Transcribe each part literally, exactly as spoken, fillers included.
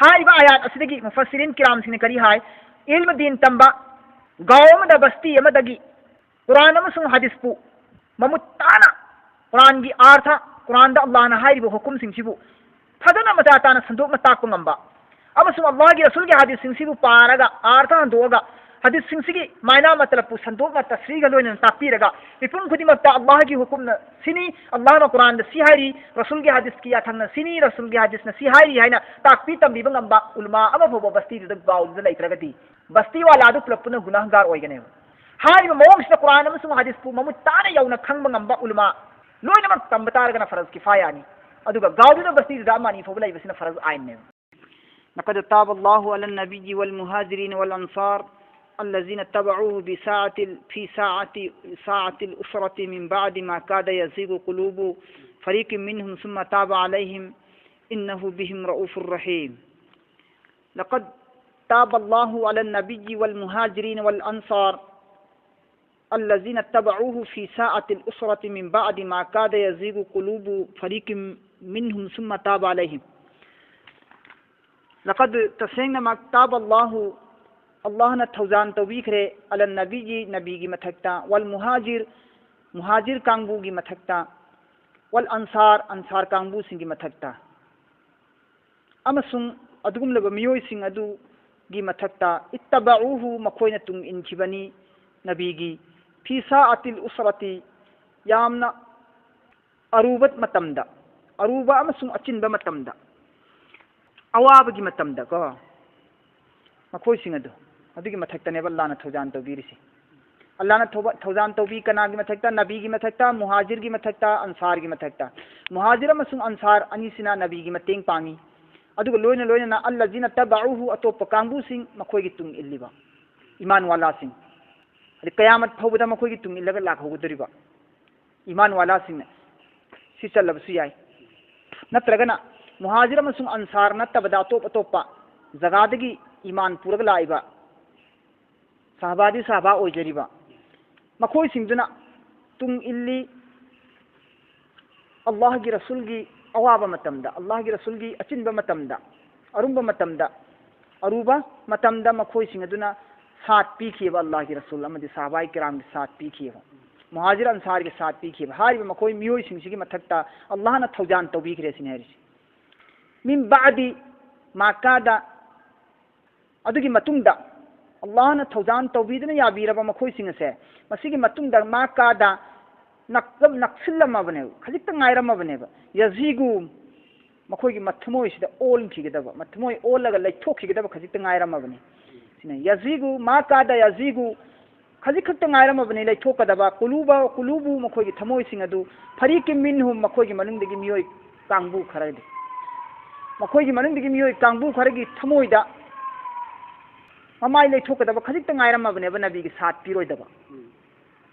ꯍꯥꯏꯔꯤꯕ ꯑꯥꯌꯥꯠ ꯑꯁꯤꯗꯒꯤ ꯃꯨꯐꯁꯤꯔꯤꯟ ꯀꯤꯔꯥꯝꯁꯤꯡꯅ ꯀꯔꯤ ꯍꯥꯏ? ꯏꯜꯃ ꯗꯤꯟ ꯇꯝꯕ ꯒꯥꯎ ꯑꯃꯗ ꯕꯁꯇꯤ ꯑꯃꯗꯒꯤ ꯀꯨꯔꯥꯟ ꯑꯃꯁꯨꯡ ꯍꯗꯤꯁꯄꯨ ꯃꯃꯨꯠ ꯇꯥꯅ, ꯀꯨꯔꯥꯟꯒꯤ ꯑꯥꯔꯊ, ꯀꯨꯔꯥꯟꯗ ꯑꯜꯂꯥꯍꯅ ꯍꯥꯏꯔꯤꯕ ꯍꯨꯀꯨꯝꯁꯤꯡꯁꯤꯕꯨ ꯐꯖꯅ ꯃꯆꯥ ꯇꯥꯅ ꯁꯟꯗꯣꯛꯅ ꯇꯥꯛꯄ ꯉꯝꯕ ꯑꯃꯁꯨꯡ ꯑꯜꯂꯥꯍꯒꯤ ꯔꯁꯨꯜꯒꯤ ꯍꯗꯤꯁꯁꯤꯡꯁꯤꯕꯨ ꯄꯥꯔꯒ ꯑꯥꯔꯊ ꯍꯟꯗꯣꯛꯑꯒ ꯍꯗꯤꯁꯁꯤꯡꯁꯤꯒꯤ ꯃꯥꯏꯅꯥ ꯃꯇꯂꯞꯄꯨ ꯁꯟꯗꯣꯛꯅ ꯇꯁꯔꯤꯒ ꯂꯣꯏꯅꯅ ꯇꯥꯛꯄꯤꯔꯒ ꯃꯤꯄꯨꯝ ꯈꯨꯗꯤꯡꯃꯛꯇ ꯑꯜꯂꯥꯍꯒꯤ ꯍꯨꯀꯨꯝꯅ ꯁꯤꯅꯤ, ꯑꯜꯂꯥꯍꯅ ꯀꯨꯔꯥꯟꯗ ꯁꯤ ꯍꯥꯏꯔꯤ, ꯔꯁꯨꯜꯒꯤ ꯍꯗꯤꯁꯀꯤ ꯌꯥꯊꯪꯅ ꯁꯤꯅꯤ, ꯔꯁꯨꯜꯒꯤ ꯍꯗꯤꯁꯅ ꯁꯤ ꯍꯥꯏꯔꯤ ꯍꯥꯏꯅ ꯇꯥꯛꯄꯤ ꯇꯝꯕꯤꯕ ꯉꯝꯕ ꯎꯂꯃꯥ ꯑꯃ ꯐꯥꯎꯕ ꯕꯁꯇꯤꯗꯨꯗ ꯒꯥꯎꯗꯨꯗ ꯂꯩꯇ꯭ꯔꯒꯗꯤ ꯕꯁꯇꯤ ꯋꯥꯂꯥꯗꯨ ꯄꯨꯂꯞ ꯄꯨꯟꯅ ꯒꯨꯅꯥꯍꯒꯥꯔ ꯑꯣꯏꯒꯅꯦꯕ꯫ ꯍꯥꯏꯔꯤꯕ ꯃꯑꯣꯡꯁꯤꯗ ꯀꯨꯔꯥꯟ ꯑꯃꯁꯨꯡ ꯍꯗꯤꯁꯄꯨ ꯃꯃꯨꯠ ꯇꯥꯅ ꯌꯧꯅ ꯈꯪꯕ ꯉꯝꯕ ꯎꯂꯃꯥ ꯂꯣꯏꯅꯃꯛ ꯇꯝꯕ ꯇꯥꯔꯒꯅ ꯐꯔꯖ ꯀꯤꯐꯥꯌꯥꯅꯤ꯫ ꯑꯗꯨꯒ ꯒꯥꯎꯗꯨꯗ ꯕꯁꯇꯤꯗꯨꯗ ꯑꯃ ꯑꯅꯤ ꯐꯥꯎꯕ ꯂꯩꯕꯁꯤꯅ ꯐꯔꯖ ꯑꯥꯏꯟꯅꯦꯕ꯫ لقد تاب الله على النبي والمهاجرين والأنصار الذين اتبعوه بساعة ال-، في ساعة، ساعة العسرة من بعد ما كاد يزيغ قلوب فريق منهم ثم تاب عليهم إنه بهم رءوف رحيم. لقد تاب الله على النبي والمهاجرين والأنصار الذين اتبعوه في ساعة العسرة من بعد ما كاد يزيغ قلوب فريق منهم ثم تاب عليهم. لقد، ꯇꯁꯦꯡꯅꯃꯛ, تاب الله, ꯑꯜꯂꯥꯍꯅ ꯊꯧꯖꯥꯟ ꯇꯧꯕꯤꯈ꯭ꯔꯦ, على النبي, ꯅꯕꯤꯒꯤ ꯃꯊꯛꯇ, والمهاجر, ꯃꯨꯍꯥꯖꯤꯔ ꯀꯥꯡꯕꯨꯒꯤ ꯃꯊꯛꯇ, والأنصار, ꯑꯟꯁꯥꯔ ꯀꯥꯡꯕꯨꯁꯤꯡꯒꯤ ꯃꯊꯛꯇ, ꯑꯃꯁꯨꯡ ꯑꯗꯨꯒꯨꯝꯂꯕ ꯃꯤꯑꯣꯏꯁꯤꯡ ꯑꯗꯨꯒꯤ ꯃꯊꯛꯇ, اتبعوه, ꯃꯈꯣꯏꯅ ꯇꯨꯡ ꯏꯟꯈꯤꯕꯅꯤ ꯅꯕꯤꯒꯤ, في ساعة العسرة, ꯌꯥꯝꯅ ꯑꯔꯨꯕ ꯃꯇꯝꯗ, ꯑꯔꯨꯕ ꯑꯃꯁꯨꯡ ꯑꯆꯤꯟꯕ ꯃꯇꯝꯗ, ꯑꯋꯥꯕꯒꯤ ꯃꯇꯝꯗ ꯀꯣ, ꯃꯈꯣꯏꯁꯤꯡ ꯑꯗꯨ, ꯑꯗꯨꯒꯤ ꯃꯊꯛꯇꯅꯦꯕ ꯑꯜꯂꯥꯍꯅ ꯊꯧꯖꯥꯟ ꯇꯧꯕꯤꯔꯤꯁꯤ꯫ ꯑꯜꯂꯥꯍꯅ ꯊꯧꯕ-, ꯊꯧꯖꯥꯟ ꯇꯧꯕꯤ ꯀꯅꯥꯒꯤ ꯃꯊꯛꯇ? ꯅꯕꯤꯒꯤ ꯃꯊꯛꯇ, ꯃꯨꯍꯥꯖꯤꯔꯒꯤ ꯃꯊꯛꯇ, ꯑꯟꯁꯥꯔꯒꯤ ꯃꯊꯛꯇ꯫ ꯃꯨꯍꯥꯖꯤꯔ ꯑꯃꯁꯨꯡ ꯑꯟꯁꯥꯔ ꯑꯅꯤꯁꯤꯅ ꯅꯕꯤꯒꯤ ꯃꯇꯦꯡ ꯄꯥꯡꯉꯤ꯫ ꯑꯗꯨꯒ ꯂꯣꯏꯅ ꯂꯣꯏꯅꯅ الذين اتبعوه, ꯑꯇꯣꯞꯄ ꯀꯥꯡꯕꯨꯁꯤꯡ, ꯃꯈꯣꯏꯒꯤ ꯇꯨꯡ ꯏꯜꯂꯤꯕ ꯏꯃꯥꯟ ꯋꯥꯂꯥꯁꯤꯡ, ꯑꯗꯩ ꯀꯌꯥꯃꯠ ꯐꯥꯎꯕꯗ ꯃꯈꯣꯏꯒꯤ ꯇꯨꯡ ꯏꯜꯂꯒ ꯂꯥꯛꯍꯧꯒꯗꯧꯔꯤꯕ ꯏꯃꯥꯟ ꯋꯥꯂꯥꯁꯤꯡꯅ ꯁꯤ ꯆꯜꯂꯕꯁꯨ ꯌꯥꯏ꯫ ꯅꯠꯇ꯭ꯔꯒꯅ ꯃꯨꯍꯥꯖꯤꯔ ꯑꯃꯁꯨꯡ ꯑꯟꯁꯥꯔ ꯅꯠꯇꯕꯗ ꯑꯇꯣꯞ ꯑꯇꯣꯞꯄ ꯖꯒꯥꯗꯒꯤ ꯏꯃꯥꯟ ꯄꯨꯔꯒ ꯂꯥꯛꯏꯕ ꯁꯍꯥꯕꯥꯗꯤ ꯁꯍꯥꯕꯥ ꯑꯣꯏꯖꯔꯤꯕ ꯃꯈꯣꯏꯁꯤꯡꯗꯨꯅ ꯇꯨꯡ ꯏꯜꯂꯤ꯫ ꯑꯜꯂꯥꯍꯒꯤ ꯔꯁꯨꯜꯒꯤ ꯑꯋꯥꯕ ꯃꯇꯝꯗ, ꯑꯜꯂꯥꯍꯒꯤ ꯔꯁꯨꯜꯒꯤ ꯑꯆꯤꯟꯕ ꯃꯇꯝꯗ, ꯑꯔꯨꯝꯕ ꯃꯇꯝꯗ, ꯑꯔꯨꯕ ꯃꯇꯝꯗ ꯃꯈꯣꯏꯁꯤꯡ ꯑꯗꯨꯅ ꯁꯥꯠ ꯄꯤꯈꯤꯕ, ꯑꯜꯂꯥꯍꯒꯤ ꯔꯁꯨꯜ ꯑꯃꯗꯤ ꯁꯍꯥꯕꯥꯏ ꯀꯤꯔꯥꯝꯒꯤ ꯁꯥꯠ ꯄꯤꯈꯤꯕ, ꯃꯨꯍꯥꯖꯤꯔ ꯑꯟꯁꯥꯔꯒꯤ ꯁꯥꯠ ꯄꯤꯈꯤꯕ, ꯍꯥꯏꯔꯤꯕ ꯃꯈꯣꯏ ꯃꯤꯑꯣꯏꯁꯤꯡꯁꯤꯒꯤ ꯃꯊꯛꯇ ꯑꯜꯂꯥꯍꯅ ꯊꯧꯖꯥꯟ ꯇꯧꯕꯤꯈ꯭ꯔꯦ ꯁꯤꯅꯤ ꯍꯥꯏꯔꯤꯁꯤ꯫ ꯃꯤꯟ ꯕꯥꯗꯤ ꯃꯥ ꯀꯥꯗ, ꯑꯗꯨꯒꯤ ꯃꯇꯨꯡꯗ ꯑꯜꯂꯥꯍꯅ ꯊꯧꯖꯥꯟ ꯇꯧꯕꯤꯗꯨꯅ ꯌꯥꯕꯤꯔꯕ ꯃꯈꯣꯏꯁꯤꯡ ꯑꯁꯦ, ꯃꯁꯤꯒꯤ ꯃꯇꯨꯡꯗ ꯃꯥ ꯀꯥꯗ ꯅꯛ-, ꯅꯛꯁꯤꯜꯂꯝꯃꯕꯅꯦꯕ, ꯈꯖꯤꯛꯇ ꯉꯥꯏꯔꯝꯃꯕꯅꯦꯕ꯫ ꯌꯥꯖꯤꯒꯨ, ꯃꯈꯣꯏꯒꯤ ꯃꯊꯃꯣꯏꯁꯤꯗ ꯑꯣꯟꯈꯤꯒꯗꯕ, ꯃꯊꯃꯣꯏ ꯑꯣꯜꯂꯒ ꯂꯩꯊꯣꯛꯈꯤꯒꯗꯕ ꯈꯖꯤꯛꯇ ꯉꯥꯏꯔꯝꯃꯕꯅꯤ꯫ ꯁꯤꯅ ꯌꯥꯖꯤꯒꯨ ꯃꯥ ꯀꯥꯗ ꯌꯥꯖꯤꯒꯨ, ꯈꯖꯤꯛ ꯈꯛꯇ ꯉꯥꯏꯔꯝꯃꯕꯅꯤ ꯂꯩꯊꯣꯛꯀꯗꯕ꯫ ꯀꯨꯂꯨꯕ, ꯀꯨꯂꯨꯕꯨ, ꯃꯈꯣꯏꯒꯤ ꯊꯃꯣꯏꯁꯤꯡ ꯑꯗꯨ, ꯐꯔꯤꯀꯤꯝ ꯃꯤꯟꯍꯨꯝ, ꯃꯈꯣꯏꯒꯤ ꯃꯅꯨꯡꯗꯒꯤ ꯃꯤꯑꯣꯏ ꯀꯥꯡꯕꯨ ꯈꯔꯗꯤ, ꯃꯈꯣꯏꯒꯤ ꯃꯅꯨꯡꯗꯒꯤ ꯃꯤꯑꯣꯏ ꯀꯥꯡꯕꯨ ꯈꯔꯒꯤ ꯊꯃꯣꯏꯗ ꯃꯃꯥꯏ ꯂꯩꯊꯣꯛꯀꯗꯕ ꯈꯖꯤꯛꯇ ꯉꯥꯏꯔꯝꯃꯕꯅꯦꯕ, ꯅꯕꯤꯒꯤ ꯁꯥꯠ ꯄꯤꯔꯣꯏꯗꯕ꯫ ꯎꯝ꯫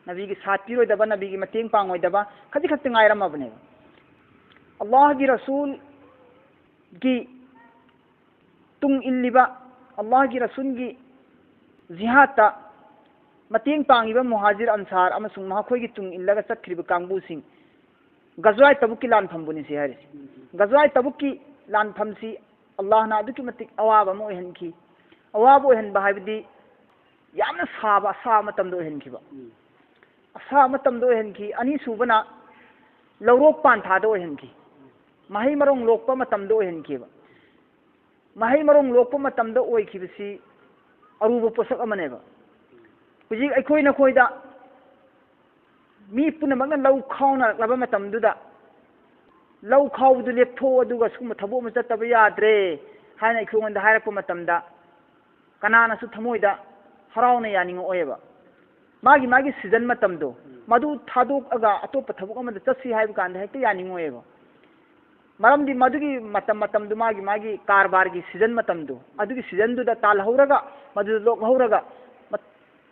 ꯅꯕꯤꯒꯤ ꯁꯥꯠ ꯄꯤꯔꯣꯏꯗꯕ, ꯅꯕꯤꯒꯤ ꯃꯇꯦꯡ ꯄꯥꯡꯉꯣꯏꯗꯕ ꯈꯖꯤꯛ ꯈꯛꯇ ꯉꯥꯏꯔꯝꯃꯕꯅꯦꯕ꯫ ꯑꯜꯂꯥꯍꯒꯤ ꯔꯁꯨꯜꯒꯤ ꯇꯨꯡ ꯏꯜꯂꯤꯕ, ꯑꯜꯂꯥꯍꯒꯤ ꯔꯁꯨꯜꯒꯤ ꯖꯤꯍꯥꯗꯇ ꯃꯇꯦꯡ ꯄꯥꯡꯉꯤꯕ ꯃꯨꯍꯥꯖꯤꯔ ꯑꯟꯁꯥꯔ ꯑꯃꯁꯨꯡ ꯃꯈꯣꯏꯒꯤ ꯇꯨꯡ ꯏꯜꯂꯒ ꯆꯠꯈ꯭ꯔꯤꯕ ꯀꯥꯡꯕꯨꯁꯤꯡ, ꯒꯖꯋꯥꯏ ꯇꯕꯨꯛꯀꯤ ꯂꯥꯟꯐꯝꯕꯨꯅꯤ ꯁꯤ ꯍꯥꯏꯔꯤꯁꯤ꯫ ꯎꯝ꯫ ꯒꯖꯋꯥꯏ ꯇꯕꯨꯛꯀꯤ ꯂꯥꯟꯐꯝꯁꯤ ꯑꯜꯂꯥꯍꯅ ꯑꯗꯨꯛꯀꯤ ꯃꯇꯤꯛ ꯑꯋꯥꯕ ꯑꯃ ꯑꯣꯏꯍꯟꯈꯤ꯫ ꯑꯋꯥꯕ ꯑꯣꯏꯍꯟꯕ ꯍꯥꯏꯕꯗꯤ ꯌꯥꯝꯅ ꯁꯥꯕ, ꯑꯁꯥꯕ ꯃꯇꯝꯗ ꯑꯣꯏꯍꯟꯈꯤꯕ꯫ ꯎꯝ꯫ ꯑꯁꯥꯕ ꯃꯇꯝꯗ ꯑꯣꯏꯍꯟꯈꯤ꯫ ꯑꯅꯤꯁꯨꯕꯅ ꯂꯧꯔꯣꯛ ꯄꯥꯟꯊꯥꯗ ꯑꯣꯏꯍꯟꯈꯤ꯫ ꯃꯍꯩ ꯃꯔꯣꯡ ꯂꯣꯛꯄ ꯃꯇꯝꯗ ꯑꯣꯏꯍꯟꯈꯤꯕ꯫ ꯃꯍꯩ ꯃꯔꯣꯡ ꯂꯣꯛꯄ ꯃꯇꯝꯗ ꯑꯣꯏꯈꯤꯕꯁꯤ ꯑꯔꯨꯕ ꯄꯣꯠꯁꯛ ꯑꯃꯅꯦꯕ꯫ ꯍꯧꯖꯤꯛ ꯑꯩꯈꯣꯏ ꯅꯈꯣꯏꯗ ꯃꯤ ꯄꯨꯝꯅꯃꯛꯅ ꯂꯧ ꯈꯥꯎꯅꯔꯛꯂꯕ ꯃꯇꯝꯗꯨꯗ, "ꯂꯧ ꯈꯥꯎꯕꯗꯨ ꯂꯦꯞꯊꯣꯛꯑꯣ, ꯑꯗꯨꯒ ꯁꯤꯒꯨꯝꯕ ꯊꯕꯛ ꯑꯃ ꯆꯠꯇꯕ ꯌꯥꯗ꯭ꯔꯦ" ꯍꯥꯏꯅ ꯑꯩꯈꯣꯏꯉꯣꯟꯗ ꯍꯥꯏꯔꯛꯄ ꯃꯇꯝꯗ, ꯀꯅꯥꯅꯁꯨ ꯊꯃꯣꯏꯗ ꯍꯔꯥꯎꯅ ꯌꯥꯅꯤꯡꯉꯛꯑꯣꯏꯕ꯫ ꯃꯥꯒꯤ ꯃꯥꯒꯤ ꯁꯤꯖꯟ ꯃꯇꯝꯗꯣ, ꯎꯝ꯫ ꯃꯗꯨ ꯊꯥꯗꯣꯛꯑꯒ ꯑꯇꯣꯞꯄ ꯊꯕꯛ ꯑꯃꯗ ꯆꯠꯁꯤ ꯍꯥꯏꯕ ꯀꯥꯟꯗ ꯍꯦꯛꯇ ꯌꯥꯅꯤꯡꯉꯣꯏꯕ꯫ ꯃꯔꯝꯗꯤ ꯃꯗꯨꯒꯤ ꯃꯇꯝ ꯃꯇꯝꯗꯨ ꯃꯥꯒꯤ ꯃꯥꯒꯤ ꯀꯔꯕꯥꯔꯒꯤ ꯁꯤꯖꯟ ꯃꯇꯝꯗꯣ, ꯑꯗꯨꯒꯤ ꯁꯤꯖꯟꯗꯨꯗ ꯇꯥꯜꯍꯧꯔꯒ, ꯃꯗꯨꯗ ꯂꯣꯛꯍꯧꯔꯒ, ꯃ-,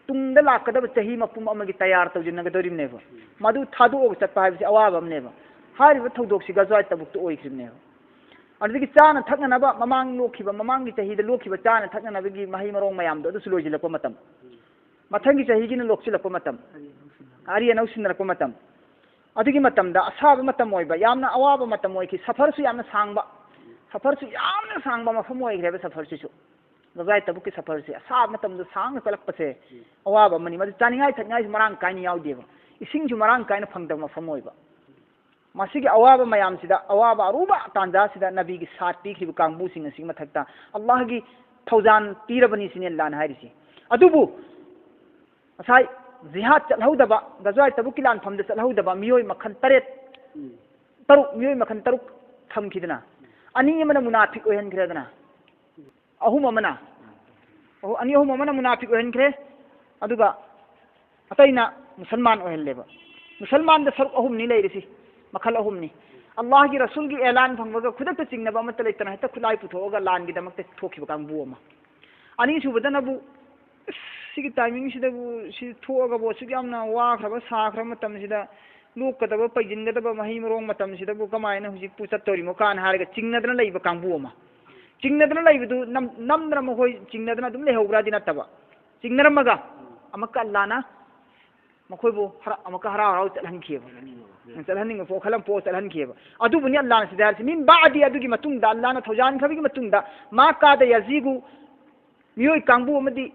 ꯇꯨꯡꯗ ꯂꯥꯛꯀꯗꯕ ꯆꯍꯤ ꯃꯄꯨꯝ ꯑꯃꯒꯤ ꯇꯌꯥꯔ ꯇꯧꯁꯤꯟꯅꯒꯗꯧꯔꯤꯕꯅꯦꯕ꯫ ꯎꯝ꯫ ꯃꯗꯨ ꯊꯥꯗꯣꯛꯑꯒ ꯆꯠꯄ ꯍꯥꯏꯕꯁꯤ ꯑꯋꯥꯕ ꯑꯃꯅꯦꯕ꯫ ꯍꯥꯏꯔꯤꯕ ꯊꯧꯗꯣꯛꯁꯤ ꯒꯖꯋꯥꯏ ꯇꯕꯨꯛꯇ ꯑꯣꯏꯈꯤꯕꯅꯦꯕ꯫ ꯑꯗꯨꯗꯒꯤ ꯆꯥꯅ ꯊꯛꯅꯅꯕ, ꯃꯃꯥꯡ ꯂꯣꯛꯈꯤꯕ, ꯃꯃꯥꯡꯒꯤ ꯆꯍꯤꯗ ꯂꯣꯛꯈꯤꯕ ꯆꯥꯅ ꯊꯛꯅꯅꯕꯒꯤ ꯃꯍꯩ ꯃꯔꯣꯡ ꯃꯌꯥꯝꯗꯣ ꯑꯗꯨꯁꯨ ꯂꯣꯏꯁꯤꯜꯂꯛꯄ ꯃꯇꯝ꯫ ꯃꯊꯪꯒꯤ ꯆꯍꯤꯒꯤꯅ ꯂꯣꯛꯁꯤꯜꯂꯛꯄ ꯃꯇꯝ꯫ ꯑꯔꯤ ꯑꯅꯧ ꯁꯤꯟꯅꯔꯛꯄ ꯃꯇꯝ꯫ ꯑꯗꯨꯒꯤ ꯃꯇꯝꯗ ꯑꯁꯥꯕ ꯃꯇꯝ ꯑꯣꯏꯕ, ꯌꯥꯝꯅ ꯑꯋꯥꯕ ꯃꯇꯝ ꯑꯣꯏꯈꯤ꯫ ꯁꯐꯔꯁꯨ ꯌꯥꯝꯅ ꯁꯥꯡꯕ꯫ ꯁꯐꯔꯁꯨ ꯌꯥꯝꯅ ꯁꯥꯡꯕ ꯃꯐꯝ ꯑꯣꯏꯈ꯭ꯔꯦꯕ ꯁꯐꯔꯁꯤꯁꯨ꯫ ꯒꯖꯋꯥꯏ ꯇꯕꯨꯛꯀꯤ ꯁꯐꯔꯁꯦ, ꯑꯁꯥꯕ ꯃꯇꯝꯗ ꯁꯥꯡꯅ ꯆꯠꯂꯛꯄꯁꯦ ꯑꯋꯥꯕ ꯑꯃꯅꯤ꯫ ꯃꯗꯨ ꯆꯥꯅꯤꯡꯉꯥꯏ ꯊꯛꯅꯤꯡꯉꯥꯏꯁꯨ ꯃꯔꯥꯡ ꯀꯥꯏꯅ ꯌꯥꯎꯗꯦꯕ, ꯏꯁꯤꯡꯁꯨ ꯃꯔꯥꯡ ꯀꯥꯏꯅ ꯐꯪꯗꯕ ꯃꯐꯝ ꯑꯣꯏꯕ꯫ ꯃꯁꯤꯒꯤ ꯑꯋꯥꯕ ꯃꯌꯥꯝꯁꯤꯗ, ꯑꯋꯥꯕ ꯑꯔꯨꯕ ꯇꯥꯟꯖꯥꯁꯤꯗ ꯅꯕꯤꯒꯤ ꯁꯥꯠ ꯄꯤꯈ꯭ꯔꯤꯕ ꯀꯥꯡꯕꯨꯁꯤꯡ ꯑꯁꯤꯒꯤ ꯃꯊꯛꯇ ꯑꯜꯂꯥꯍꯒꯤ ꯊꯧꯖꯥꯟ ꯄꯤꯔꯕꯅꯤ ꯁꯤꯅꯤ ꯑꯜꯂꯥꯍꯅ ꯍꯥꯏꯔꯤꯁꯤ꯫ ꯑꯗꯨꯕꯨ ꯉꯁꯥꯏ ꯖꯤꯍꯥꯗ ꯆꯠꯍꯧꯗꯕ, ꯒꯖꯋꯥꯏ ꯇꯕꯨꯛꯀꯤ ꯂꯥꯟꯐꯝꯗ ꯆꯠꯍꯧꯗꯕ ꯃꯤꯑꯣꯏ ꯃꯈꯜ ꯇꯔꯦꯠ, ꯎꯝ꯫ ꯇꯔꯨꯛ, ꯃꯤꯑꯣꯏ ꯃꯈꯜ ꯇꯔꯨꯛ ꯊꯝꯈꯤꯗꯅ, ꯑꯅꯤ ꯑꯃꯅ ꯃꯨꯅꯥꯐꯤꯛ ꯑꯣꯏꯍꯟꯈ꯭ꯔꯦꯗꯅ, ꯑꯍꯨꯝ ꯑꯃꯅ, ꯑꯍꯨ-, ꯑꯅꯤ ꯑꯍꯨꯝ ꯑꯃꯅ ꯃꯨꯅꯥꯐꯤꯛ ꯑꯣꯏꯍꯟꯈ꯭ꯔꯦ, ꯑꯗꯨꯒ ꯑꯇꯩꯅ ꯃꯨꯁꯜꯃꯥꯟ ꯑꯣꯏꯍꯜꯂꯦꯕ꯫ ꯃꯨꯁꯜꯃꯥꯟꯗ ꯁꯔꯨꯛ ꯑꯍꯨꯝꯅꯤ ꯂꯩꯔꯤꯁꯤ, ꯃꯈꯜ ꯑꯍꯨꯝꯅꯤ꯫ ꯑꯜꯂꯥꯍꯒꯤ ꯔꯁꯨꯜꯒꯤ ꯑꯦꯂꯥꯟ ꯐꯪꯕꯒ ꯈꯨꯗꯛꯇ ꯆꯤꯡꯅꯕ ꯑꯃꯠꯇ ꯂꯩꯇꯅ ꯍꯦꯛꯇ ꯈꯨꯠꯂꯥꯏ ꯄꯨꯊꯣꯛꯑꯒ ꯂꯥꯟꯒꯤꯗꯃꯛꯇ ꯊꯣꯛꯈꯤꯕ ꯀꯥꯡꯕꯨ ꯑꯃ꯫ ꯑꯅꯤꯁꯨꯕꯗꯅꯕꯨ, "ꯑꯁ, ꯁꯤꯒꯤ ꯇꯥꯏꯃꯤꯡꯁꯤꯗꯕꯨ, ꯁꯤ ꯊꯣꯛꯑꯒꯕꯨ ꯑꯁꯨꯛ ꯌꯥꯝꯅ ꯋꯥꯈ꯭ꯔꯕ, ꯁꯥꯈ꯭ꯔꯕ ꯃꯇꯝꯁꯤꯗ, ꯂꯣꯛꯀꯗꯕ, ꯄꯩꯁꯤꯟꯒꯗꯕ ꯃꯍꯩ ꯃꯔꯣꯡ ꯃꯇꯝꯁꯤꯗꯕꯨ ꯀꯃꯥꯏꯅ ꯍꯧꯖꯤꯛꯄꯨ ꯆꯠꯇꯣꯔꯤꯃꯣ?" ꯀꯥꯏꯅ ꯍꯥꯏꯔꯒ ꯆꯤꯡꯅꯗꯅ ꯂꯩꯕ ꯀꯥꯡꯕꯨ ꯑꯃ꯫ ꯆꯤꯡꯅꯗꯅ ꯂꯩꯕꯗꯨ ꯅꯝ-, ꯅꯝꯗꯅ ꯃꯈꯣꯏ ꯆꯤꯡꯅꯗꯅ ꯑꯗꯨꯝ ꯂꯩꯍꯧꯕ꯭ꯔꯥꯗꯤ ꯅꯠꯇꯕ, ꯆꯤꯡꯅꯔꯝꯃꯒ ꯑꯃꯨꯛꯀ ꯑꯜꯂꯥꯅ ꯃꯈꯣꯏꯕꯨ ꯍꯔꯥ-, ꯑꯃꯨꯛꯀ ꯍꯔꯥꯎ ꯍꯔꯥꯎ ꯆꯠꯍꯟꯈꯤꯑꯕ꯫ ꯆꯠꯍꯟꯅꯤꯡꯕ ꯄꯣ-, ꯈꯜꯂꯝ ꯄꯣ ꯆꯠꯍꯟꯈꯤꯑꯕ꯫ ꯑꯗꯨꯕꯨꯅꯤ ꯑꯜꯂꯥꯅ ꯁꯤꯗ ꯍꯥꯏꯔꯤꯁꯤ, "ꯃꯤꯟ ꯕꯥꯗꯤ", ꯑꯗꯨꯒꯤ ꯃꯇꯨꯡꯗ, ꯑꯜꯂꯥꯅ ꯊꯧꯖꯥꯟꯈ꯭ꯔꯕꯒꯤ ꯃꯇꯨꯡꯗ, "ꯃꯥ ꯀꯥꯗ ꯌꯥꯖꯤꯒꯨ", ꯃꯤꯑꯣꯏ ꯀꯥꯡꯕꯨ ꯑꯃꯗꯤ,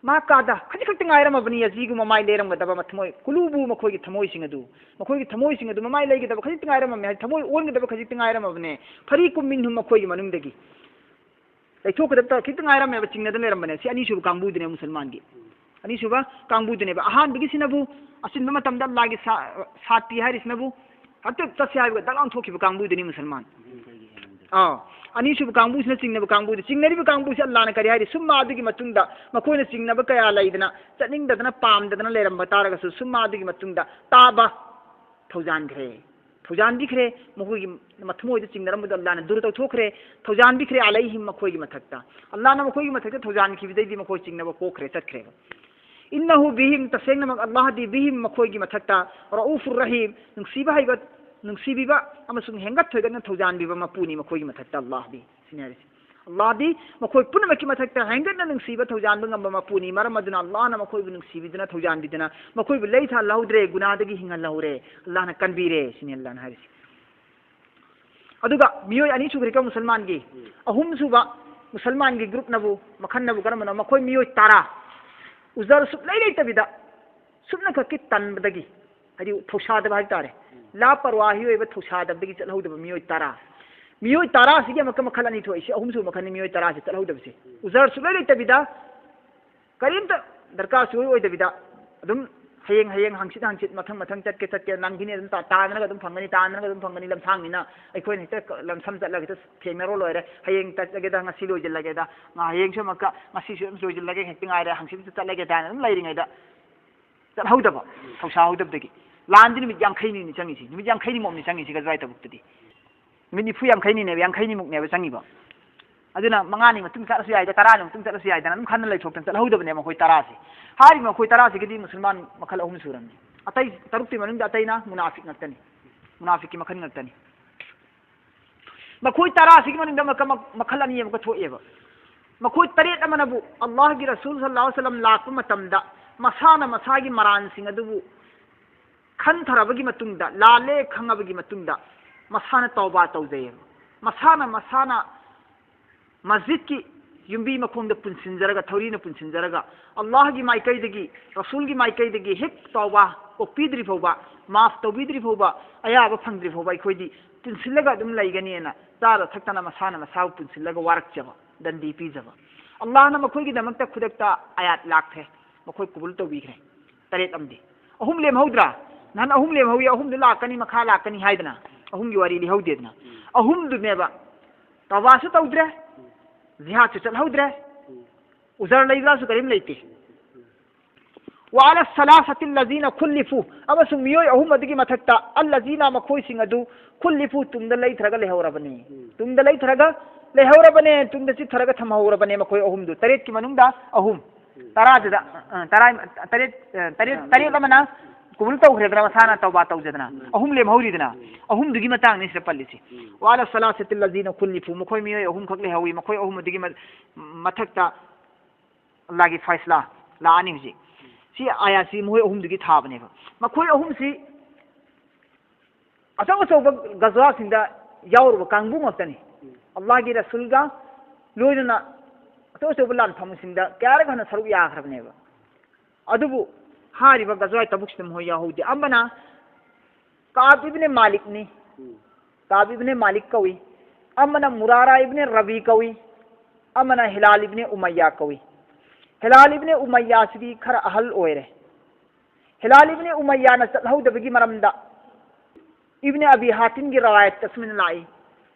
"ꯃꯥ ꯀꯥꯗ", ꯈꯖꯤꯛ ꯈꯛꯇ ꯉꯥꯏꯔꯝꯃꯕꯅꯤ, "ꯌꯥꯖꯤꯒꯨ", ꯃꯃꯥꯏ ꯂꯩꯔꯝꯒꯗꯕ ꯃꯊꯃꯣꯏ, "ꯀꯨꯂꯨꯕꯨ", ꯃꯈꯣꯏꯒꯤ ꯊꯃꯣꯏꯁꯤꯡ ꯑꯗꯨ, ꯃꯈꯣꯏꯒꯤ ꯊꯃꯣꯏꯁꯤꯡ ꯑꯗꯨ ꯃꯃꯥꯏ ꯂꯩꯒꯗꯕ ꯈꯖꯤꯛꯇ ꯉꯥꯏꯔꯝꯃꯕꯅꯤ, ꯍꯥꯏꯗꯤ ꯊꯃꯣꯏ ꯑꯣꯟꯒꯗꯕ ꯈꯖꯤꯛꯇ ꯉꯥꯏꯔꯝꯃꯕꯅꯦ, "ꯐꯔꯤꯀꯨꯝ ꯃꯤꯟꯍꯨꯝ", ꯃꯈꯣꯏꯒꯤ ꯃꯅꯨꯡꯗꯒꯤ꯫ ꯂꯩꯊꯣꯛꯀꯗꯕ ꯈꯤꯇꯪ ꯉꯥꯏꯔꯝꯃꯦꯕ, ꯆꯤꯡꯅꯗꯅ ꯂꯩꯔꯝꯕꯅꯦ꯫ ꯁꯤ ꯑꯅꯤꯁꯨꯕ ꯀꯥꯡꯕꯨꯗꯨꯅꯦ ꯃꯨꯁꯜꯃꯥꯟꯒꯤ꯫ ꯑꯅꯤꯁꯨꯕ ꯀꯥꯡꯕꯨꯗꯨꯅꯦꯕ꯫ ꯑꯍꯥꯟꯕꯒꯤꯁꯤꯅꯕꯨ ꯑꯆꯤꯟꯕ ꯃꯇꯝꯗ ꯑꯜꯂꯥꯒꯤ ꯁꯥ-, ꯁꯥꯠ ꯄꯤ ꯍꯥꯏꯔꯤꯁꯤꯅꯕꯨ ꯍꯦꯛꯇ ꯆꯠꯁꯦ ꯍꯥꯏꯕꯒ ꯗꯛ ꯂꯥꯎꯅ ꯊꯣꯛꯈꯤꯕ ꯀꯥꯡꯕꯨꯗꯨꯅꯤ ꯃꯨꯁꯜꯃꯥꯟ꯫ ꯑꯥ꯫ ꯑꯅꯤꯁꯨꯕ ꯀꯥꯡꯕꯨꯁꯤꯅ ꯆꯤꯡꯅꯕ ꯀꯥꯡꯕꯨꯗꯨ꯫ ꯆꯤꯡꯅꯔꯤꯕ ꯀꯥꯡꯕꯨꯁꯤ ꯑꯜꯂꯥꯅ ꯀꯔꯤ ꯍꯥꯏꯔꯤ? ꯁꯨꯝꯃ ꯑꯗꯨꯒꯤ ꯃꯇꯨꯡꯗ ꯃꯈꯣꯏꯅ ꯆꯤꯡꯅꯕ ꯀꯌꯥ ꯂꯩꯗꯅ, ꯆꯠꯅꯤꯡꯗꯗꯅ, ꯄꯥꯝꯗꯗꯅ ꯂꯩꯔꯝꯕ ꯇꯥꯔꯒꯁꯨ, ꯁꯨꯝꯃ ꯑꯗꯨꯒꯤ ꯃꯇꯨꯡꯗ ꯇꯥꯕ ꯊꯧꯖꯥꯟꯈ꯭ꯔꯦ꯫ ꯊꯧꯖꯥꯟꯕꯤꯈ꯭ꯔꯦ꯫ ꯃꯈꯣꯏꯒꯤ ꯃꯊꯃꯣꯏꯗ ꯆꯤꯡꯅꯔꯝꯕꯗꯣ ꯑꯜꯂꯥꯅ ꯗꯨꯔ ꯇꯧꯊꯣꯛꯈ꯭ꯔꯦ, ꯊꯧꯖꯥꯟꯕꯤꯈ꯭ꯔꯦ꯫ ꯑꯂꯩꯍꯤꯝ, ꯃꯈꯣꯏꯒꯤ ꯃꯊꯛꯇ꯫ ꯑꯜꯂꯥꯅ ꯃꯈꯣꯏꯒꯤ ꯃꯊꯛꯇ ꯊꯧꯖꯥꯟꯈꯤꯕꯗꯩꯗꯤ ꯃꯈꯣꯏ ꯆꯤꯡꯅꯕ ꯀꯣꯛꯈ꯭ꯔꯦ, ꯆꯠꯈ꯭ꯔꯦꯕ꯫ ꯏꯟꯅꯍꯨ ꯕꯤꯍꯤꯝ, ꯇꯁꯦꯡꯅꯃꯛ ꯑꯜꯂꯥꯍꯗꯤ ꯕꯤꯍꯤꯝ, ꯃꯈꯣꯏꯒꯤ ꯃꯊꯛꯇ, ꯔꯎꯐꯨꯔ ꯔꯍꯤꯝ, ꯅꯨꯡꯁꯤꯕ ꯍꯩꯕ, ꯅꯨꯡꯁꯤꯕꯤꯕ ꯑꯃꯁꯨꯡ ꯍꯦꯟꯒꯠ ꯊꯣꯏꯒꯠꯅ ꯊꯧꯖꯥꯟꯕꯤꯕ ꯃꯄꯨꯅꯤ ꯃꯈꯣꯏꯒꯤ ꯃꯊꯛꯇ ꯑꯜꯂꯥꯍꯗꯤ꯫ ꯁꯤꯅꯤ ꯍꯥꯏꯔꯤꯁꯦ꯫ ꯑꯜꯂꯥꯍꯗꯤ ꯃꯈꯣꯏ ꯄꯨꯝꯅꯃꯛꯀꯤ ꯃꯊꯛꯇ ꯍꯦꯟꯒꯠꯅ ꯅꯨꯡꯁꯤꯕ ꯊꯧꯖꯥꯟꯕ ꯉꯝꯕ ꯃꯄꯨꯅꯤ꯫ ꯃꯔꯝ ꯑꯗꯨꯅ ꯑꯜꯂꯥꯍꯅ ꯃꯈꯣꯏꯕꯨ ꯅꯨꯡꯁꯤꯕꯤꯗꯨꯅ, ꯊꯧꯖꯥꯟꯕꯤꯗꯨꯅ ꯃꯈꯣꯏꯕꯨ ꯂꯩ ꯊꯥꯍꯜꯍꯧꯗ꯭ꯔꯦ, ꯒꯨꯅꯥꯗꯒꯤ ꯍꯤꯡꯍꯜꯍꯧꯔꯦ꯫ ꯑꯜꯂꯥꯍꯅ ꯀꯟꯕꯤꯔꯦ꯫ ꯁꯤꯅꯤ ꯑꯜꯂꯥꯍꯅ ꯍꯥꯏꯔꯤꯁꯦ꯫ ꯑꯗꯨꯒ ꯃꯤꯑꯣꯏ ꯑꯅꯤ ꯁꯨꯈ꯭ꯔꯦꯀꯣ ꯃꯨꯁꯜꯃꯥꯟꯒꯤ꯫ ꯑꯍꯨꯝꯁꯨꯕ ꯃꯨꯁꯜꯃꯥꯟꯒꯤ ꯒ꯭ꯔꯨꯞꯅꯕꯨ, ꯃꯈꯜꯅꯕꯨ ꯀꯔꯝꯕꯅꯣ? ꯃꯈꯣꯏ ꯃꯤꯑꯣꯏ ꯇꯔꯥ, ꯎꯖꯔ ꯁꯨꯛꯂꯩ ꯂꯩꯇꯕꯤꯗ, ꯁꯨꯞꯅꯈꯛꯀꯤ ꯇꯟꯕꯗꯒꯤ, ꯍꯥꯏꯗꯤ ꯊꯧꯁꯥꯗꯕ ꯍꯥꯏꯕ ꯇꯥꯔꯦ, ꯂꯥ ꯄꯔꯋꯥꯍꯤ ꯑꯣꯏꯕ ꯊꯧꯁꯥꯗꯕꯗꯒꯤ ꯆꯠꯍꯧꯗꯕ ꯃꯤꯑꯣꯏ ꯇꯔꯥ꯫ ꯃꯤꯑꯣꯏ ꯇꯔꯥꯁꯤꯒꯤ ꯑꯃꯨꯛꯀ ꯃꯈꯜ ꯑꯅꯤ ꯊꯣꯛꯏ꯫ ꯁꯤ ꯑꯍꯨꯝꯁꯨꯕ ꯃꯈꯜꯅꯤ ꯃꯤꯑꯣꯏ ꯇꯔꯥꯁꯤ ꯆꯠꯍꯧꯗꯕꯁꯦ꯫ ꯎꯖꯔ ꯁꯨꯛꯂꯩ ꯂꯩꯇꯕꯤꯗ, ꯀꯔꯤꯝꯇ ꯗꯔꯀꯥꯔ ꯁꯨꯡꯑꯣꯏ ꯑꯣꯏꯗꯕꯤꯗ, ꯑꯗꯨꯝ ꯍꯌꯦꯡ, ꯍꯌꯦꯡ, ꯍꯪꯆꯤꯠ, ꯍꯪꯆꯤꯠ, ꯃꯊꯪ, ꯃꯊꯪ, ꯆꯠꯀꯦ, ꯆꯠꯀꯦ, ꯅꯪꯒꯤꯅꯤ, ꯑꯗꯨꯝ ꯇꯥ-, ꯇꯥꯟꯅꯔꯒ ꯑꯗꯨꯝ ꯐꯪꯒꯅꯤ, ꯇꯥꯟꯅꯔꯒ ꯑꯗꯨꯝ ꯐꯪꯒꯅꯤ, ꯂꯝꯁꯥꯡꯅꯤꯅ ꯑꯩꯈꯣꯏꯅ ꯍꯦꯛꯇ ꯂꯝꯁꯝ ꯆꯠꯂꯒ ꯍꯦꯛꯇ ꯊꯦꯡꯅꯔꯣ ꯂꯣꯏꯔꯦ, ꯍꯌꯦꯡ ꯆꯠꯂꯒꯦꯗ, ꯉꯁꯤ ꯂꯣꯏꯁꯤꯜꯂꯒꯦꯗ, ꯉꯥ-, ꯍꯌꯦꯡꯁꯨ ꯑꯃꯨꯛꯀ, ꯉꯁꯤꯁꯨ ꯑꯗꯨꯝ ꯂꯣꯏꯁꯤꯜꯂꯒꯦ, ꯍꯦꯛꯇ ꯉꯥꯏꯔꯦ, ꯍꯪꯆꯤꯠꯁꯨ ꯆꯠꯂꯒꯦ ꯍꯥꯏꯅ ꯑꯗꯨꯝ ꯂꯩꯔꯤꯉꯩꯗ ꯆꯠꯍꯧꯗꯕ, ꯊꯧꯁꯥꯍꯧꯗꯕꯗꯒꯤ꯫ ꯂꯥꯟꯗꯤ ꯅꯨꯃꯤꯠ ꯌꯥꯡꯈꯩꯅꯤꯅꯦ ꯆꯪꯉꯤꯁꯤ, ꯅꯨꯃꯤꯠ ꯌꯥꯡꯈꯩꯅꯤꯃꯨꯛꯅꯤ ꯆꯪꯉꯤꯁꯤ ꯒꯖꯋꯥꯏ ꯇꯕꯨꯛꯇꯗꯤ꯫ ꯅꯨꯃꯤꯠ ꯅꯤꯐꯨ ꯌꯥꯡꯈꯩꯅꯤꯅꯦꯕ, ꯌꯥꯡꯈꯩꯅꯤꯃꯨꯛꯅꯦꯕ ꯆꯪꯉꯤꯕ꯫ ꯑꯗꯨꯅ ꯃꯉꯥꯅꯤ ꯃꯇꯨꯡ ꯆꯠꯂꯁꯨ ꯌꯥꯏꯗ, ꯇꯔꯥꯅꯤ ꯃꯇꯨꯡ ꯆꯠꯂꯁꯨ ꯌꯥꯏꯗꯅ ꯑꯗꯨꯝ ꯈꯟꯅ ꯂꯩꯊꯣꯛꯇꯅ ꯆꯠꯍꯧꯗꯕꯅꯦ ꯃꯈꯣꯏ ꯇꯔꯥꯁꯦ꯫ ꯍꯥꯏꯔꯤꯕ ꯃꯈꯣꯏ ꯇꯔꯥꯁꯤꯒꯤꯗꯤ ꯃꯨꯁꯜꯃꯥꯟ ꯃꯈꯜ ꯑꯍꯨꯝ ꯁꯨꯔꯝꯃꯤ꯫ ꯑꯇꯩ ꯇꯔꯨꯛꯇꯤ ꯃꯅꯨꯡꯗ ꯑꯇꯩꯅ ꯃꯨꯅꯥꯐꯤꯛ ꯉꯥꯛꯇꯅꯤ, ꯃꯨꯅꯥꯐꯤꯛꯀꯤ ꯃꯈꯜ ꯉꯥꯛꯇꯅꯤ꯫ ꯃꯈꯣꯏ ꯇꯔꯥꯁꯤꯒꯤ ꯃꯅꯨꯡꯗ ꯑꯃꯨꯛꯀ ꯃ-, ꯃꯈꯜ ꯑꯅꯤ ꯑꯃꯨꯛꯀ ꯊꯣꯛꯑꯦꯕ꯫ ꯃꯈꯣꯏ ꯇꯔꯦꯠ ꯑꯃꯅꯕꯨ ꯑꯜꯂꯥꯍꯒꯤ ꯔꯁꯨꯜ ꯁꯜꯂꯜꯂꯥꯍꯨ ꯑꯂꯩꯍꯤ ꯋꯁꯜꯂꯝ ꯂꯥꯛꯄ ꯃꯇꯝꯗ ꯃꯁꯥꯅ ꯃꯁꯥꯒꯤ ꯃꯔꯥꯟꯁꯤꯡ ꯑꯗꯨꯕꯨ ꯈꯟꯊꯔꯕꯒꯤ ꯃꯇꯨꯡꯗ, ꯂꯥꯜꯂꯦ ꯈꯪꯉꯕꯒꯤ ꯃꯇꯨꯡꯗ, ꯃꯁꯥꯅ ꯇꯧꯕꯥ ꯇꯧꯖꯩꯌꯦꯕ꯫ ꯃꯁꯥꯅ, ꯃꯁꯥꯅ ꯃꯁꯖꯤꯗꯀꯤ ꯌꯨꯝꯕꯤ ꯃꯈꯣꯡꯗ ꯄꯨꯟꯁꯤꯟꯖꯔꯒ, ꯊꯧꯔꯤꯅ ꯄꯨꯟꯁꯤꯟꯖꯔꯒ, ꯑꯜꯂꯥꯍꯒꯤ ꯃꯥꯏꯀꯩꯗꯒꯤ, ꯔꯁꯨꯜꯒꯤ ꯃꯥꯏꯀꯩꯗꯒꯤ ꯍꯦꯛ ꯇꯧꯕꯥ ꯀꯣꯛꯄꯤꯗ꯭ꯔꯤ ꯐꯥꯎꯕ, ꯃꯥꯐ ꯇꯧꯕꯤꯗ꯭ꯔꯤ ꯐꯥꯎꯕ, ꯑꯌꯥꯕ ꯐꯪꯗ꯭ꯔꯤ ꯐꯥꯎꯕ ꯑꯩꯈꯣꯏꯗꯤ ꯄꯨꯟꯁꯤꯜꯂꯒ ꯑꯗꯨꯝ ꯂꯩꯒꯅꯤꯅ ꯆꯥꯗ ꯊꯛꯇꯅ ꯃꯁꯥꯅ ꯃꯁꯥꯕꯨ ꯄꯨꯟꯁꯤꯜꯂꯒ ꯋꯥꯔꯛꯆꯕ, ꯗꯟꯗꯤ ꯄꯤꯖꯕ꯫ ꯑꯜꯂꯥꯍꯅ ꯃꯈꯣꯏꯒꯤꯗꯃꯛꯇ ꯈꯨꯗꯛꯇ ꯑꯥꯌꯥꯠ ꯂꯥꯛꯈ꯭ꯔꯦ, ꯃꯈꯣꯏ ꯀꯕꯨꯜ ꯇꯧꯕꯤꯈ꯭ꯔꯦ꯫ ꯇꯔꯦꯠ ꯑꯃꯗꯤ꯫ ꯑꯍꯨꯝ ꯂꯦꯝꯍꯧꯗ꯭ꯔꯥ? ꯅꯍꯥꯟ ꯑꯍꯨꯝ ꯂꯦꯝꯍꯧꯏ, ꯑꯍꯨꯝꯗꯨ ꯂꯥꯛꯀꯅꯤ, ꯃꯈꯥ ꯂꯥꯛꯀꯅꯤ ꯍꯥꯏꯗꯅ꯫ ꯑꯍꯨꯝꯒꯤ ꯋꯥꯔꯤ ꯂꯤꯍꯧꯗꯦꯗꯅ꯫ ꯑꯍꯨꯝꯗꯨꯅꯦꯕ꯫ ꯇꯧꯕꯥꯁꯨ ꯇꯧꯗ꯭ꯔꯦ, ꯖꯤꯍꯥꯗꯁꯨ ꯆꯠꯍꯧꯗ꯭ꯔꯦ, ꯎꯖꯔ ꯂꯩꯕ꯭ꯔꯥꯁꯨ ꯀꯔꯤꯝ ꯂꯩꯇꯦ꯫ وعلى الثلاثة الذين خلفوا, ꯑꯃꯁꯨꯡ ꯃꯤꯑꯣꯏ ꯑꯍꯨꯝ ꯑꯗꯨꯒꯤ ꯃꯊꯛꯇ, الذين, ꯃꯈꯣꯏꯁꯤꯡ ꯑꯗꯨ, خلفوا, ꯇꯨꯡꯗ ꯂꯩꯊꯔꯒ ꯂꯩꯍꯧꯔꯕꯅꯤ꯫ ꯇꯨꯡꯗ ꯂꯩꯊꯔꯒ ꯂꯩꯍꯧꯔꯕꯅꯦ, ꯇꯨꯡꯗ ꯆꯤꯠꯊꯔꯒ ꯊꯝꯍꯧꯔꯕꯅꯦ ꯃꯈꯣꯏ ꯑꯍꯨꯝꯗꯨ꯫ ꯇꯔꯦꯠꯀꯤ ꯃꯅꯨꯡꯗ ꯑꯍꯨꯝ꯫ ꯇꯔꯥꯗꯨꯗ, ꯑ, ꯇꯔꯥ, ꯇꯔꯦꯠ, ꯑ, ꯇꯔꯦꯠ, ꯇꯔꯦꯠ ꯑꯃꯅ ꯀꯕꯨꯜ ꯇꯧꯈ꯭ꯔꯦꯗꯅ, ꯃꯁꯥꯅ ꯇꯧꯕꯥ ꯇꯧꯖꯗꯅ꯫ ꯑꯍꯨꯝ ꯂꯦꯝꯍꯧꯔꯤꯗꯅ, ꯑꯍꯨꯝꯗꯨꯒꯤ ꯃꯇꯥꯡꯅꯤ ꯁꯤꯗ ꯄꯜꯂꯤꯁꯤ꯫ وعلى الثلاثة الذين خلفوا, ꯃꯈꯣꯏ ꯃꯤꯑꯣꯏ ꯑꯍꯨꯝꯈꯛ ꯂꯩꯍꯧꯋꯤ, ꯃꯈꯣꯏ ꯑꯍꯨꯝ ꯑꯗꯨꯒꯤ ꯃ-, ꯃꯊꯛꯇ ꯑꯜꯂꯥꯍꯒꯤ ꯐꯩꯁꯂꯥ ꯂꯥꯛꯑꯅꯤ ꯍꯧꯖꯤꯛ꯫ ꯁꯤ ꯑꯥꯌꯥꯠꯁꯤ ꯃꯈꯣꯏ ꯑꯍꯨꯝꯗꯨꯒꯤ ꯊꯥꯕꯅꯦꯕ꯫ ꯃꯈꯣꯏ ꯑꯍꯨꯝꯁꯤ ꯑꯆꯧ ꯑꯆꯧꯕ ꯒꯖꯋꯥꯁꯤꯡꯗ ꯌꯥꯎꯔꯨꯕ ꯀꯥꯡꯕꯨ ꯉꯥꯛꯇꯅꯤ꯫ ꯑꯜꯂꯥꯍꯒꯤ ꯔꯁꯨꯜꯒ ꯂꯣꯏꯅꯅ ꯑꯆꯧ ꯑꯆꯧꯕ ꯂꯥꯟꯐꯝꯁꯤꯡꯗ ꯀꯌꯥꯔꯛ ꯍꯟꯅ ꯁꯔꯨꯛ ꯌꯥꯈ꯭ꯔꯕꯅꯦꯕ꯫ ꯑꯗꯨꯕꯨ ꯍꯥꯏꯔꯤꯕ ꯒꯖꯋꯥꯏ ꯇꯕꯨꯛꯁꯤꯗ ꯃꯈꯣꯏ ꯌꯥꯎꯍꯧꯗꯦ꯫ ꯑꯃꯅ ꯀꯥꯕ ꯏꯕꯅꯦ ꯃꯥꯂꯤꯛꯅꯤ꯫ ꯎꯝ꯫ ꯀꯥꯕ ꯏꯕꯅꯦ ꯃꯥꯂꯤꯛ ꯀꯧꯏ꯫ ꯑꯃꯅ ꯃꯨꯔꯥꯔꯥ ꯏꯕꯅꯦ ꯔꯕꯤ ꯀꯧꯏ꯫ ꯑꯃꯅ ꯍꯤꯂꯥꯜ ꯏꯕꯅꯦ ꯎꯃꯩꯌꯥ ꯀꯧꯏ꯫ ꯍꯤꯂꯥꯜ ꯏꯕꯅꯦ ꯎꯃꯩꯌꯥꯁꯤꯗꯤ ꯈꯔ ꯑꯍꯜ ꯑꯣꯏꯔꯦ꯫ ꯍꯤꯂꯥꯜ ꯏꯕꯅꯦ ꯎꯃꯩꯌꯥꯅ ꯆꯠꯍꯧꯗꯕꯒꯤ ꯃꯔꯝꯗ ꯏꯕꯅꯦ ꯑꯕꯤ ꯍꯥꯇꯤꯝꯒꯤ ꯔꯋꯥꯌꯠꯇ ꯁꯨꯃꯥꯏꯅ ꯂꯥꯛꯏ꯫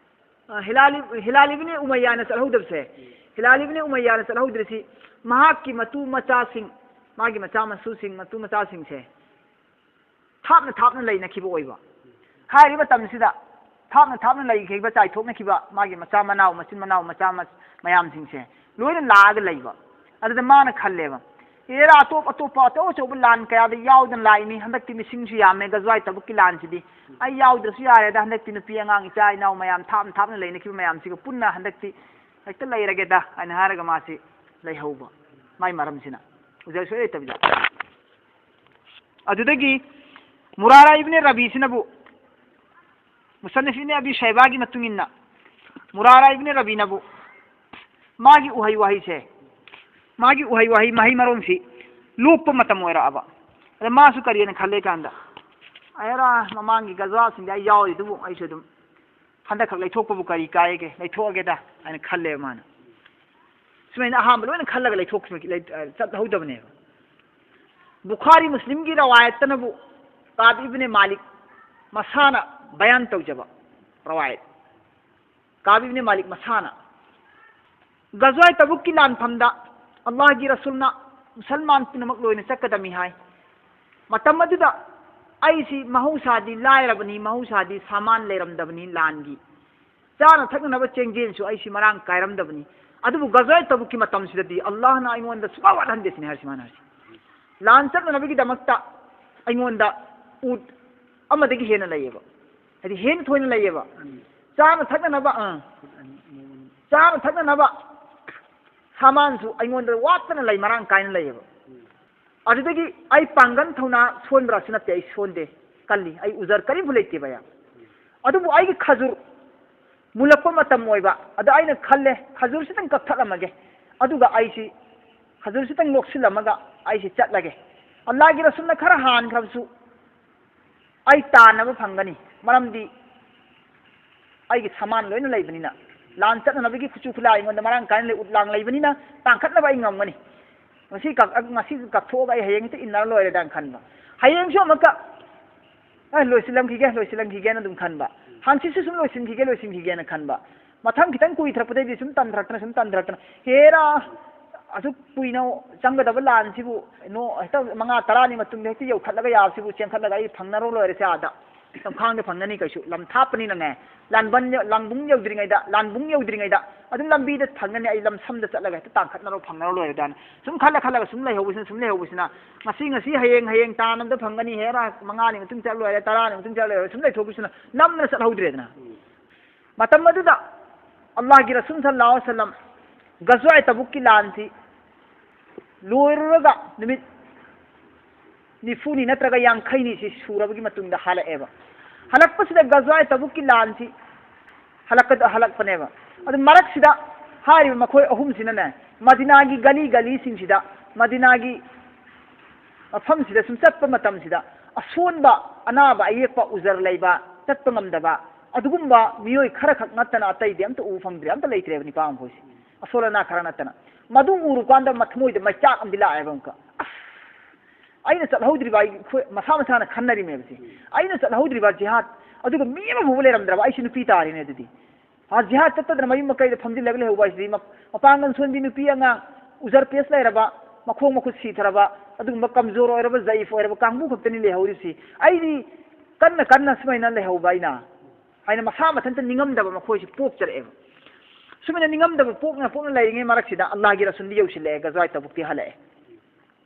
ꯑ, ꯍꯤꯂꯥꯜ ꯏꯕ-, ꯍꯤꯂꯥꯜ ꯏꯕꯅꯦ ꯎꯃꯩꯌꯥꯅ ꯆꯠꯍꯧꯗꯕꯁꯦ, ꯍꯤꯂꯥꯜ ꯏꯕꯅꯦ ꯎꯃꯩꯌꯥꯅ ꯆꯠꯍꯧꯗ꯭ꯔꯤꯁꯤ ꯃꯍꯥꯛꯀꯤ ꯃꯇꯨ ꯃꯆꯥꯁꯤꯡ, ꯃꯥꯒꯤ ꯃꯆꯥ ꯃꯁꯨꯁꯤꯡ, ꯃꯇꯨ ꯃꯆꯥꯁꯤꯡꯁꯦ ꯊꯥꯞꯅ ꯊꯥꯞꯅ ꯂꯩꯅꯈꯤꯕ ꯑꯣꯏꯕ꯫ ꯍꯥꯏꯔꯤꯕ ꯃꯇꯝꯁꯤꯗ ꯊꯥꯞꯅ ꯊꯥꯞꯅ ꯂꯩꯈꯤꯕ, ꯆꯥꯏꯊꯣꯛꯅꯈꯤꯕ ꯃꯥꯒꯤ ꯃꯆꯥ ꯃꯅꯥꯎ, ꯃꯆꯤꯟ ꯃꯅꯥꯎ, ꯃꯆꯥ ꯃ-, ꯃꯌꯥꯝꯁꯤꯡꯁꯦ ꯂꯣꯏꯅ ꯂꯥꯛꯑꯒ ꯂꯩꯕ꯫ ꯑꯗꯨꯗ ꯃꯥꯅ ꯈꯜꯂꯦꯕ, "ꯑꯦꯔꯥ, ꯑꯇꯣꯞ ꯑꯇꯣꯞꯄ ꯑꯆꯧ ꯑꯆꯧꯕ ꯂꯥꯟ ꯀꯌꯥꯗ ꯌꯥꯎꯗꯅ ꯂꯥꯛꯏꯅꯤ, ꯍꯟꯗꯛꯇꯤ ꯃꯤꯁꯤꯡꯁꯨ ꯌꯥꯝꯃꯦ, ꯒꯖꯋꯥꯏ ꯇꯕꯨꯛꯀꯤ ꯂꯥꯟꯁꯤꯗꯤ ꯑꯩ ꯌꯥꯎꯗ꯭ꯔꯁꯨ ꯌꯥꯔꯦꯗ, ꯍꯟꯗꯛꯇꯤ ꯅꯨꯄꯤ ꯑꯉꯥꯡ ꯏꯆꯥ ꯏꯅꯥꯎ ꯃꯌꯥꯝ ꯊꯥꯞꯅ ꯊꯥꯞꯅ ꯂꯩꯅꯈꯤꯕ ꯃꯌꯥꯝꯁꯤꯒ ꯄꯨꯟꯅ ꯍꯟꯗꯛꯇꯤ ꯍꯦꯛꯇ ꯂꯩꯔꯒꯦꯗ" ꯍꯥꯏꯅ ꯍꯥꯏꯔꯒ ꯃꯥꯁꯤ ꯂꯩꯍꯧꯕ꯫ ꯃꯥꯏ ꯃꯔꯝꯁꯤꯅ ꯎꯖ ꯁꯣꯏ ꯂꯩꯇꯕꯤꯗ꯫ ꯑꯗꯨꯗꯒꯤ ꯃꯨꯔꯥꯔꯥ ꯏꯕꯅꯦ ꯔꯕꯤꯁꯤꯅꯕꯨ, ꯃꯨꯁꯟꯅꯤꯐ ꯏꯕꯅꯦ ꯑꯕꯤ ꯁꯥꯏꯕꯥꯒꯤ ꯃꯇꯨꯡ ꯏꯟꯅ, ꯃꯨꯔꯥꯔꯥ ꯏꯕꯅꯦ ꯔꯕꯤꯅꯕꯨ ꯃꯥꯒꯤ ꯎꯍꯩ ꯋꯥꯍꯩꯁꯦ, ꯃꯥꯒꯤ ꯎꯍꯩ ꯋꯥꯍꯩ, ꯃꯍꯩ ꯃꯔꯣꯡꯁꯤ ꯂꯣꯛꯄ ꯃꯇꯝ ꯑꯣꯏꯔꯛꯑꯕ꯫ ꯑꯗ ꯃꯥꯁꯨ ꯀꯔꯤꯅ ꯈꯜꯂꯦ ꯀꯥꯟꯗ, "ꯑꯦꯔꯥ, ꯃꯃꯥꯡꯒꯤ ꯒꯖꯋꯥꯁꯤꯡꯗ ꯑꯩ ꯌꯥꯎꯔꯤ ꯑꯗꯨꯕꯨ ꯑꯩꯁꯨ ꯑꯗꯨꯝ ꯍꯟꯗꯛꯈꯛ ꯂꯩꯊꯣꯛꯄꯕꯨ ꯀꯔꯤ ꯀꯥꯏꯒꯦ, ꯂꯩꯊꯣꯛꯑꯒꯦꯗ" ꯍꯥꯏꯅ ꯈꯜꯂꯦꯕ ꯃꯥꯅ꯫ ꯁꯨꯃꯥꯏꯅ ꯑꯍꯥꯟꯕ ꯂꯣꯏꯅ ꯈꯜꯂꯒ ꯂꯩꯊꯣꯛꯈꯤꯕ, ꯂꯩ-, ꯑ, ꯆꯠꯍꯧꯗꯕꯅꯦꯕ꯫ ꯕꯨꯈꯥꯔꯤ ꯃꯨꯁꯂꯤꯝꯒꯤ ꯔꯋꯥꯌꯠꯇꯅꯕꯨ ꯀꯥꯕ ꯏꯕꯅꯦ ꯃꯥꯂꯤꯛ ꯃꯁꯥꯅ ꯕꯌꯥꯟ ꯇꯧꯖꯕ ꯔꯋꯥꯌꯠ꯫ ꯀꯥꯕ ꯏꯕꯅꯦ ꯃꯥꯂꯤꯛ ꯃꯁꯥꯅ ꯒꯖꯋꯥꯏ ꯇꯕꯨꯛꯀꯤ ꯂꯥꯟꯐꯝꯗ ꯑꯜꯂꯥꯍꯒꯤ ꯔꯁꯨꯜꯅ ꯃꯨꯁꯜꯃꯥꯟ ꯄꯨꯝꯅꯃꯛ ꯂꯣꯏꯅ ꯆꯠꯀꯗꯕꯅꯤ ꯍꯥꯏ꯫ ꯃꯇꯝ ꯑꯗꯨꯗ ꯑꯩꯁꯤ ꯃꯍꯧꯁꯥꯗꯤ ꯂꯥꯏꯔꯕꯅꯤ, ꯃꯍꯧꯁꯥꯗꯤ ꯁꯥꯃꯥꯟ ꯂꯩꯔꯝꯗꯕꯅꯤ ꯂꯥꯟꯒꯤ꯫ ꯆꯥꯅ ꯊꯛꯅꯅꯕ ꯆꯦꯡꯖꯦꯟꯁꯨ ꯑꯩꯁꯤ ꯃꯔꯥꯡ ꯀꯥꯏꯔꯝꯗꯕꯅꯤ꯫ ꯑꯗꯨꯕꯨ ꯒꯖꯋꯥꯏ ꯇꯕꯨꯛꯀꯤ ꯃꯇꯝꯁꯤꯗꯗꯤ ꯑꯜꯂꯥꯍꯅ ꯑꯩꯉꯣꯟꯗ ꯁꯨꯡꯋꯥꯠ ꯋꯥꯠꯍꯟꯗꯦ ꯁꯤꯅꯤ ꯍꯥꯏꯔꯤꯁꯤ ꯃꯥꯅ ꯍꯥꯏꯔꯤꯁꯤ꯫ ꯂꯥꯟ ꯆꯠꯅꯅꯕꯒꯤꯗꯃꯛꯇ ꯑꯩꯉꯣꯟꯗ ꯎꯠ ꯑꯃꯗꯒꯤ ꯍꯦꯟꯅ ꯂꯩꯌꯦꯕ꯫ ꯍꯥꯏꯗꯤ ꯍꯦꯟꯅ ꯊꯣꯏꯅ ꯂꯩꯌꯦꯕ꯫ ꯆꯥꯅ ꯊꯛꯅꯅꯕ, ꯑꯥ꯫ ꯆꯥꯅ ꯊꯛꯅꯅꯕ ꯁꯥꯃꯥꯟꯁꯨ ꯑꯩꯉꯣꯟꯗ ꯋꯥꯠꯇꯅ ꯂꯩ, ꯃꯔꯥꯡ ꯀꯥꯏꯅ ꯂꯩꯌꯦꯕ꯫ ꯑꯗꯨꯗꯒꯤ ꯑꯩ ꯄꯥꯡꯒꯟ ꯊꯧꯅꯥ ꯁꯣꯟꯕ꯭ꯔꯥꯁꯨ ꯅꯠꯇꯦ, ꯑꯩ ꯁꯣꯟꯗꯦ, ꯀꯜꯂꯤ, ꯑꯩ ꯎꯖꯔ ꯀꯔꯤꯝꯐꯥꯎ ꯂꯩꯇꯦ ꯚꯌꯥ꯫ ꯑꯗꯨꯕꯨ ꯑꯩꯒꯤ ꯈꯖꯨꯔ, ꯃꯨꯜꯂꯛꯄ ꯃꯇꯝ ꯑꯣꯏꯕ꯫ ꯑꯗ ꯑꯩꯅ ꯈꯜꯂꯦ, ꯈꯖꯨꯔꯁꯤꯇꯪ ꯀꯛꯊꯠꯂꯝꯃꯒꯦ, ꯑꯗꯨꯒ ꯑꯩꯁꯤ ꯈꯖꯨꯔꯁꯤꯇꯪ ꯂꯣꯛꯁꯤꯜꯂꯝꯃꯒ ꯑꯩꯁꯤ ꯆꯠꯂꯒꯦ꯫ ꯑꯜꯂꯥꯍꯒꯤ ꯔꯁꯨꯜꯅ ꯈꯔ ꯍꯥꯟꯈ꯭ꯔꯕꯁꯨ ꯑꯩ ꯇꯥꯟꯅꯕ ꯐꯪꯒꯅꯤ, ꯃꯔꯝꯗꯤ ꯑꯩꯒꯤ ꯁꯃꯥꯟ ꯂꯣꯏꯅ ꯂꯩꯕꯅꯤꯅ, ꯂꯥꯟ ꯆꯠꯅꯅꯕꯒꯤ ꯈꯨꯠꯁꯨ ꯈꯨꯠꯂꯥꯏ ꯑꯩꯉꯣꯟꯗ ꯃꯔꯥꯡ ꯀꯥꯏꯅ ꯂꯩ, ꯎꯠꯂꯥꯡ ꯂꯩꯕꯅꯤꯅ ꯇꯥꯡꯈꯠꯅꯕ ꯑꯩ ꯉꯝꯒꯅꯤ꯫ ꯉꯁꯤ ꯀꯛ-, ꯉꯁꯤ ꯀꯛꯊꯣꯛꯑꯒ ꯑꯩ ꯍꯌꯦꯡ ꯍꯦꯛꯇ ꯏꯟꯅꯔ ꯂꯣꯏꯔꯦꯗꯥꯅ ꯈꯟꯕ꯫ ꯍꯌꯦꯡꯁꯨ ꯑꯃꯨꯛꯀ ꯑꯦ, ꯂꯣꯏꯁꯤꯜꯂꯝꯈꯤꯒꯦ, ꯂꯣꯏꯁꯤꯜꯂꯝꯈꯤꯒꯦꯅ ꯑꯗꯨꯝ ꯈꯟꯕ꯫ ꯍꯪꯆꯤꯠꯁꯨ ꯁꯨꯝ ꯂꯣꯏꯁꯤꯟꯈꯤꯒꯦ, ꯂꯣꯏꯁꯤꯟꯈꯤꯒꯦꯅ ꯈꯟꯕ꯫ ꯃꯊꯪ ꯈꯤꯇꯪ ꯀꯨꯏꯊꯔꯛꯄꯗꯩꯗꯤ ꯁꯨꯝ ꯇꯟꯊꯔꯛꯇꯅ, ꯁꯨꯝ ꯇꯟꯊꯔꯛꯇꯅ, ꯍꯦꯔꯥ, ꯑꯁꯨꯛ ꯀꯨꯏꯅ ꯆꯪꯒꯗꯕ ꯂꯥꯟꯁꯤꯕꯨ ꯅꯣ-, ꯍꯦꯛꯇ ꯃꯉꯥ ꯇꯔꯥꯅꯤ ꯃꯇꯨꯡꯗ ꯍꯦꯛꯇ ꯌꯧꯈꯠꯂꯒ ꯌꯥꯕꯁꯤꯕꯨ, ꯆꯦꯟꯈꯠꯂꯒ ꯑꯩ ꯐꯪꯅꯔꯣ ꯂꯣꯏꯔꯦꯁꯦ ꯑꯥꯗ꯫ ꯂꯝꯈꯥꯡꯗ ꯐꯪꯒꯅꯤ ꯀꯩꯁꯨ, ꯂꯝ ꯊꯥꯞꯄꯅꯤꯅꯅꯦ, ꯂꯥꯟꯕꯟ ꯌ-, ꯂꯥꯡꯕꯨꯡ ꯌꯧꯗ꯭ꯔꯤꯉꯩꯗ, ꯂꯥꯟꯕꯨꯡ ꯌꯧꯗ꯭ꯔꯤꯉꯩꯗ ꯑꯗꯨꯝ ꯂꯝꯕꯤꯗ ꯐꯪꯒꯅꯤ, ꯑꯩ ꯂꯝꯁꯝꯗ ꯆꯠꯂꯒ ꯍꯦꯛꯇ ꯇꯥꯡꯈꯠꯅꯔꯣ, ꯐꯪꯅꯔꯣ ꯂꯣꯏꯔꯦꯗꯥꯅ ꯁꯨꯝ ꯈꯜꯂ ꯈꯜꯂꯒ ꯁꯨꯝ ꯂꯩꯍꯧꯕꯁꯤꯅ, ꯁꯨꯝ ꯂꯩꯍꯧꯕꯁꯤꯅ, ꯉꯁꯤ, ꯉꯁꯤ, ꯍꯌꯦꯡ, ꯍꯌꯦꯡ ꯇꯥꯟꯅꯕꯗ ꯐꯪꯒꯅꯤ, ꯍꯦꯔꯥ, ꯃꯉꯥꯅꯤ ꯃꯇꯨꯡ ꯆꯠꯂꯣꯏꯔꯦ, ꯇꯔꯥꯅꯤ ꯃꯇꯨꯡ ꯆꯠꯂꯣꯏꯔꯦ, ꯁꯨꯝ ꯂꯩꯊꯣꯛꯈꯤꯕꯁꯤꯅ ꯅꯝꯗꯅ ꯆꯠꯍꯧꯗ꯭ꯔꯦꯗꯅ꯫ ꯃꯇꯝ ꯑꯗꯨꯗ ꯑꯜꯂꯥꯍꯒꯤ ꯔꯁꯨꯜ ꯁꯜꯂꯜꯂꯥꯍꯨ ꯑꯂꯩꯍꯤ ꯋꯁꯜꯂꯝ ꯒꯖꯋꯥꯏ ꯇꯕꯨꯛꯀꯤ ꯂꯥꯟꯁꯤ ꯂꯣꯏꯔꯨꯔꯒ ꯅꯨꯃꯤꯠ ꯅꯤꯐꯨꯅꯤ ꯅꯠꯇ꯭ꯔꯒ ꯌꯥꯡꯈꯩꯅꯤ ꯁꯤ ꯁꯨꯔꯕꯒꯤ ꯃꯇꯨꯡꯗ ꯍꯜꯂꯛꯑꯦꯕ꯫ ꯍꯜꯂꯛꯄꯁꯤꯗ ꯒꯖꯋꯥꯏ ꯇꯕꯨꯛꯀꯤ ꯂꯥꯟꯁꯤ ꯍꯜꯂꯛꯀ-, ꯍꯜꯂꯛꯄꯅꯦꯕ꯫ ꯑꯗꯨ ꯃꯔꯛꯁꯤꯗ ꯍꯥꯏꯔꯤꯕ ꯃꯈꯣꯏ ꯑꯍꯨꯝꯁꯤꯅꯅꯦ, ꯃꯗꯤꯅꯥꯒꯤ ꯒꯂꯤ ꯒꯂꯤꯁꯤꯡꯁꯤꯗ, ꯃꯗꯤꯅꯥꯒꯤ ꯃꯐꯝꯁꯤꯗ ꯁꯨꯝ ꯆꯠꯄ ꯃꯇꯝꯁꯤꯗ ꯑꯁꯣꯟꯕ, ꯑꯅꯥꯕ ꯑꯌꯦꯛꯄ, ꯎꯖꯔ ꯂꯩꯕ, ꯆꯠꯄ ꯉꯝꯗꯕ, ꯑꯗꯨꯒꯨꯝꯕ ꯃꯤꯑꯣꯏ ꯈꯔꯈꯛ ꯅꯠꯇꯅ ꯑꯇꯩꯗꯤ ꯑꯝꯇ ꯎꯕ ꯐꯪꯗ꯭ꯔꯦ, ꯑꯝꯇ ꯂꯩꯇ꯭ꯔꯦꯕ ꯅꯤꯄꯥ ꯃꯈꯣꯏꯁꯦ, ꯑꯁꯣꯜ ꯑꯅꯥ ꯈꯔ ꯅꯠꯇꯅ꯫ ꯃꯗꯨ ꯎꯔꯨꯀꯥꯟꯗ ꯃꯊꯃꯣꯏꯗ ꯃꯩꯆꯥꯛ ꯑꯃꯗꯤ ꯂꯥꯛꯑꯦꯕ ꯑꯃꯨꯛꯀ꯫ ꯑꯁ! ꯑꯩꯅ ꯆꯠꯍꯧꯗ꯭ꯔꯤꯕ, ꯑꯩ, ꯑꯩꯈꯣꯏ ꯃꯁꯥ ꯃꯁꯥꯅ ꯈꯟꯅꯔꯤꯃꯦꯕ ꯁꯤ꯫ ꯑꯩꯅ ꯆꯠꯍꯧꯗ꯭ꯔꯤꯕ ꯖꯤꯍꯥꯗ, ꯑꯗꯨꯒ ꯃꯤ ꯑꯃꯐꯥꯎꯕ ꯂꯩꯔꯝꯗ꯭ꯔꯕ, ꯑꯩꯁꯨ ꯅꯨꯄꯤ ꯇꯥꯔꯦꯅꯦ ꯑꯗꯨꯗꯤ꯫ ꯑꯥ, ꯖꯤꯍꯥꯗ ꯆꯠꯇꯗꯅ ꯃꯌꯨꯝ ꯃꯀꯩꯗ ꯐꯝꯖꯤꯜꯂꯒ ꯂꯩꯍꯧꯕ ꯍꯥꯏꯁꯤꯗꯤ, ꯃ-, ꯃꯄꯥꯡꯒꯜ ꯁꯣꯟꯕꯤ ꯅꯨꯄꯤ ꯑꯉꯥꯡ, ꯎꯖꯔ ꯄꯦꯁ ꯂꯩꯔꯕ, ꯃꯈꯣꯡ ꯃꯈꯨꯠ ꯁꯤꯊꯔꯕ, ꯑꯗꯨꯒꯨꯝꯕ ꯀꯝꯖꯣꯔ ꯑꯣꯏꯔꯕ, ꯖꯌꯤꯐ ꯑꯣꯏꯔꯕ ꯀꯥꯡꯕꯨ ꯈꯛꯇꯅꯤ ꯂꯩꯍꯧꯔꯤꯁꯤ꯫ ꯑꯩꯗꯤ ꯀꯟꯅ ꯀꯟꯅ ꯁꯨꯃꯥꯏꯅ ꯂꯩꯍꯧꯕ ꯑꯩꯅ, ꯍꯥꯏꯅ ꯃꯁꯥ ꯃꯊꯟꯇ ꯅꯤꯡꯉꯝꯗꯕ ꯃꯈꯣꯏꯁꯤ ꯄꯣꯛꯆꯔꯛꯑꯦꯕ꯫ ꯁꯨꯃꯥꯏꯅ ꯅꯤꯡꯉꯝꯗꯕ ꯄꯣꯛꯅ ꯄꯣꯛꯅ ꯂꯩꯔꯤꯉꯩ ꯃꯔꯛꯁꯤꯗ ꯑꯜꯂꯥꯍꯒꯤ ꯔꯁꯨꯜꯗꯤ ꯌꯧꯁꯤꯜꯂꯛꯑꯦ, ꯒꯖꯋꯥꯏ ꯇꯕꯨꯛꯇꯤ ꯍꯜꯂꯛꯑꯦ꯫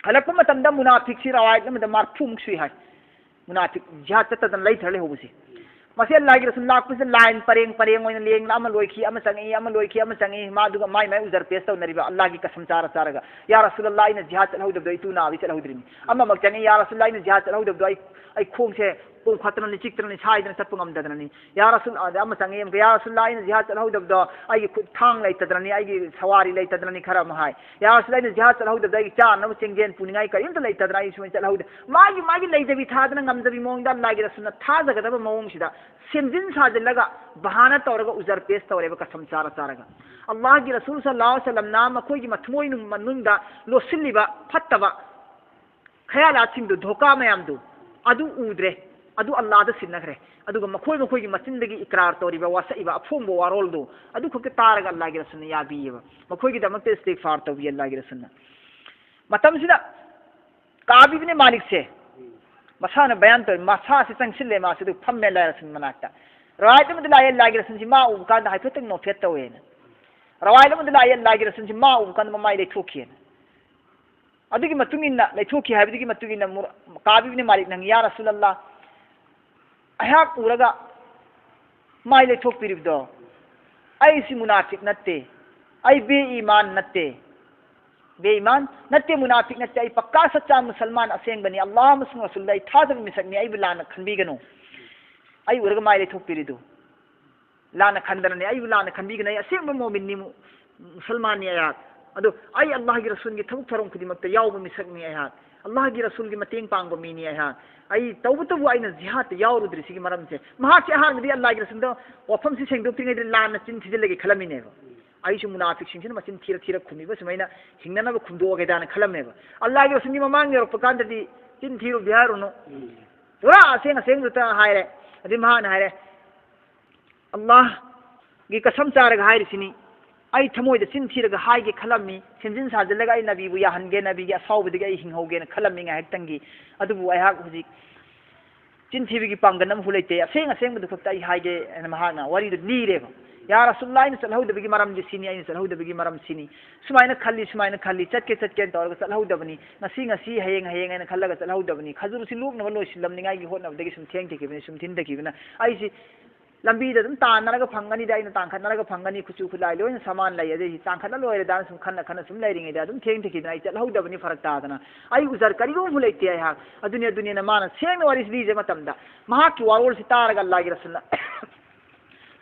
ꯍꯜꯂꯛꯄ ꯃꯇꯝꯗ ꯃꯨꯅꯥꯐꯤꯛꯁꯤ ꯔꯋꯥꯌꯠ ꯑꯃꯗ ꯃꯔꯐꯨꯃꯨꯛ ꯁꯨꯏ ꯍꯥꯏ꯫ ꯃꯨꯅꯥꯐꯤꯛ ꯖꯤꯍꯥꯗ ꯆꯠꯇꯗꯅ ꯂꯩꯊꯔ ꯂꯩꯍꯧꯕꯁꯦ꯫ ꯃꯁꯤ ꯑꯜꯂꯥꯍꯒꯤ ꯔꯁꯨꯜ ꯂꯥꯛꯄꯁꯤꯗ ꯂꯥꯏꯟ ꯄꯔꯦꯡ ꯄꯔꯦꯡ ꯑꯣꯏꯅ ꯂꯦꯡꯅ ꯑꯃ ꯂꯣꯏꯈꯤ, ꯑꯃ ꯆꯪꯉꯛꯏ, ꯑꯃ ꯂꯣꯏꯈꯤ, ꯑꯃ ꯆꯪꯉꯛꯏ, ꯃꯥꯗꯨꯒ ꯃꯥꯏ ꯃꯥꯏ ꯎꯖꯔ ꯄꯦꯁ ꯇꯧꯅꯔꯤꯕ ꯑꯜꯂꯥꯍꯒꯤ ꯀꯁꯝ ꯆꯥꯔ ꯆꯥꯔꯒ, "ꯌꯥ ꯔꯁꯨꯂꯜꯂꯥꯍ, ꯑꯩꯅ ꯖꯤꯍꯥꯗ ꯆꯠꯍꯧꯗꯕꯗꯣ ꯑꯩ ꯇꯨ ꯅꯥꯕꯩ ꯆꯠꯍꯧꯗ꯭ꯔꯤꯅꯤ"꯫ ꯑꯃꯃꯛ ꯆꯪꯉꯛꯏ, "ꯌꯥ ꯔꯁꯨꯂꯜꯂꯥꯍ, ꯑꯩꯅ ꯖꯤꯍꯥꯗ ꯆꯠꯍꯧꯗꯕꯗꯣ ꯑꯩ, ꯑꯩ ꯈꯣꯡꯁꯦ ꯄꯣꯝꯈꯠꯇꯅꯅꯤ, ꯆꯤꯛꯇꯅꯅꯤ, ꯁꯥꯏꯗꯅ ꯆꯠꯄ ꯉꯝꯗꯗꯅꯅꯤ꯫ ꯌꯥ ꯔꯁꯨꯜ, ꯑꯗ ꯑꯃ ꯆꯪꯉꯦ ꯑꯃꯨꯛꯀ, "ꯌꯥ ꯔꯁꯨꯜꯂꯥ, ꯑꯩꯅ ꯖꯤꯍꯥꯗ ꯆꯠꯍꯧꯗꯕꯗꯣ ꯑꯩꯒꯤ ꯈꯨꯠ ꯊꯥꯡ ꯂꯩꯇꯗꯅꯅꯤ, ꯑꯩꯒꯤ ꯁꯋꯥꯔꯤ ꯂꯩꯇꯗꯅꯅꯤ" ꯈꯔ ꯑꯃ ꯍꯥꯏ꯫ "ꯌꯥ ꯔꯁꯨꯜ, ꯑꯩꯅ ꯖꯤꯍꯥꯗ ꯆꯠꯍꯧꯗꯕꯗ ꯑꯩꯒꯤ ꯆꯥꯅꯕ ꯆꯦꯡꯖꯦꯟ ꯄꯨꯅꯤꯡꯉꯥꯏ ꯀꯔꯤꯝꯇ ꯂꯩꯇꯗꯅ ꯑꯩ ꯁꯨꯃꯥꯏꯅ ꯆꯠꯍꯧꯗꯦ"꯫ ꯃꯥꯒꯤ, ꯃꯥꯒꯤ ꯂꯩꯖꯕꯤ ꯊꯥꯗꯅ ꯉꯝꯖꯕꯤ ꯃꯑꯣꯡꯗ ꯑꯜꯂꯥꯍꯒꯤ ꯔꯁꯨꯜꯅ ꯊꯥꯖꯒꯗꯕ ꯃꯑꯣꯡꯁꯤꯗ ꯁꯦꯝꯖꯤꯟ ꯁꯥꯖꯤꯜꯂꯒ ꯕꯍꯥꯅ ꯇꯧꯔꯒ ꯎꯖꯔ ꯄꯦꯁ ꯇꯧꯔꯦꯕ, ꯀꯁꯝ ꯆꯥꯔ ꯆꯥꯔꯒ꯫ ꯑꯜꯂꯥꯍꯒꯤ ꯔꯁꯨꯜ ꯁꯜꯂꯜꯂꯥꯍꯨ ꯑꯂꯩꯍꯤ ꯋꯁꯜꯂꯝꯅ ꯃꯈꯣꯏꯒꯤ ꯃꯊꯃꯣꯏ ꯅꯨꯡ-, ꯃꯅꯨꯡꯗ ꯂꯣꯠꯁꯤꯜꯂꯤꯕ ꯐꯠꯇꯕ ꯈꯌꯥꯂꯥꯠꯁꯤꯡꯗꯨ, ꯙꯣꯀꯥ ꯃꯌꯥꯝꯗꯨ, ꯑꯗꯨ ꯎꯗ꯭ꯔꯦ꯫ ꯑꯗꯨ ꯑꯜꯂꯥꯗ ꯁꯤꯟꯅꯈ꯭ꯔꯦ꯫ ꯑꯗꯨꯒ ꯃꯈꯣꯏ ꯃꯈꯣꯏꯒꯤ ꯃꯆꯤꯟꯗꯒꯤ ꯏꯀ꯭ꯔꯥꯔ ꯇꯧꯔꯤꯕ, ꯋꯥꯁꯛꯏꯕ ꯑꯐꯣꯡꯕ ꯋꯥꯔꯣꯜꯗꯨ, ꯑꯗꯨ ꯈꯛꯇ ꯇꯥꯔꯒ ꯑꯜꯂꯥꯒꯤ ꯔꯁꯨꯜꯅ ꯌꯥꯕꯤꯌꯦꯕ꯫ ꯃꯈꯣꯏꯒꯤꯗꯃꯛꯇ ꯏꯁꯇꯤꯒꯐꯥꯔ ꯇꯧꯕꯤ ꯑꯜꯂꯥꯒꯤ ꯔꯁꯨꯜꯅ꯫ ꯃꯇꯝꯁꯤꯗ ꯀꯥꯕ ꯏꯕꯅꯦ ꯃꯥꯂꯤꯛꯁꯦ ꯃꯁꯥꯅ ꯕꯌꯥꯟ ꯇꯧꯔꯤ, ꯃꯁꯥꯁꯤ ꯆꯪꯁꯤꯜꯂꯦ ꯃꯥꯁꯤ, ꯑꯗꯨ ꯐꯝꯃꯦ ꯑꯜꯂꯥꯒꯤ ꯔꯁꯨꯜ ꯃꯅꯥꯛꯇ꯫ ꯔꯋꯥꯌꯠ ꯑꯃꯗ ꯂꯥꯛꯑꯦ, ꯑꯜꯂꯥꯒꯤ ꯔꯁꯨꯜꯁꯤ ꯃꯥ ꯎꯕ ꯀꯥꯟꯗ ꯍꯥꯏꯐꯦꯠꯇꯪ ꯅꯣꯛꯐꯦꯠ ꯇꯧꯋꯦꯅ꯫ ꯔꯋꯥꯌꯠ ꯑꯃꯗ ꯂꯥꯛꯑꯦ, ꯑꯜꯂꯥꯒꯤ ꯔꯁꯨꯜꯁꯤ ꯃꯥ ꯎꯕ ꯀꯥꯟꯗ ꯃꯃꯥꯏ ꯂꯩꯊꯣꯛꯈꯤꯑꯅ꯫ ꯑꯗꯨꯒꯤ ꯃꯇꯨꯡ ꯏꯟꯅ, ꯂꯩꯊꯣꯛꯈꯤ ꯍꯥꯏꯕꯗꯨꯒꯤ ꯃꯇꯨꯡ ꯏꯟꯅ ꯃꯨꯔ-, ꯀꯥꯕ ꯏꯕꯅꯦ ꯃꯥꯂꯤꯛꯅ ꯍꯪꯉꯤ, "ꯌꯥ ꯔꯁꯨꯜ ꯑꯜꯂꯥ, ꯑꯩꯍꯥꯛ ꯎꯔꯒ ꯃꯥꯏ ꯂꯩꯊꯣꯛꯄꯤꯔꯤꯕꯗꯣ, ꯑꯩꯁꯤ ꯃꯨꯅꯥꯐꯤꯛ ꯅꯠꯇꯦ, ꯑꯩ ꯕꯦ ꯏꯃꯥꯟ ꯅꯠꯇꯦ, ꯕꯦ ꯏꯃꯥꯟ ꯅꯠꯇꯦ, ꯃꯨꯅꯥꯐꯤꯛ ꯅꯠꯇꯦ, ꯑꯩ ꯄꯛꯀꯥ ꯁꯆꯥ ꯃꯨꯁꯜꯃꯥꯟ ꯑꯁꯦꯡꯕꯅꯤ, ꯑꯜꯂꯥꯍ ꯑꯃꯁꯨꯡ ꯔꯁꯨꯜꯗ ꯑꯩ ꯊꯥꯖꯕ ꯃꯤꯁꯛꯅꯤ, ꯑꯩꯕꯨ ꯂꯥꯟꯅ ꯈꯟꯕꯤꯒꯅꯨ, ꯑꯩ ꯎꯔꯒ ꯃꯥꯏ ꯂꯩꯊꯣꯛꯄꯤꯔꯤꯗꯨ ꯂꯥꯟꯅ ꯈꯟꯗꯅꯅꯦ, ꯑꯩꯕꯨ ꯂꯥꯟꯅ ꯈꯟꯕꯤꯒꯅꯨ, ꯑꯩ ꯑꯁꯦꯡꯕ ꯃꯣꯃꯤꯟꯅꯤ, ꯃꯨ-, ꯃꯨꯁꯜꯃꯥꯟꯅꯤ ꯑꯩꯍꯥꯛ꯫ ꯑꯗꯣ ꯑꯩ ꯑꯜꯂꯥꯍꯒꯤ ꯔꯁꯨꯜꯒꯤ ꯊꯕꯛ ꯊꯧꯔꯝ ꯈꯨꯗꯤꯡꯃꯛꯇ ꯌꯥꯎꯕ ꯃꯤꯁꯛꯅꯤ ꯑꯩꯍꯥꯛ, ꯑꯜꯂꯥꯍꯒꯤ ꯔꯁꯨꯜꯒꯤ ꯃꯇꯦꯡ ꯄꯥꯡꯕ ꯃꯤꯅꯤ ꯑꯩꯍꯥꯛ꯫ ꯑꯩ ꯇꯧꯕꯇꯕꯨ ꯑꯩꯅ ꯖꯤꯍꯥꯗꯇ ꯌꯥꯎꯔꯨꯗ꯭ꯔꯤꯁꯤꯒꯤ ꯃꯔꯝꯁꯦ", ꯃꯍꯥꯛꯁꯦ ꯑꯍꯥꯟꯕꯗꯤ ꯑꯜꯂꯥꯍꯒꯤ ꯔꯁꯨꯜꯗ ꯋꯥꯐꯝꯁꯤ ꯁꯦꯡꯗꯣꯛꯇ꯭ꯔꯤꯉꯩꯗ ꯂꯥꯟꯅ ꯆꯤꯟ ꯊꯤꯖꯤꯜꯂꯒꯦ ꯈꯜꯂꯝꯃꯤꯅꯦꯕ꯫ "ꯑꯩꯁꯨ ꯃꯨꯅꯥꯐꯤꯛꯁꯤꯡꯁꯤꯅ ꯃꯆꯤꯟ ꯊꯤꯔ ꯊꯤꯔ ꯈꯨꯝꯃꯤꯕ ꯁꯨꯃꯥꯏꯅ ꯍꯤꯡꯅꯅꯕ ꯈꯨꯝꯗꯣꯛꯑꯒꯦꯗꯥꯅ ꯈꯜꯂꯝꯃꯦꯕ꯫ ꯑꯜꯂꯥꯍꯒꯤ ꯔꯁꯨꯜꯒꯤ ꯃꯃꯥꯡ ꯌꯧꯔꯛꯄ ꯀꯥꯟꯗꯗꯤ ꯆꯤꯟ ꯊꯤꯔꯨꯗꯤ ꯍꯥꯏꯔꯨꯅꯨ, ꯄꯨꯔꯥ ꯑꯁꯦꯡ ꯑꯁꯦꯡꯕꯗꯨꯇ ꯍꯥꯏꯔꯦ꯫ ꯑꯗꯩ ꯃꯍꯥꯛꯅ ꯍꯥꯏꯔꯦ, "ꯑꯜꯂꯥꯍꯒꯤ ꯀꯁꯝ ꯆꯥꯔꯒ ꯍꯥꯏꯔꯤꯁꯤꯅꯤ, ꯑꯩ ꯊꯃꯣꯏꯗ ꯆꯤꯟ ꯊꯤꯔꯒ ꯍꯥꯏꯒꯦ ꯈꯜꯂꯝꯃꯤ, ꯁꯦꯝꯖꯤꯟ ꯁꯥꯖꯤꯜꯂꯒ ꯑꯩ ꯅꯕꯤꯕꯨ ꯌꯥꯍꯟꯒꯦ, ꯅꯕꯤꯒꯤ ꯑꯁꯥꯎꯕꯗꯒꯤ ꯑꯩ ꯍꯤꯡꯍꯧꯒꯦꯅ ꯈꯜꯂꯝꯃꯤ ꯉꯥꯏꯍꯥꯛꯇꯪꯒꯤ꯫ ꯑꯗꯨꯕꯨ ꯑꯩꯍꯥꯛ ꯍꯧꯖꯤꯛ ꯆꯤꯟ ꯊꯤꯕꯒꯤ ꯄꯥꯡꯒꯜ ꯑꯃꯐꯥꯎ ꯂꯩꯇꯦ, ꯑꯁꯦꯡ ꯑꯁꯦꯡꯕꯗꯨ ꯈꯛꯇ ꯑꯩ ꯍꯥꯏꯒꯦ" ꯍꯥꯏꯅ ꯃꯍꯥꯛꯅ ꯋꯥꯔꯤꯗꯨ ꯂꯤꯔꯦꯕ꯫ "ꯌꯥ ꯔꯁꯨꯜꯂꯥ, ꯑꯩꯅ ꯆꯠꯍꯧꯗꯕꯒꯤ ꯃꯔꯝꯗꯤ ꯁꯤꯅꯤ, ꯑꯩꯅ ꯆꯠꯍꯧꯗꯕꯒꯤ ꯃꯔꯝ ꯁꯤꯅꯤ, ꯁꯨꯃꯥꯏꯅ ꯈꯜꯂꯤ, ꯁꯨꯃꯥꯏꯅ ꯈꯜꯂꯤ, ꯆꯠꯀꯦ ꯆꯠꯀꯦꯅ ꯇꯧꯔꯒ ꯆꯠꯍꯧꯗꯕꯅꯤ, ꯉꯁꯤ ꯉꯁꯤ, ꯍꯌꯦꯡ ꯍꯌꯦꯡ ꯍꯥꯏꯅ ꯈꯜꯂꯒ ꯆꯠꯍꯧꯗꯕꯅꯤ, ꯈꯖꯨꯔꯁꯤ ꯂꯣꯛꯅꯕ ꯂꯣꯏꯁꯤꯜꯂꯝꯅꯤꯡꯉꯥꯏꯒꯤ ꯍꯣꯠꯅꯕꯗꯒꯤ ꯁꯨꯝ ꯊꯦꯡꯊꯈꯤꯕꯅꯤ, ꯁꯨꯝ ꯊꯤꯟꯊꯈꯤꯕꯅ ꯑꯩꯁꯤ ꯂꯝꯕꯤꯗ ꯑꯗꯨꯝ ꯇꯥꯟꯅꯔꯒ ꯐꯪꯒꯅꯤꯗ, ꯑꯩꯅ ꯇꯥꯡꯈꯠꯅꯔꯒ ꯐꯪꯒꯅꯤ, ꯈꯨꯠꯁꯨ ꯈꯨꯠꯂꯥꯏ ꯂꯣꯏꯅ ꯁꯃꯥꯟ ꯂꯩ, ꯑꯗꯩ ꯇꯥꯡꯈꯠꯂ ꯂꯣꯏꯔꯦꯗꯅ ꯁꯨꯝ ꯈꯟꯅ ꯈꯟꯅ ꯁꯨꯝ ꯂꯩꯔꯤꯉꯩꯗ ꯑꯗꯨꯝ ꯊꯦꯡꯊꯈꯤꯗꯅ ꯑꯩ ꯆꯠꯍꯧꯗꯕꯅꯤ, ꯐꯔꯛ ꯇꯥꯗꯅ꯫ ꯑꯩ ꯎꯖꯔ ꯀꯔꯤꯒꯨꯝꯕ ꯂꯩꯇꯦ ꯑꯩꯍꯥꯛ꯫ ꯑꯗꯨꯅꯤ, ꯑꯗꯨꯅꯤꯅ ꯃꯥꯅ ꯁꯦꯡꯅ ꯋꯥꯔꯤꯁꯤ ꯂꯤꯖ ꯃꯇꯝꯗ, ꯃꯍꯥꯛꯀꯤ ꯋꯥꯔꯣꯜꯁꯤ ꯇꯥꯔꯒ ꯑꯜꯂꯥꯍꯒꯤ ꯔꯁꯨꯜꯅ,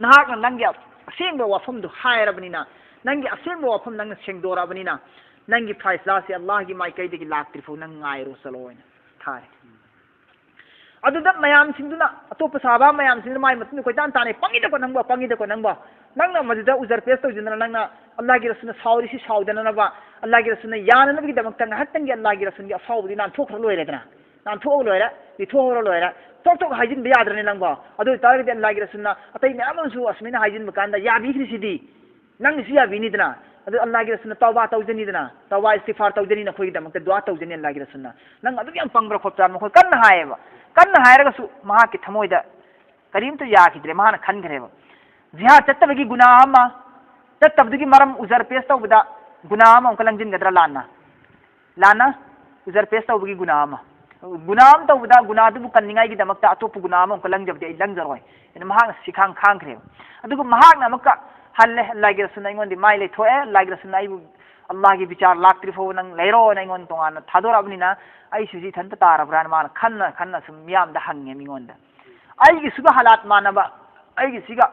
"ꯅꯍꯥꯛꯅ ꯅꯪꯒꯤ ꯑꯁꯦꯡꯕ ꯋꯥꯐꯝꯗꯨ ꯍꯥꯏꯔꯕꯅꯤꯅ, ꯅꯪꯒꯤ ꯑꯁꯦꯡꯕ ꯋꯥꯐꯝ ꯅꯪꯅ ꯁꯦꯡꯗꯣꯔꯛꯑꯕꯅꯤꯅ, ꯅꯪꯒꯤ ꯐꯥꯏꯁꯂꯥꯁꯤ ꯑꯜꯂꯥꯍꯒꯤ ꯃꯥꯏꯀꯩꯗꯒꯤ ꯂꯥꯛꯇ꯭ꯔꯤ ꯐꯥꯎ ꯅꯪ ꯉꯥꯏꯔꯣ ꯆꯠꯂꯣ" ꯍꯥꯏꯅ ꯊꯥꯔꯦ꯫ ꯑꯗꯨꯗ ꯃꯌꯥꯝꯁꯤꯡꯗꯨꯅ, ꯑꯇꯣꯞꯄ ꯁꯍꯥꯕꯥ ꯃꯌꯥꯝꯁꯤꯡꯗꯨꯅ ꯃꯥꯏ ꯃꯇꯨꯡꯗ ꯀꯣꯏꯇꯥꯟ ꯇꯥꯟꯅꯩ, "ꯄꯪꯉꯤꯗꯀꯣ ꯅꯪꯕꯣ, ꯄꯪꯉꯤꯗꯀꯣ ꯅꯪꯕꯣ, ꯅꯪꯅ ꯃꯗꯨꯗ ꯎꯖꯔ ꯄꯦꯁ ꯇꯧꯗꯅ, ꯅꯪꯅ ꯑꯜꯂꯥꯍꯒꯤ ꯔꯁꯨꯜꯅ ꯁꯥꯎꯔꯤꯁꯤ ꯁꯥꯎꯗꯅꯅꯕ, ꯑꯜꯂꯥꯍꯒꯤ ꯔꯁꯨꯜꯅ ꯌꯥꯅꯅꯕꯒꯤꯗꯃꯛꯇ ꯉꯥꯏꯍꯥꯛꯇꯪꯒꯤ ꯑꯜꯂꯥꯍꯒꯤ ꯔꯁꯨꯜꯒꯤ ꯑꯁꯥꯎꯕꯗꯤ ꯅꯥꯟꯊꯣꯛꯈ꯭ꯔ ꯂꯣꯏꯔꯦꯗꯅ, ꯅꯥꯟꯊꯣꯛꯑ ꯂꯣꯏꯔꯦ, ꯂꯤꯊꯣꯛꯍꯧꯔ ꯂꯣꯏꯔꯦ, ꯇꯣꯛ ꯇꯣꯛ ꯍꯥꯏꯖꯤꯟꯕ ꯌꯥꯗ꯭ꯔꯅꯦ ꯅꯪꯕꯣ?" ꯑꯗꯨ ꯑꯣꯏꯇꯥꯔꯒꯗꯤ ꯑꯜꯂꯥꯍꯒꯤ ꯔꯁꯨꯜꯅ ꯑꯇꯩ ꯃꯌꯥꯝ ꯑꯃꯁꯨ ꯑꯁꯨꯃꯥꯏꯅ ꯍꯥꯏꯖꯤꯟꯕ ꯀꯥꯟꯗ ꯌꯥꯕꯤꯈ꯭ꯔꯤꯁꯤꯗꯤ, ꯅꯪꯒꯤꯁꯨ ꯌꯥꯕꯤꯅꯤꯗꯅ, ꯑꯗꯨ ꯑꯜꯂꯥꯍꯒꯤ ꯔꯁꯨꯜꯅ ꯇꯧꯕꯥ ꯇꯧꯖꯅꯤꯗꯅ, ꯇꯧꯕꯥ ꯏꯁꯇꯤꯐꯥꯔ ꯇꯧꯖꯅꯤ, ꯅꯈꯣꯏꯒꯤꯗꯃꯛꯇ ꯗꯨꯋꯥ ꯇꯧꯖꯅꯤ ꯑꯜꯂꯥꯍꯒꯤ ꯔꯁꯨꯜꯅ, ꯅꯪ ꯑꯗꯨꯛ ꯌꯥꯝ ꯄꯪꯕ꯭ꯔꯥ ꯈꯣꯠꯄ꯭ꯔꯥ, ꯃꯈꯣꯏ ꯀꯟꯅ ꯍꯥꯏꯌꯦꯕ꯫ ꯀꯟꯅ ꯍꯥꯏꯔꯒꯁꯨ ꯃꯍꯥꯛꯀꯤ ꯊꯃꯣꯏꯗ ꯀꯔꯤꯝꯇ ꯌꯥꯈꯤꯗ꯭ꯔꯦ, ꯃꯍꯥꯛꯅ ꯈꯟꯈ꯭ꯔꯦꯕ, ꯖꯤꯍꯥꯗ ꯆꯠꯇꯕꯒꯤ ꯒꯨꯅꯥ ꯑꯃ, ꯆꯠꯇꯕꯗꯨꯒꯤ ꯃꯔꯝ ꯎꯖꯔ ꯄꯦꯁ ꯇꯧꯕꯗ ꯒꯨꯅꯥ ꯑꯃ ꯑꯃꯨꯛꯀ ꯂꯪꯁꯤꯟꯒꯗ꯭ꯔꯥ ꯂꯥꯟꯅ? ꯂꯥꯟꯅ ꯎꯖꯔ ꯄꯦꯁ ꯇꯧꯕꯒꯤ ꯒꯨꯅꯥ ꯑꯃ, ꯒꯨꯅꯥ ꯑꯃ ꯇꯧꯕꯗ ꯒꯨꯅꯥꯗꯨꯕꯨ ꯀꯟꯅꯤꯡꯉꯥꯏꯒꯤꯗꯃꯛꯇ ꯑꯇꯣꯞꯄ ꯒꯨꯅꯥ ꯑꯃ ꯑꯃꯨꯛꯀ ꯂꯪꯖꯕꯗꯤ ꯑꯩ ꯂꯪꯖꯔꯣꯏ ꯍꯥꯏꯅ ꯃꯍꯥꯛꯅ ꯁꯤꯈꯥꯡ ꯈꯥꯡꯈ꯭ꯔꯦꯕ꯫ ꯑꯗꯨꯒ ꯃꯍꯥꯛꯅ ꯑꯃꯨꯛꯀ ꯍꯜꯂꯦ, "ꯑꯜꯂꯥꯍꯒꯤ ꯔꯁꯨꯜꯅ ꯑꯩꯉꯣꯟꯗ ꯃꯥꯏ ꯂꯩꯊꯣꯛꯑꯦ, ꯑꯜꯂꯥꯍꯒꯤ ꯔꯁꯨꯜꯅ ꯑꯩꯕꯨ ꯑꯜꯂꯥꯍꯒꯤ ꯕꯤꯆꯥꯔ ꯂꯥꯛꯇ꯭ꯔꯤ ꯐꯥꯎꯕ ꯅꯪ ꯂꯩꯔꯣꯅ ꯑꯩꯉꯣꯟꯗ ꯇꯣꯉꯥꯟꯅ ꯊꯥꯗꯣꯔꯛꯑꯕꯅꯤꯅ ꯑꯩꯁꯨ ꯍꯧꯖꯤꯛ ꯏꯊꯟꯇ ꯇꯥꯔꯕ꯭ꯔꯥꯅ" ꯃꯥꯅ ꯈꯟꯅ ꯈꯟꯅ ꯁꯨꯝ ꯃꯤꯌꯥꯝꯗ ꯍꯪꯉꯦ ꯃꯤꯉꯣꯟꯗ꯫ ꯑꯩꯒꯤꯁꯤꯒ ꯍꯥꯂꯥꯠ ꯃꯥꯟꯅꯕ, ꯑꯩꯒꯤꯁꯤꯒ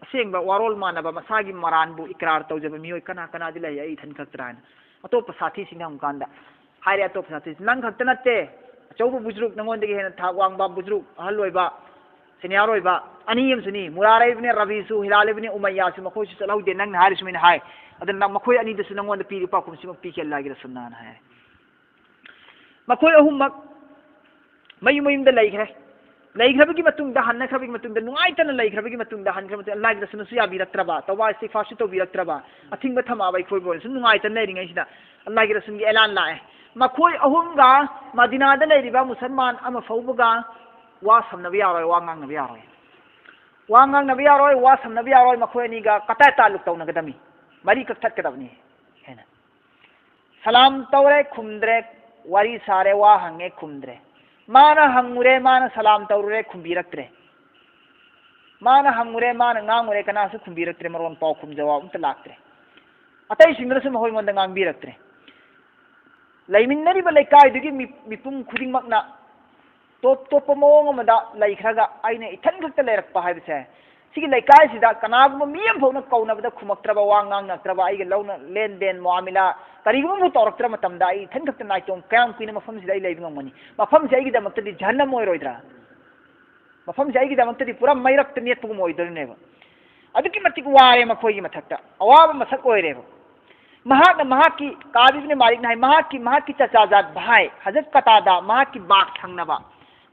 ꯑꯁꯦꯡꯕ ꯋꯥꯔꯣꯜ ꯃꯥꯟꯅꯕ, ꯃꯁꯥꯒꯤ ꯃꯔꯥꯟꯕꯨ ꯏꯀ꯭ꯔꯥꯔ ꯇꯧꯖꯕ ꯃꯤꯑꯣꯏ ꯀꯅꯥ ꯀꯅꯥꯗꯤ ꯂꯩ, ꯑꯩ ꯏꯊꯟ ꯈꯛꯇ꯭ꯔꯥ ꯍꯥꯏꯅ꯫ ꯑꯇꯣꯞꯄ ꯁꯥꯊꯤꯁꯤꯡꯅ ꯍꯪꯕ ꯀꯥꯟꯗ ꯍꯥꯏꯔꯦ, ꯑꯇꯣꯞꯄ ꯁꯥꯊꯤꯁꯤ, "ꯅꯪ ꯈꯛꯇ ꯅꯠꯇꯦ, ꯑꯆꯧꯕ ꯕꯨꯖ꯭ꯔꯨꯛ, ꯅꯉꯣꯟꯗꯒꯤ ꯍꯦꯟꯅ ꯊꯥꯛ ꯋꯥꯡꯕ ꯕꯨꯖ꯭ꯔꯨꯛ, ꯑꯍꯜ ꯑꯣꯏꯕ, ꯁꯦꯅꯤꯌꯥꯔ ꯑꯣꯏꯕ ꯑꯅꯤ ꯑꯃꯁꯨꯅꯤ, ꯃꯨꯔꯥꯔ ꯏꯕꯅꯤ ꯔꯕꯤꯁꯨ, ꯍꯤꯂꯥꯜ ꯏꯕꯅꯤ ꯎꯃꯩꯌꯥꯁꯨ, ꯃꯈꯣꯏꯁꯨ ꯆꯠꯍꯧꯗꯦ, ꯅꯪꯅ ꯍꯥꯏꯔꯤ ꯁꯨꯃꯥꯏꯅ ꯍꯥꯏ꯫ ꯑꯗꯨꯅ ꯅꯪ, ꯃꯈꯣꯏ ꯑꯅꯤꯗꯁꯨ ꯅꯉꯣꯟꯗ ꯄꯤꯔꯤꯕ ꯄꯥꯎꯈꯨꯝꯁꯤꯃꯛ ꯄꯤꯈꯤ ꯑꯜꯂꯥꯍꯒꯤ ꯔꯁꯨꯜꯅ" ꯍꯥꯏ꯫ ꯃꯈꯣꯏ ꯑꯍꯨꯝꯃꯛ ꯃꯌꯨꯝ ꯃꯌꯨꯝꯗ ꯂꯩꯈ꯭ꯔꯦ꯫ ꯂꯩꯈ꯭ꯔꯕꯒꯤ ꯃꯇꯨꯡꯗ, ꯍꯟꯅꯈ꯭ꯔꯕꯒꯤ ꯃꯇꯨꯡꯗ, ꯅꯨꯡꯉꯥꯏꯇꯅ ꯂꯩꯈ꯭ꯔꯕꯒꯤ ꯃꯇꯨꯡꯗ, ꯍꯟꯈ꯭ꯔꯕ ꯃꯇꯨꯡꯗ, ꯑꯜꯂꯥꯍꯒꯤ ꯔꯁꯨꯜꯅꯁꯨ ꯌꯥꯕꯤꯔꯛꯇ꯭ꯔꯕ, ꯇꯧꯕꯥ ꯏꯁꯇꯤꯒꯐꯥꯔꯁꯨ ꯇꯧꯕꯤꯔꯛꯇ꯭ꯔꯕ, ꯑꯊꯤꯡꯕ ꯊꯝꯃꯛꯑꯕ ꯑꯩꯈꯣꯏꯕꯨ ꯑꯣꯏꯅ ꯁꯨꯝ ꯅꯨꯡꯉꯥꯏꯇꯅ ꯂꯩꯔꯤꯉꯩꯁꯤꯗ, ꯑꯜꯂꯥꯍꯒꯤ ꯔꯁꯨꯜꯒꯤ ꯑꯦꯂꯥꯟ ꯂꯥꯛꯑꯦ꯫ ꯃꯈꯣꯏ ꯑꯍꯨꯝꯒ ꯃꯗꯤꯅꯥꯗ ꯂꯩꯔꯤꯕ ꯃꯨꯁꯜꯃꯥꯟ ꯑꯃ ꯐꯥꯎꯕꯒ ꯋꯥ ꯁꯝꯅꯕ ꯌꯥꯔꯣꯏ, ꯋꯥ ꯉꯥꯡꯅꯕ ꯌꯥꯔꯣꯏ꯫ ꯋꯥ ꯉꯥꯡꯅꯕ ꯌꯥꯔꯣꯏ, ꯋꯥ ꯁꯝꯅꯕ ꯌꯥꯔꯣꯏ, ꯃꯈꯣꯏ ꯑꯅꯤꯒ ꯀꯇꯥꯏ ꯇꯥꯂꯨꯛ ꯇꯧꯅꯒꯗꯕꯅꯤ, ꯃꯔꯤ ꯀꯛꯊꯠꯀꯗꯕꯅꯤ ꯍꯥꯏꯅ꯫ ꯁꯂꯥꯝ ꯇꯧꯔꯦ, ꯈꯨꯝꯗ꯭ꯔꯦ, ꯋꯥꯔꯤ ꯁꯥꯔꯦ, ꯋꯥ ꯍꯪꯉꯦ, ꯈꯨꯝꯗ꯭ꯔꯦ꯫ ꯃꯥꯅ ꯍꯪꯉꯨꯔꯦ, ꯃꯥꯅ ꯁꯂꯥꯝ ꯇꯧꯔꯨꯔꯦ, ꯈꯨꯝꯕꯤꯔꯛꯇ꯭ꯔꯦ꯫ ꯃꯥꯅ ꯍꯪꯉꯨꯔꯦ, ꯃꯥꯅ ꯉꯥꯡꯉꯨꯔꯦ, ꯀꯅꯥꯁꯨ ꯈꯨꯝꯕꯤꯔꯛꯇ꯭ꯔꯦ, ꯃꯔꯣꯟ ꯄꯥꯎ ꯈꯨꯝ ꯖꯋꯥꯕ ꯑꯝꯇ ꯂꯥꯛꯇ꯭ꯔꯦ꯫ ꯑꯇꯩꯁꯤꯡꯗꯨꯅꯁꯨ ꯃꯈꯣꯏꯉꯣꯟꯗ ꯉꯥꯡꯕꯤꯔꯛꯇ꯭ꯔꯦ꯫ ꯂꯩꯃꯤꯟꯅꯔꯤꯕ ꯂꯩꯀꯥꯏꯗꯨꯒꯤ ꯃꯤ-, ꯃꯤꯄꯨꯝ ꯈꯨꯗꯤꯡꯃꯛꯅ ꯇꯣꯞ ꯇꯣꯞꯄ ꯃꯑꯣꯡ ꯑꯃꯗ ꯂꯩꯈ꯭ꯔꯒ ꯑꯩꯅ ꯏꯊꯟ ꯈꯛꯇ ꯂꯩꯔꯛꯄ ꯍꯥꯏꯕꯁꯦ, ꯁꯤꯒꯤ ꯂꯩꯀꯥꯏꯁꯤꯗ ꯀꯅꯥꯒꯨꯝꯕ ꯃꯤ ꯑꯃꯐꯥꯎꯅ ꯀꯧꯅꯕꯗ ꯈꯨꯝꯃꯛꯇ꯭ꯔꯕ, ꯋꯥ ꯉꯥꯡꯉꯛꯇ꯭ꯔꯕ, ꯑꯩꯒ ꯂꯧꯅ ꯂꯦꯟ ꯗꯦꯟ ꯃꯨꯑꯥꯃꯤꯂꯥ ꯀꯔꯤꯒꯨꯝꯕ ꯑꯃꯐꯥꯎ ꯇꯧꯔꯛꯇ꯭ꯔ ꯃꯇꯝꯗ ꯑꯩ ꯏꯊꯟ ꯈꯛꯇ ꯅꯥꯏꯇꯣꯝ ꯀꯌꯥꯝ ꯀꯨꯏꯅ ꯃꯐꯝꯁꯤꯗ ꯑꯩ ꯂꯩꯕ ꯉꯝꯒꯅꯤ? ꯃꯐꯝꯁꯦ ꯑꯩꯒꯤꯗꯃꯛꯇꯗꯤ ꯖꯍꯟꯅꯝ ꯑꯣꯏꯔꯣꯏꯗ꯭ꯔꯥ? ꯃꯐꯝꯁꯦ ꯑꯩꯒꯤꯗꯃꯛꯇꯗꯤ ꯄꯨꯔꯥ ꯃꯩꯔꯛꯇ ꯅꯦꯠꯄꯒꯨꯝ ꯑꯣꯏꯗꯣꯔꯤꯅꯦꯕ꯫ ꯑꯗꯨꯛꯀꯤ ꯃꯇꯤꯛ ꯋꯥꯔꯦ ꯃꯈꯣꯏꯒꯤ ꯃꯊꯛꯇ, ꯑꯋꯥꯕ ꯃꯁꯛ ꯑꯣꯏꯔꯦꯕ꯫ ꯃꯍꯥꯛꯅ, ꯃꯍꯥꯛꯀꯤ, ꯀꯥꯕ ꯏꯕꯅ ꯃꯥꯂꯤꯛꯅ ꯍꯥꯏ, ꯃꯍꯥꯛꯀꯤ, ꯃꯍꯥꯛꯀꯤ ꯆꯆꯥꯖꯥꯠ ꯚꯥꯏ ꯍꯖꯔꯠ ꯀꯇꯥꯗꯥ, ꯃꯍꯥꯛꯀꯤ ꯕꯥꯒ ꯊꯪꯅꯕ,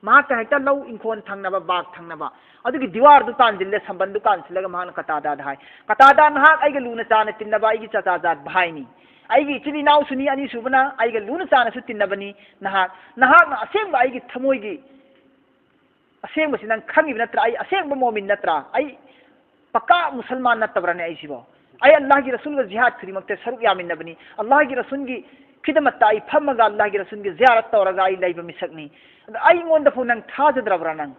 ꯃꯍꯥꯛꯀ ꯍꯦꯛꯇ ꯂꯧ ꯏꯪꯈꯣꯜ ꯊꯪꯅꯕ, ꯕꯥꯒ ꯊꯪꯅꯕ, ꯑꯗꯨꯒꯤ ꯗꯤꯋꯥꯔꯗꯨ ꯀꯥꯟꯁꯤꯜꯂꯦ, ꯁꯝꯕꯟꯗꯨ ꯀꯥꯟꯁꯤꯜꯂꯒ ꯃꯍꯥꯛꯅ ꯀꯇꯥꯗꯥꯗ ꯍꯥꯏ, "ꯀꯇꯥꯗꯥ, ꯅꯍꯥꯛ ꯑꯩꯒ ꯂꯨꯅ ꯆꯥꯅ ꯇꯤꯟꯅꯕ ꯑꯩꯒꯤ ꯆꯆꯥꯖꯥꯠ ꯚꯥꯏꯅꯤ, ꯑꯩꯒꯤ ꯏꯆꯤꯜ ꯏꯅꯥꯎꯁꯨꯅꯤ, ꯑꯅꯤꯁꯨꯕꯅ ꯑꯩꯒ ꯂꯨꯅ ꯆꯥꯅꯁꯨ ꯇꯤꯟꯅꯕꯅꯤ꯫ ꯅꯍꯥꯛ, ꯅꯍꯥꯛꯅ ꯑꯁꯦꯡꯕ ꯑꯩꯒꯤ ꯊꯃꯣꯏꯒꯤ ꯑꯁꯦꯡꯕꯁꯤ ꯅꯪ ꯈꯪꯉꯤꯕ ꯅꯠꯇ꯭ꯔꯥ? ꯑꯩ ꯑꯁꯦꯡꯕ ꯃꯣꯃꯤꯟ ꯅꯠꯇ꯭ꯔꯥ? ꯑꯩ ꯄꯀꯥ ꯃꯨꯁꯜꯃꯥꯟ ꯅꯠꯇꯕ꯭ꯔꯥꯅꯦ ꯑꯩꯁꯤꯕꯣ? ꯑꯩ ꯑꯜꯂꯥꯍꯒꯤ ꯔꯁꯨꯜꯒ ꯖꯤꯍꯥꯗ ꯈꯨꯗꯤꯡꯃꯛꯇ ꯁꯔꯨꯛ ꯌꯥꯃꯤꯟꯅꯕꯅꯤ꯫ ꯑꯜꯂꯥꯍꯒꯤ ꯔꯁꯨꯜꯒꯤ ꯈꯤꯗꯃꯠꯇ ꯑꯩ ꯐꯝꯃꯒ ꯑꯜꯂꯥꯍꯒꯤ ꯔꯁꯨꯜꯒꯤ ꯖꯤꯌꯥꯔꯠ ꯇꯧꯔꯒ ꯑꯩ ꯂꯩꯕ ꯃꯤꯁꯛꯅꯤ꯫ ꯑꯗꯣ ꯑꯩꯉꯣꯟꯗ ꯐꯥꯎ ꯅꯪ ꯊꯥꯖꯗ꯭ꯔꯕ꯭ꯔꯥ ꯅꯪ?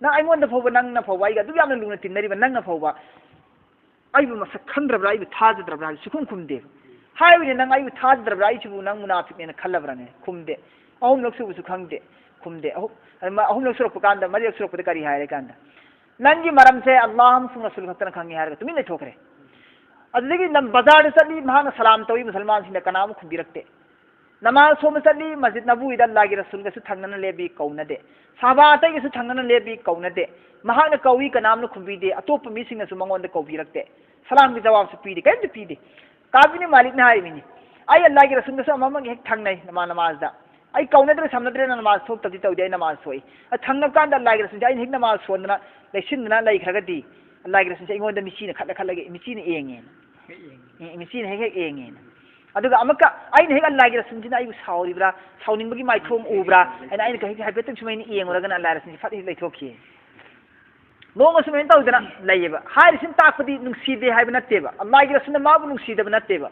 ꯅꯪ ꯑꯩꯉꯣꯟꯗ ꯐꯥꯎꯕ, ꯅꯪꯅ ꯐꯥꯎꯕ, ꯑꯩꯒ ꯑꯗꯨꯛ ꯌꯥꯝꯅ ꯂꯨꯅ ꯇꯤꯟꯅꯔꯤꯕ ꯅꯪꯅ ꯐꯥꯎꯕ ꯑꯩꯕꯨ ꯃꯁꯛ ꯈꯪꯗ꯭ꯔꯕ꯭ꯔꯥ, ꯑꯩꯕꯨ ꯊꯥꯖꯗ꯭ꯔꯕ꯭ꯔꯥ ꯍꯥꯏꯕ ꯁꯨꯈꯨꯝ ꯈꯨꯝꯗꯦꯕ꯫ ꯍꯥꯏꯕꯅꯤ, ꯅꯪ ꯑꯩꯕꯨ ꯊꯥꯖꯗ꯭ꯔꯕ꯭ꯔꯥ? ꯑꯩꯁꯤꯕꯨ ꯅꯪ ꯃꯨꯅꯥꯐꯤꯛꯅꯦꯅ ꯈꯜꯂꯕ꯭ꯔꯥꯅꯦ? ꯈꯨꯝꯗꯦ꯫ ꯑꯍꯨꯝꯂꯛ ꯁꯨꯕꯁꯨ ꯈꯪꯗꯦ, ꯈꯨꯝꯗꯦ꯫ ꯑꯍꯨꯝ, ꯑꯗꯨ ꯃ-, ꯑꯍꯨꯝꯂꯛ ꯁꯨꯔꯛꯄ ꯀꯥꯟꯗ, ꯃꯔꯤꯔꯛ ꯁꯨꯔꯛꯄꯗ ꯀꯔꯤ ꯍꯥꯏꯔꯦ ꯀꯥꯟꯗ, "ꯅꯪꯒꯤ ꯃꯔꯝꯁꯦ ꯑꯜꯂꯥꯍ ꯑꯃꯁꯨꯡ ꯔꯁꯨꯜ ꯈꯛꯇꯅ ꯈꯪꯉꯤ" ꯍꯥꯏꯔꯒ ꯇꯨꯃꯤꯟ ꯂꯩꯊꯣꯛꯈ꯭ꯔꯦ꯫ ꯑꯗꯨꯗꯒꯤ ꯂꯝ ꯕꯖꯥꯔꯗ ꯆꯠꯂꯤ, ꯃꯍꯥꯛꯅ ꯁꯂꯥꯝ ꯇꯧꯏ, ꯃꯨꯁꯜꯃꯥꯟꯁꯤꯡꯅ ꯀꯅꯥ ꯑꯃ ꯈꯨꯝꯕꯤꯔꯛꯇꯦ꯫ ꯅꯃꯥꯖ ꯁꯣꯟꯕ ꯆꯠꯂꯤ, ꯃꯁꯖꯤꯗ ꯅꯕꯨꯋꯤꯗ ꯑꯜꯂꯥꯍꯒꯤ ꯔꯁꯨꯜꯒꯁꯨ ꯊꯪꯅꯅ ꯂꯦꯞꯄꯤ, ꯀꯧꯅꯗꯦ꯫ ꯁꯍꯥꯕꯥ ꯑꯇꯩꯒꯁꯨ ꯊꯪꯅꯅ ꯂꯦꯞꯄꯤ, ꯀꯧꯅꯗꯦ꯫ ꯃꯍꯥꯛꯅ ꯀꯧꯏ, ꯀꯅꯥꯝꯅ ꯈꯨꯝꯕꯤꯗꯦ, ꯑꯇꯣꯞꯄ ꯃꯤꯁꯤꯡꯅꯁꯨ ꯃꯉꯣꯟꯗ ꯀꯧꯕꯤꯔꯛꯇꯦ꯫ ꯁꯂꯥꯝꯒꯤ ꯖꯋꯥꯕꯁꯨ ꯄꯤꯗꯦ, ꯀꯔꯤꯝꯇ ꯄꯤꯗꯦ꯫ ꯀꯥꯕꯤꯅꯤ ꯃꯥꯂꯤꯛꯅ ꯍꯥꯏꯔꯤꯃꯤꯅꯤ, "ꯑꯩ ꯑꯜꯂꯥꯍꯒꯤ ꯔꯁꯨꯜꯒꯁꯨ ꯑꯃꯃꯒ ꯍꯦꯛ ꯊꯪꯅꯩ ꯅꯃꯥ-, ꯅꯃꯥꯖꯗ꯫ ꯑꯩ ꯀꯧꯅꯗ꯭ꯔꯦ ꯁꯝꯅꯗ꯭ꯔꯦꯅ ꯅꯃꯥꯖ ꯊꯣꯛꯇꯕꯗꯤ ꯇꯧꯗꯦ, ꯑꯩ ꯅꯃꯥꯖ ꯊꯣꯛꯏ꯫ ꯑ ꯊꯪꯅꯕ ꯀꯥꯟꯗ ꯑꯜꯂꯥꯍꯒꯤ ꯔꯁꯨꯜꯁꯦ ꯑꯩꯅ ꯍꯦꯛ ꯅꯃꯥꯖ ꯁꯣꯟꯗꯅ ꯂꯩꯁꯤꯟꯗꯅ ꯂꯩꯈ꯭ꯔꯒꯗꯤ ꯑꯜꯂꯥꯍꯒꯤ ꯔꯁꯨꯜꯁꯦ ꯑꯩꯉꯣꯟꯗ ꯃꯤꯆꯤꯅ ꯈꯠꯂ ꯈꯠꯂꯒ ꯃꯤꯆꯤꯅ ꯌꯦꯡꯉꯦꯅ꯫ ꯑꯦ, ꯃꯤꯆꯤꯅ ꯍꯦꯛ ꯍꯦꯛ ꯌꯦꯡꯉꯦꯅ꯫ ꯑꯗꯨꯒ ꯑꯃꯨꯛꯀ ꯑꯩꯅ ꯍꯦꯛ ꯑꯜꯂꯥꯍꯒꯤ ꯔꯁꯨꯜꯁꯤꯅ ꯑꯩꯕꯨ ꯁꯥꯎꯔꯤꯕ꯭ꯔꯥ, ꯁꯥꯎꯅꯤꯡꯕꯒꯤ ꯃꯥꯏꯊꯣꯡ ꯎꯕ꯭ꯔꯥ ꯍꯥꯏꯅ ꯑꯩꯅ ꯍꯦꯛ ꯍꯥꯏꯐꯦꯠꯇꯪ ꯁꯨꯃꯥꯏꯅ ꯌꯦꯡꯉꯨꯔꯒꯅ ꯑꯜꯂꯥꯍ ꯔꯁꯨꯜꯁꯦ ꯐꯠ ꯍꯦꯛ ꯂꯩꯊꯣꯛꯈꯤ꯫ ꯅꯣꯡꯃ ꯁꯨꯃꯥꯏꯅ ꯇꯧꯗꯅ ꯂꯩꯌꯦꯕ꯫ ꯍꯥꯏꯔꯤꯁꯤꯅ ꯇꯥꯛꯄꯗꯤ ꯅꯨꯡꯁꯤꯗꯦ ꯍꯥꯏꯕ ꯅꯠꯇꯦꯕ, ꯑꯜꯂꯥꯍꯒꯤ ꯔꯁꯨꯜꯅ ꯃꯥꯕꯨ ꯅꯨꯡꯁꯤꯗꯕ ꯅꯠꯇꯦꯕ꯫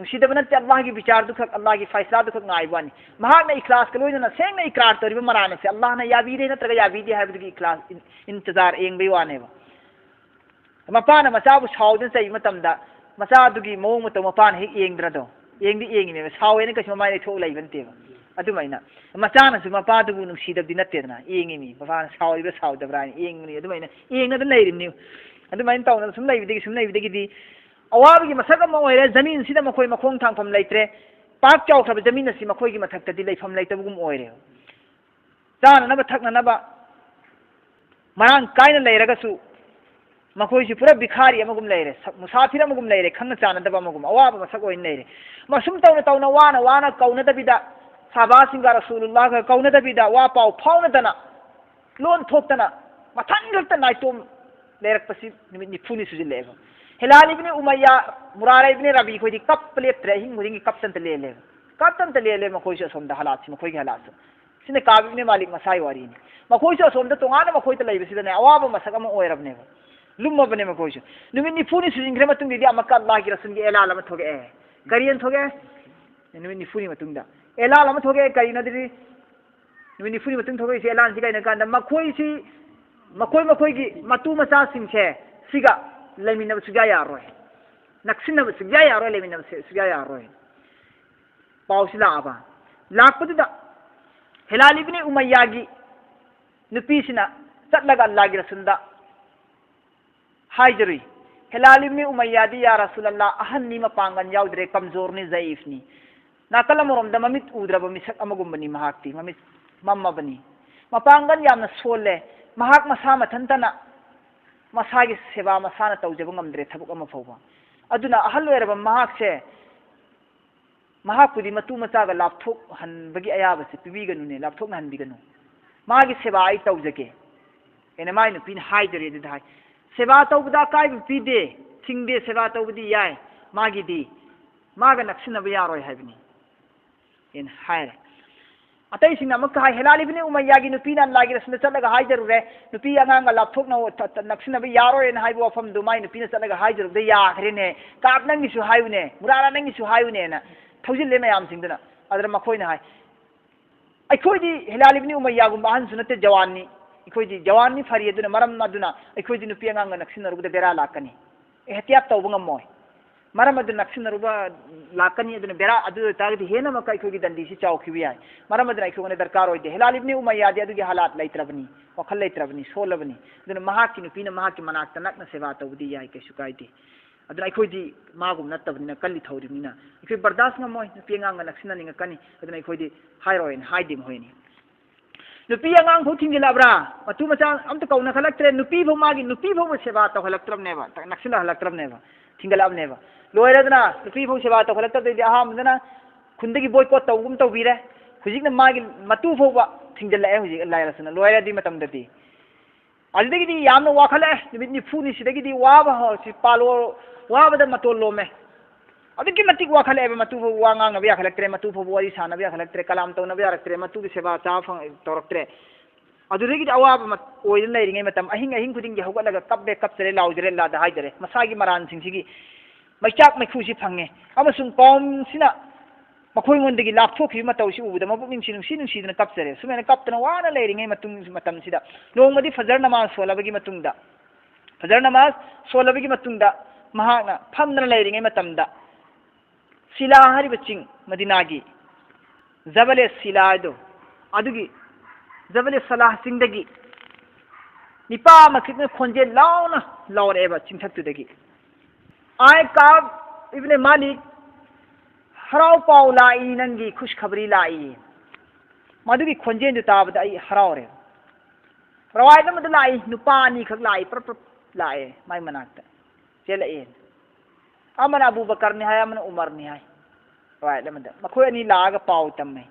ꯅꯨꯡꯁꯤꯗꯕ ꯅꯠꯇꯦ, ꯑꯜꯂꯥꯍꯒꯤ ꯕꯤꯆꯥꯔꯗꯨꯈꯛ, ꯑꯜꯂꯥꯍꯒꯤ ꯐꯩꯁꯂꯥꯗꯨꯈꯛ ꯉꯥꯏꯕ ꯋꯥꯅꯤ꯫ ꯃꯍꯥꯛꯅ ꯏꯈ꯭ꯂꯥꯁꯀ ꯂꯣꯏꯅꯅ ꯁꯦꯡꯅ ꯏꯀ꯭ꯔꯥꯔ ꯇꯧꯔꯤꯕ ꯃꯔꯥꯟ ꯑꯁꯦ ꯑꯜꯂꯥꯍꯅ ꯌꯥꯕꯤꯔꯦ ꯅꯠꯇ꯭ꯔꯒ ꯌꯥꯕꯤꯗꯦ ꯍꯥꯏꯕꯗꯨꯒꯤ ꯏꯈ꯭ꯂꯥꯁ, ꯏꯟ-, ꯏꯟꯇꯖꯥꯔ ꯌꯦꯡꯕꯩ ꯋꯥꯅꯦꯕ꯫ ꯃꯄꯥꯅ ꯃꯆꯥꯕꯨ ꯁꯥꯎꯗꯅ ꯆꯩꯕ ꯃꯇꯝꯗ ꯃꯆꯥꯗꯨꯒꯤ ꯃꯑꯣꯡ ꯃꯇꯧ ꯃꯄꯥꯅ ꯍꯦꯛ ꯌꯦꯡꯗ꯭ꯔꯗꯣ? ꯌꯦꯡꯗꯤ ꯌꯦꯡꯉꯤꯅꯦꯕ, ꯁꯥꯎꯋꯦꯅ ꯀꯩꯁꯨ ꯃꯃꯥꯏ ꯂꯩꯊꯣꯛ ꯂꯩꯕ ꯅꯠꯇꯦꯕ꯫ ꯑꯗꯨꯃꯥꯏꯅ ꯃꯆꯥꯅꯁꯨ ꯃꯄꯥꯗꯨꯕꯨ ꯅꯨꯡꯁꯤꯗꯕꯗꯤ ꯅꯠꯇꯦꯗꯅ, ꯌꯦꯡꯉꯤꯅꯤ, ꯃꯄꯥꯅ ꯁꯥꯎꯔꯤꯕ꯭ꯔꯥ ꯁꯥꯎꯗꯕ꯭ꯔꯥ ꯍꯥꯏꯅ ꯌꯦꯡꯕꯅꯤ꯫ ꯑꯗꯨꯃꯥꯏꯅ ꯌꯦꯡꯉꯗ ꯂꯩꯔꯤꯕꯅꯤ꯫ ꯑꯗꯨꯃꯥꯏꯅ ꯇꯧꯅ ꯁꯨꯝ ꯂꯩꯕꯗꯒꯤ, ꯁꯨꯝ ꯂꯩꯕꯗꯒꯤꯗꯤ ꯑꯋꯥꯕꯒꯤ ꯃꯁꯛ ꯑꯃ ꯑꯣꯏꯔꯦ꯫ ꯖꯃꯤꯟꯁꯤꯗ ꯃꯈꯣꯏ ꯃꯈꯣꯡ ꯊꯥꯡꯐꯝ ꯂꯩꯇ꯭ꯔꯦ꯫ ꯄꯥꯛ ꯆꯥꯎꯈ꯭ꯔꯕ ꯖꯃꯤꯟ ꯑꯁꯤ ꯃꯈꯣꯏꯒꯤ ꯃꯊꯛꯇꯗꯤ ꯂꯩꯐꯝ ꯂꯩꯇꯕꯒꯨꯝ ꯑꯣꯏꯔꯦ꯫ ꯆꯥꯅꯅꯕ ꯊꯛꯅꯅꯕ ꯃꯔꯥꯡ ꯀꯥꯏꯅ ꯂꯩꯔꯒꯁꯨ ꯃꯈꯣꯏꯁꯨ ꯄꯨꯔꯥ ꯚꯤꯈꯥꯔꯤ ꯑꯃꯒꯨꯝ ꯂꯩꯔꯦ, ꯁꯛ-, ꯃꯨꯁꯥꯐꯤꯔ ꯑꯃꯒꯨꯝ ꯂꯩꯔꯦ, ꯈꯪꯅ ꯆꯥꯟꯅꯗꯕ ꯑꯃꯒꯨꯝ, ꯑꯋꯥꯕ ꯃꯁꯛ ꯑꯣꯏꯅ ꯂꯩꯔꯦ꯫ ꯃꯁꯨꯝ ꯇꯧꯅ ꯇꯧꯅ ꯋꯥꯅ ꯋꯥꯅ ꯀꯧꯅꯗꯕꯤꯗ, ꯁꯍꯥꯕꯥꯁꯤꯡꯒ ꯔꯁꯨꯂꯨꯜꯂꯥꯍꯒ ꯀꯧꯅꯗꯕꯤꯗ, ꯋꯥ ꯄꯥꯎ ꯐꯥꯎꯅꯗꯅ, ꯂꯣꯟ ꯊꯣꯛꯇꯅ, ꯃꯊꯟ ꯈꯛꯇ ꯅꯥꯏꯇꯣꯝ ꯂꯩꯔꯛꯄꯁꯤ ꯅꯨꯃꯤꯠ ꯅꯤꯐꯨꯅꯤ ꯁꯨꯖꯤꯜꯂꯛꯑꯦꯕ꯫ ꯍꯤꯂꯥꯜ ꯏꯕꯅꯤ ꯎꯃꯩꯌꯥ, ꯃꯨꯔꯥꯔꯥ ꯏꯕꯅꯤ ꯔꯥꯕꯤ ꯈꯣꯏꯗꯤ ꯀꯞꯄ ꯂꯦꯞꯇ꯭ꯔꯦ, ꯑꯍꯤꯡ ꯈꯨꯗꯤꯡꯒꯤ ꯀꯞꯇꯅꯇ ꯂꯦꯜꯂꯦꯕ꯫ ꯀꯞꯇꯅꯇ ꯂꯦꯜꯂꯦ ꯃꯈꯣꯏꯁꯨ ꯑꯁꯣꯝꯗ ꯍꯥꯂꯥꯠꯁꯤ, ꯃꯈꯣꯏꯒꯤ ꯍꯥꯂꯥꯠꯁꯨ꯫ ꯁꯤꯅ ꯀꯥꯕ ꯏꯕꯅꯤ ꯃꯥꯂꯤꯛ ꯃꯁꯥꯒꯤ ꯋꯥꯔꯤꯅꯤ꯫ ꯃꯈꯣꯏꯁꯨ ꯑꯁꯣꯝꯗ ꯇꯣꯉꯥꯟꯅ ꯃꯈꯣꯏꯗ ꯂꯩꯕꯁꯤꯗꯅꯦ, ꯑꯋꯥꯕ ꯃꯁꯛ ꯑꯃ ꯑꯣꯏꯔꯕꯅꯦꯕ꯫ ꯂꯨꯝꯃꯕꯅꯦ ꯃꯈꯣꯏꯁꯨ꯫ ꯅꯨꯃꯤꯠ ꯅꯤꯐꯨꯅꯤ ꯁꯨꯖꯤꯟꯈ꯭ꯔ ꯃꯇꯨꯡꯗꯗꯤ ꯑꯃꯨꯛꯀ ꯑꯜꯂꯥꯍꯒꯤ ꯔꯁꯨꯜꯒꯤ ꯑꯦꯂꯥꯟ ꯑꯃ ꯊꯣꯛꯂꯛꯑꯦ꯫ ꯀꯔꯤ ꯑꯃ ꯊꯣꯛꯂꯛꯑꯦ? ꯅꯨꯃꯤꯠ ꯅꯤꯐꯨꯅꯤ ꯃꯇꯨꯡꯗ ꯑꯦꯂꯥꯟ ꯑꯃ ꯊꯣꯛꯂꯛꯑꯦ꯫ ꯀꯔꯤꯅꯣ ꯑꯗꯨꯗꯤ? ꯅꯨꯃꯤꯠ ꯅꯤꯐꯨꯅꯤ ꯃꯇꯨꯡ ꯊꯣꯛꯂꯛꯏꯁꯦ ꯑꯦꯂꯥꯟꯁꯤ ꯀꯩꯅꯣ ꯀꯥꯟꯗ, ꯃꯈꯣꯏꯁꯤ, ꯃꯈꯣꯏ ꯃꯈꯣꯏꯒꯤ ꯃꯇꯨ ꯃꯆꯥꯁꯤꯡꯁꯦ ꯁꯤꯒ ꯂꯩꯃꯤꯟꯅꯕ ꯁꯨꯛꯌꯥ ꯌꯥꯔꯣꯏ, ꯅꯛꯁꯤꯟꯅꯕ ꯁꯨꯛꯌꯥ ꯌꯥꯔꯣꯏ, ꯂꯩꯃꯤꯟꯅꯕ ꯁꯨ-, ꯁꯨꯛꯌꯥ ꯌꯥꯔꯣꯏ꯫ ꯄꯥꯎꯁꯤ ꯂꯥꯛꯑꯕ, ꯂꯥꯛꯄꯗꯨꯗ ꯍꯤꯂꯥꯜ ꯏꯕꯅꯤ ꯎꯃꯩꯌꯥꯒꯤ ꯅꯨꯄꯤꯁꯤꯅ ꯆꯠꯂꯒ ꯑꯜꯂꯥꯍꯒꯤ ꯔꯁꯨꯜꯗ ꯍꯥꯏꯖꯔꯨꯏ, ꯍꯤꯂꯥꯜ ꯏꯕꯅꯤ ꯎꯃꯩꯌꯥꯗꯤ, ꯌꯥ ꯔꯁꯨꯜ ꯑꯜꯂꯥꯍ, ꯑꯍꯟꯅꯤ, ꯃꯄꯥꯡꯒꯜ ꯌꯥꯎꯗ꯭ꯔꯦ, ꯀꯝꯖꯣꯔꯅꯤ, ꯖꯌꯤꯐꯅꯤ꯫ ꯅꯥꯀꯜ ꯑꯃꯔꯣꯝꯗ ꯃꯃꯤꯠ ꯎꯗ꯭ꯔꯕ ꯃꯤꯁꯛ ꯑꯃꯒꯨꯝꯕꯅꯤ ꯃꯍꯥꯛꯇꯤ, ꯃꯃꯤꯠ ꯃꯝꯃꯕꯅꯤ꯫ ꯃꯄꯥꯡꯒꯜ ꯌꯥꯝꯅ ꯁꯣꯜꯂꯦ꯫ ꯃꯍꯥꯛ ꯃꯁꯥ ꯃꯊꯟꯇꯅ ꯃꯁꯥꯒꯤ ꯁꯦꯕꯥ ꯃꯁꯥꯅ ꯇꯧꯖꯕ ꯉꯝꯗ꯭ꯔꯦ, ꯊꯕꯛ ꯑꯃ ꯐꯥꯎꯕ꯫ ꯑꯗꯨꯅ ꯑꯍꯜ ꯑꯣꯏꯔꯕ ꯃꯍꯥꯛꯁꯦ ꯃꯍꯥꯛꯄꯨꯗꯤ ꯃꯇꯨ ꯃꯆꯥꯒ ꯂꯥꯞꯊꯣꯛꯍꯟꯕꯒꯤ ꯑꯌꯥꯕꯁꯦ ꯄꯤꯕꯤꯒꯅꯨꯅꯦ, ꯂꯥꯞꯊꯣꯛꯅꯍꯟꯕꯤꯒꯅꯨ꯫ ꯃꯥꯒꯤ ꯁꯦꯕꯥ ꯑꯩ ꯇꯧꯖꯒꯦ꯫ ꯑꯩꯅ ꯃꯥꯏ ꯅꯨꯄꯤꯅ ꯍꯥꯏꯖꯔꯦ ꯑꯗꯨꯗ ꯍꯥꯏ, "ꯁꯦꯕꯥ ꯇꯧꯕꯗ ꯑꯀꯥꯏꯕ ꯄꯤꯗꯦ, ꯊꯤꯡꯗꯦ, ꯁꯦꯕꯥ ꯇꯧꯕꯗꯤ ꯌꯥꯏ꯫ ꯃꯥꯒꯤꯗꯤ ꯃꯥꯒ ꯅꯛꯁꯤꯟꯅꯕ ꯌꯥꯔꯣꯏ ꯍꯥꯏꯕꯅꯤ" ꯑꯩꯅ ꯍꯥꯏꯔꯦ꯫ ꯑꯇꯩꯁꯤꯡꯅ ꯑꯃꯨꯛꯀ ꯍꯥꯏ, ꯍꯤꯂꯥꯜ ꯏꯕꯅꯤ ꯎꯃꯩꯌꯥꯒꯤ ꯅꯨꯄꯤꯅ ꯂꯥꯏꯒꯤ ꯔꯁꯨꯜꯗ ꯆꯠꯂꯒ ꯍꯥꯏꯖꯔꯨꯔꯦ, ꯅꯨꯄꯤ ꯑꯉꯥꯡꯒ ꯂꯥꯞꯊꯣꯛꯅ ꯅꯛꯁꯤꯟꯅꯕ ꯌꯥꯔꯣꯏꯅ ꯍꯥꯏꯕ ꯋꯥꯐꯝꯗꯨ ꯃꯥꯏ ꯅꯨꯄꯤꯅ ꯆꯠꯂꯒ ꯍꯥꯏꯖꯔꯨꯕꯗ ꯌꯥꯈ꯭ꯔꯦꯅꯦ, ꯀꯥꯞ ꯅꯪꯒꯤꯁꯨ ꯍꯥꯏꯌꯨꯅꯦ, ꯃꯨꯔꯥꯔꯥ ꯅꯪꯒꯤꯁꯨ ꯍꯥꯏꯌꯨꯅꯦꯅ ꯊꯧꯖꯤꯜꯂꯦ ꯃꯌꯥꯝꯁꯤꯡꯗꯨꯅ꯫ ꯑꯗꯨꯅ ꯃꯈꯣꯏꯅ ꯍꯥꯏ, ꯑꯩꯈꯣꯏꯗꯤ ꯍꯤꯂꯥꯜ ꯏꯕꯅꯤ ꯎꯃꯩꯌꯥꯒꯨꯝꯕ ꯑꯍꯟꯁꯨ ꯅꯠꯇꯦ, ꯖꯋꯥꯟꯅꯤ, ꯑꯩꯈꯣꯏꯗꯤ ꯖꯋꯥꯟꯅꯤ ꯐꯔꯤ, ꯑꯗꯨꯅ ꯃꯔꯝ ꯑꯗꯨꯅ ꯑꯩꯈꯣꯏꯗꯤ ꯅꯨꯄꯤ ꯑꯉꯥꯡꯒ ꯅꯛꯁꯤꯟꯅꯔꯨꯕꯗ ꯕꯦꯔꯥ ꯂꯥꯛꯀꯅꯤ, ꯑꯦꯍꯇꯤꯌꯥꯠ ꯇꯧꯕ ꯉꯝꯃꯣꯏ꯫ ꯃꯔꯝ ꯑꯗꯨꯅ ꯅꯛꯁꯤꯟꯅꯔꯨꯕ ꯂꯥꯛꯀꯅꯤ꯫ ꯑꯗꯨꯅ ꯕꯦꯔꯥ ꯑꯗꯨ ꯑꯣꯏꯇꯥꯔꯒꯗꯤ ꯍꯦꯟꯅ ꯑꯃꯨꯛꯀ ꯑꯩꯈꯣꯏꯒꯤ ꯗꯟꯗꯤꯁꯤ ꯆꯥꯎꯈꯤꯕ ꯌꯥꯏ꯫ ꯃꯔꯝ ꯑꯗꯨꯅ ꯑꯩꯈꯣꯏꯉꯣꯟꯗ ꯗꯔꯀꯥꯔ ꯑꯣꯏꯗꯦ꯫ ꯍꯤꯂꯥꯜ ꯏꯕꯅꯤ ꯎꯃꯩꯌꯥꯗꯤ ꯑꯗꯨꯒꯤ ꯍꯥꯂꯥꯠ ꯂꯩꯇ꯭ꯔꯕꯅꯤ, ꯋꯥꯈꯜ ꯂꯩꯇ꯭ꯔꯕꯅꯤ, ꯁꯣꯜꯂꯕꯅꯤ꯫ ꯑꯗꯨꯅ ꯃꯍꯥꯛꯀꯤ ꯅꯨꯄꯤꯅ ꯃꯍꯥꯛꯀꯤ ꯃꯅꯥꯛꯇ ꯅꯛꯅ ꯁꯦꯕꯥ ꯇꯧꯕꯗꯤ ꯌꯥꯏ, ꯀꯩꯁꯨ ꯀꯥꯏꯗꯦ꯫ ꯑꯗꯨꯅ ꯑꯩꯈꯣꯏꯗꯤ ꯃꯥꯒꯨꯝ ꯅꯠꯇꯕꯅꯤꯅ, ꯀꯜꯂꯤ ꯊꯧꯔꯤꯕꯅꯤꯅ ꯑꯩꯈꯣꯏ ꯕꯔꯗꯥꯁ ꯉꯝꯃꯣꯏ, ꯅꯨꯄꯤ ꯑꯉꯥꯡꯒ ꯅꯛꯁꯤꯟꯅꯅꯤꯡꯉꯛꯀꯅꯤ꯫ ꯑꯗꯨꯅ ꯑꯩꯈꯣꯏꯗꯤ ꯍꯥꯏꯔꯣꯏꯅ ꯍꯥꯏꯗꯦ ꯃꯈꯣꯏꯅꯤ꯫ ꯅꯨꯄꯤ ꯑꯉꯥꯡ ꯐꯥꯎ ꯊꯤꯡꯖꯤꯜꯂꯛꯑꯕ꯭ꯔꯥ? ꯃꯇꯨ ꯃꯆꯥ ꯑꯝꯇ ꯀꯧꯅꯈꯠꯂꯛꯇ꯭ꯔꯦ꯫ ꯅꯨꯄꯤ ꯐꯥꯎ, ꯃꯥꯒꯤ ꯅꯨꯄꯤ ꯐꯥꯎꯕ ꯁꯦꯕꯥ ꯇꯧꯍꯜꯂꯛꯇ꯭ꯔꯕꯅꯦꯕ, ꯅꯛꯁꯤꯜꯂꯍꯜꯂꯛꯇ꯭ꯔꯕꯅꯦꯕ, ꯊꯤꯡꯒꯠꯂꯛꯑꯕꯅꯦꯕ꯫ ꯂꯣꯏꯔꯦꯗꯅ, ꯅꯨꯄꯤ ꯐꯥꯎ ꯁꯦꯕꯥ ꯇꯧꯍꯜꯂꯛꯇꯕꯗꯩꯗꯤ ꯑꯍꯥꯟꯕꯗꯅ ꯈꯨꯟꯗꯒꯤ ꯕꯣꯏꯀꯣꯠ ꯇꯧꯕꯒꯨꯝ ꯇꯧꯕꯤꯔꯦ꯫ ꯍꯧꯖꯤꯛꯅ ꯃꯥꯒꯤ ꯃꯇꯨ ꯐꯥꯎꯕ ꯊꯤꯡꯖꯤꯜꯂꯛꯑꯦ ꯍꯧꯖꯤꯛ ꯂꯥꯏ ꯔꯁꯨꯜꯅ꯫ ꯂꯣꯏꯔꯦ ꯑꯗꯨꯒꯤ ꯃꯇꯝꯗꯗꯤ꯫ ꯑꯗꯨꯗꯒꯤꯗꯤ ꯌꯥꯝꯅ ꯋꯥꯈꯠꯂꯛꯑꯦ꯫ ꯅꯨꯃꯤꯠ ꯅꯤꯐꯨꯅꯤ ꯁꯤꯗꯒꯤꯗꯤ ꯋꯥꯕ ꯍꯧꯔꯛꯁꯤ, ꯄꯥꯂꯣ-, ꯋꯥꯕꯗ ꯃꯇꯣꯟ ꯂꯣꯝꯃꯦ꯫ ꯑꯗꯨꯛꯀꯤ ꯃꯇꯤꯛ ꯋꯥꯈꯠꯂꯛꯑꯦꯕ, ꯃꯇꯨ ꯐꯥꯎꯕ ꯋꯥ ꯉꯥꯡꯅꯕ ꯌꯥꯈꯠꯂꯛꯇ꯭ꯔꯦ, ꯃꯇꯨ ꯐꯥꯎꯕ ꯋꯥꯔꯤ ꯁꯥꯟꯅꯕ ꯌꯥꯈꯠꯂꯛꯇ꯭ꯔꯦ, ꯀꯂꯥꯝ ꯇꯧꯅꯕ ꯌꯥꯔꯛꯇ꯭ꯔꯦ, ꯃꯇꯨꯒꯤ ꯁꯦꯕꯥ ꯆꯥꯕ ꯐꯪ-, ꯇꯧꯔꯛꯇ꯭ꯔꯦ꯫ ꯑꯗꯨꯗꯒꯤꯗꯤ ꯑꯋꯥꯕ ꯃꯠ-, ꯑꯣꯏꯗꯨꯅ ꯂꯩꯔꯤꯉꯩ ꯃꯇꯝ, ꯑꯍꯤꯡ ꯑꯍꯤꯡ ꯈꯨꯗꯤꯡꯒꯤ ꯍꯧꯒꯠꯂꯒ ꯀꯞꯄꯦ, ꯀꯞꯆꯔꯦ, ꯂꯥꯎꯖꯔꯦ, ꯂꯥꯗ ꯍꯥꯏꯖꯔꯦ꯫ ꯃꯁꯥꯒꯤ ꯃꯔꯥꯟꯁꯤꯡꯁꯤꯒꯤ ꯃꯩꯆꯥꯛ ꯃꯩꯈꯨꯁꯤ ꯐꯪꯉꯦ꯫ ꯑꯃꯁꯨꯡ ꯀꯥꯎꯝꯁꯤꯅ ꯃꯈꯣꯏꯉꯣꯟꯗꯒꯤ ꯂꯥꯞꯊꯣꯛꯈꯤꯕ ꯃꯇꯧꯁꯤ ꯎꯕꯗ ꯃꯕꯨꯛꯅꯤꯡ ꯅꯨꯡꯁꯤ ꯅꯨꯡꯁꯤꯗꯨꯅ ꯀꯞꯆꯔꯦ꯫ ꯁꯨꯃꯥꯏꯅ ꯀꯞꯇꯅ ꯋꯥꯅ ꯂꯩꯔꯤꯉꯩ ꯃꯇꯨꯡ, ꯃꯇꯝꯁꯤꯗ ꯅꯣꯡꯃꯗꯤ ꯐꯖꯔ ꯅꯃꯥꯖ ꯁꯣꯜꯂꯕꯒꯤ ꯃꯇꯨꯡꯗ, ꯐꯖꯔ ꯅꯃꯥꯖ ꯁꯣꯜꯂꯕꯒꯤ ꯃꯇꯨꯡꯗ ꯃꯍꯥꯛꯅ ꯐꯝꯗꯅ ꯂꯩꯔꯤꯉꯩ ꯃꯇꯝꯗ ꯁꯤꯂꯥ ꯍꯥꯏꯔꯤꯕ ꯆꯤꯡ, ꯃꯗꯤꯅꯥꯒꯤ ꯖꯕꯂꯦ ꯁꯤꯂꯥ ꯍꯥꯏꯗꯣ, ꯑꯗꯨꯒꯤ ꯖꯕꯂꯦ ꯁꯂꯥꯍ ꯆꯤꯡꯗꯒꯤ ꯅꯤꯄꯥ ꯑꯃꯈꯛꯅ ꯈꯣꯟꯖꯦꯜ ꯂꯥꯎꯅ ꯂꯥꯎꯔꯛꯑꯦꯕ ꯆꯤꯡꯊꯛꯇꯨꯗꯒꯤ, "ꯑꯥꯏ ꯀꯥꯕ ꯏꯕꯅꯦ ꯃꯥꯂꯤꯛ, ꯍꯔꯥꯎ ꯄꯥꯎ ꯂꯥꯛꯏ, ꯅꯪꯒꯤ ꯈꯨꯁꯈꯕꯔꯤ ꯂꯥꯛꯏ"꯫ ꯃꯗꯨꯒꯤ ꯈꯣꯟꯖꯦꯜꯗꯨ ꯇꯥꯕꯗ ꯑꯩ ꯍꯔꯥꯎꯔꯦ꯫ ꯔꯋꯥꯌꯠ ꯑꯃꯗ ꯂꯥꯛꯏ, ꯅꯨꯄꯥ ꯑꯅꯤꯈꯛ ꯂꯥꯛꯏ, ꯄ꯭ꯔꯞ ꯄ꯭ꯔꯞ ꯂꯥꯛꯑꯦ ꯃꯥꯏ ꯃꯅꯥꯛꯇ, ꯆꯦꯜꯂꯛꯑꯦ꯫ ꯑꯃꯅ ꯑꯕꯨ ꯕꯀꯔꯅꯤ ꯍꯥꯏ, ꯑꯃꯅ ꯎꯃꯔꯅꯤ ꯍꯥꯏ꯫ ꯔꯋꯥꯌꯠ ꯑꯃꯗ ꯃꯈꯣꯏ ꯑꯅꯤ ꯂꯥꯛꯑꯒ ꯄꯥꯎ ꯇꯝꯃꯦ꯫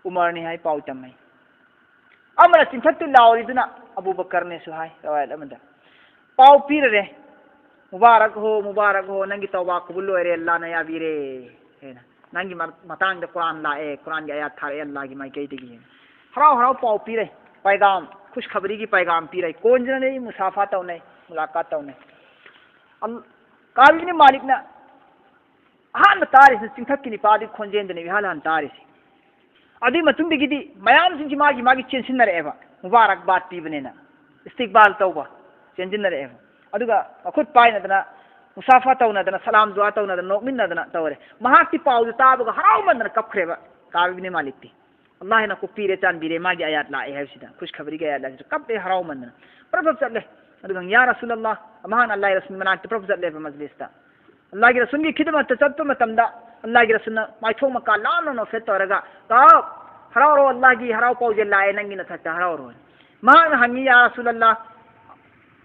ꯎꯃꯔꯅꯤ ꯍꯥꯏ ꯄꯥꯎ ꯇꯝꯃꯦ꯫ ꯑꯃꯅ ꯆꯤꯡꯊꯠꯇꯨ ꯂꯥꯎꯔꯤꯗꯨꯅ ꯑꯕꯨ ꯕꯀꯔꯅꯦꯁꯨ ꯍꯥꯏ ꯔꯋꯥꯌꯠ ꯑꯃꯗ꯫ ꯄꯥꯎ ꯄꯤꯔꯔꯦ, "ꯃꯨꯕꯥꯔꯛ ꯍꯣ, ꯃꯨꯕꯥꯔꯛ ꯍꯣ, ꯅꯪꯒꯤ ꯇꯧꯕꯥ ꯀꯕꯨꯜ ꯑꯣꯏꯔꯦ, ꯑꯜꯂꯥꯅ ꯌꯥꯕꯤꯔꯦ" ꯍꯥꯏꯅ꯫ ꯅꯪꯒꯤ ꯃ-, ꯃꯇꯥꯡꯗ ꯀꯨꯔꯥꯟ ꯂꯥꯛꯑꯦ, ꯀꯨꯔꯥꯟꯒꯤ ꯑꯥꯌꯥꯠ ꯊꯥꯔꯛꯑꯦ ꯑꯜꯂꯥꯍꯒꯤ ꯃꯥꯏꯀꯩꯗꯒꯤ꯫ ꯍꯔꯥꯎ ꯍꯔꯥꯎ ꯄꯥꯎ ꯄꯤꯔꯦ, ꯄꯥꯏꯒꯥꯝ, ꯈꯨꯁꯈꯕꯔꯤꯒꯤ ꯄꯥꯏꯒꯥꯝ ꯄꯤꯔꯦ꯫ ꯀꯣꯟꯁꯤꯅꯅꯦ ꯃꯨꯁꯥꯐꯥ ꯇꯧꯅꯩ, ꯃꯨꯂꯥꯀꯥꯠ ꯇꯧꯅꯩ꯫ ꯑꯜ-, ꯀꯥꯕ ꯏꯕꯅꯤ ꯃꯥꯂꯤꯛꯅ ꯑꯍꯥꯟꯕ ꯇꯥꯔꯤꯁꯤꯅ ꯆꯤꯡꯊꯛꯀꯤ ꯅꯤꯄꯥꯗꯨꯒꯤ ꯈꯣꯟꯖꯦꯜꯗꯨꯅꯦ ꯏꯍꯥꯟ ꯍꯥꯟꯅ ꯇꯥꯔꯤꯁꯤ꯫ ꯑꯗꯨꯒꯤ ꯃꯇꯨꯡꯗꯒꯤꯗꯤ ꯃꯌꯥꯝꯁꯤꯡꯁꯤ ꯃꯥꯒꯤ ꯃꯥꯒꯤ ꯆꯦꯟꯁꯤꯟꯅꯔꯛꯑꯦꯕ, ꯃꯨꯕꯥꯔꯛꯕꯥꯗ ꯄꯤꯕꯅꯤꯅ, ꯏꯁꯇꯤꯛꯕꯥꯜ ꯇꯧꯕ ꯆꯦꯟꯁꯤꯟꯅꯔꯛꯑꯦꯕ꯫ ꯑꯗꯨꯒ ꯃꯈꯨꯠ ꯄꯥꯏꯅꯗꯅ, ꯃꯨꯁꯥꯐꯥ ꯇꯧꯅꯗꯅ, ꯁꯂꯥꯝ ꯗꯨꯋꯥ ꯇꯧꯅꯗꯅ, ꯅꯣꯛꯃꯤꯟꯅꯗꯅ ꯇꯧꯔꯦ꯫ ꯃꯍꯥꯛꯇꯤ ꯄꯥꯎꯗꯨ ꯇꯥꯕꯒ ꯍꯔꯥꯎꯃꯟꯗꯅ ꯀꯞꯈ꯭ꯔꯦꯕ, ꯀꯥꯕ ꯏꯕꯅꯤ ꯃꯥꯂꯤꯛꯇꯤ꯫ ꯑꯜꯂꯥꯍꯅ ꯀꯣꯛꯄꯤꯔꯦ, ꯆꯥꯟꯕꯤꯔꯦ, ꯃꯥꯒꯤ ꯑꯥꯌꯥꯠ ꯂꯥꯛꯑꯦ ꯍꯥꯏꯕꯁꯤꯗ, ꯈꯨꯁꯈꯕꯔꯤꯒꯤ ꯑꯥꯌꯥꯠ ꯂꯥꯛꯑꯦ ꯍꯥꯏꯕꯁꯤꯗ ꯀꯞꯄꯦ ꯍꯔꯥꯎꯃꯟꯗꯅ꯫ ꯄ꯭ꯔꯞ ꯄ꯭ꯔꯞ ꯆꯠꯂꯦ꯫ ꯑꯗꯨꯒ "ꯌꯥ ꯔꯁꯨꯂꯜꯂꯥꯍ", ꯃꯍꯥꯛꯅ ꯑꯜꯂꯥꯍꯒꯤ ꯔꯁꯨꯜ ꯃꯅꯥꯛꯇ ꯄ꯭ꯔꯞ ꯆꯠꯂꯦꯕ ꯃꯖꯂꯤꯁꯇ꯫ ꯑꯜꯂꯥꯍꯒꯤ ꯔꯁꯨꯜꯒꯤ ꯈꯤꯗꯃꯠꯇ ꯆꯠꯄ ꯃꯇꯝꯗ ꯑꯜꯂꯥꯍꯒꯤ ꯔꯁꯨꯜꯅ ꯃꯥꯏꯊꯣꯡ ꯃꯀꯥ ꯂꯥꯝꯅ ꯅꯣꯐꯦꯠ ꯇꯧꯔꯒ, "ꯀꯥꯕ, ꯍꯔꯥꯎ ꯍꯔꯥꯎ, ꯑꯜꯂꯥꯍꯒꯤ ꯍꯔꯥꯎ ꯄꯥꯎꯖꯦꯜ ꯂꯥꯛꯑꯦ ꯅꯪꯒꯤ ꯅꯊꯛꯇ, ꯍꯔꯥꯎ ꯍꯔꯥꯎ"꯫ ꯃꯍꯥꯛꯅ ꯍꯪꯉꯤ, "ꯌꯥ ꯔꯁꯨꯂꯜꯂꯥꯍ,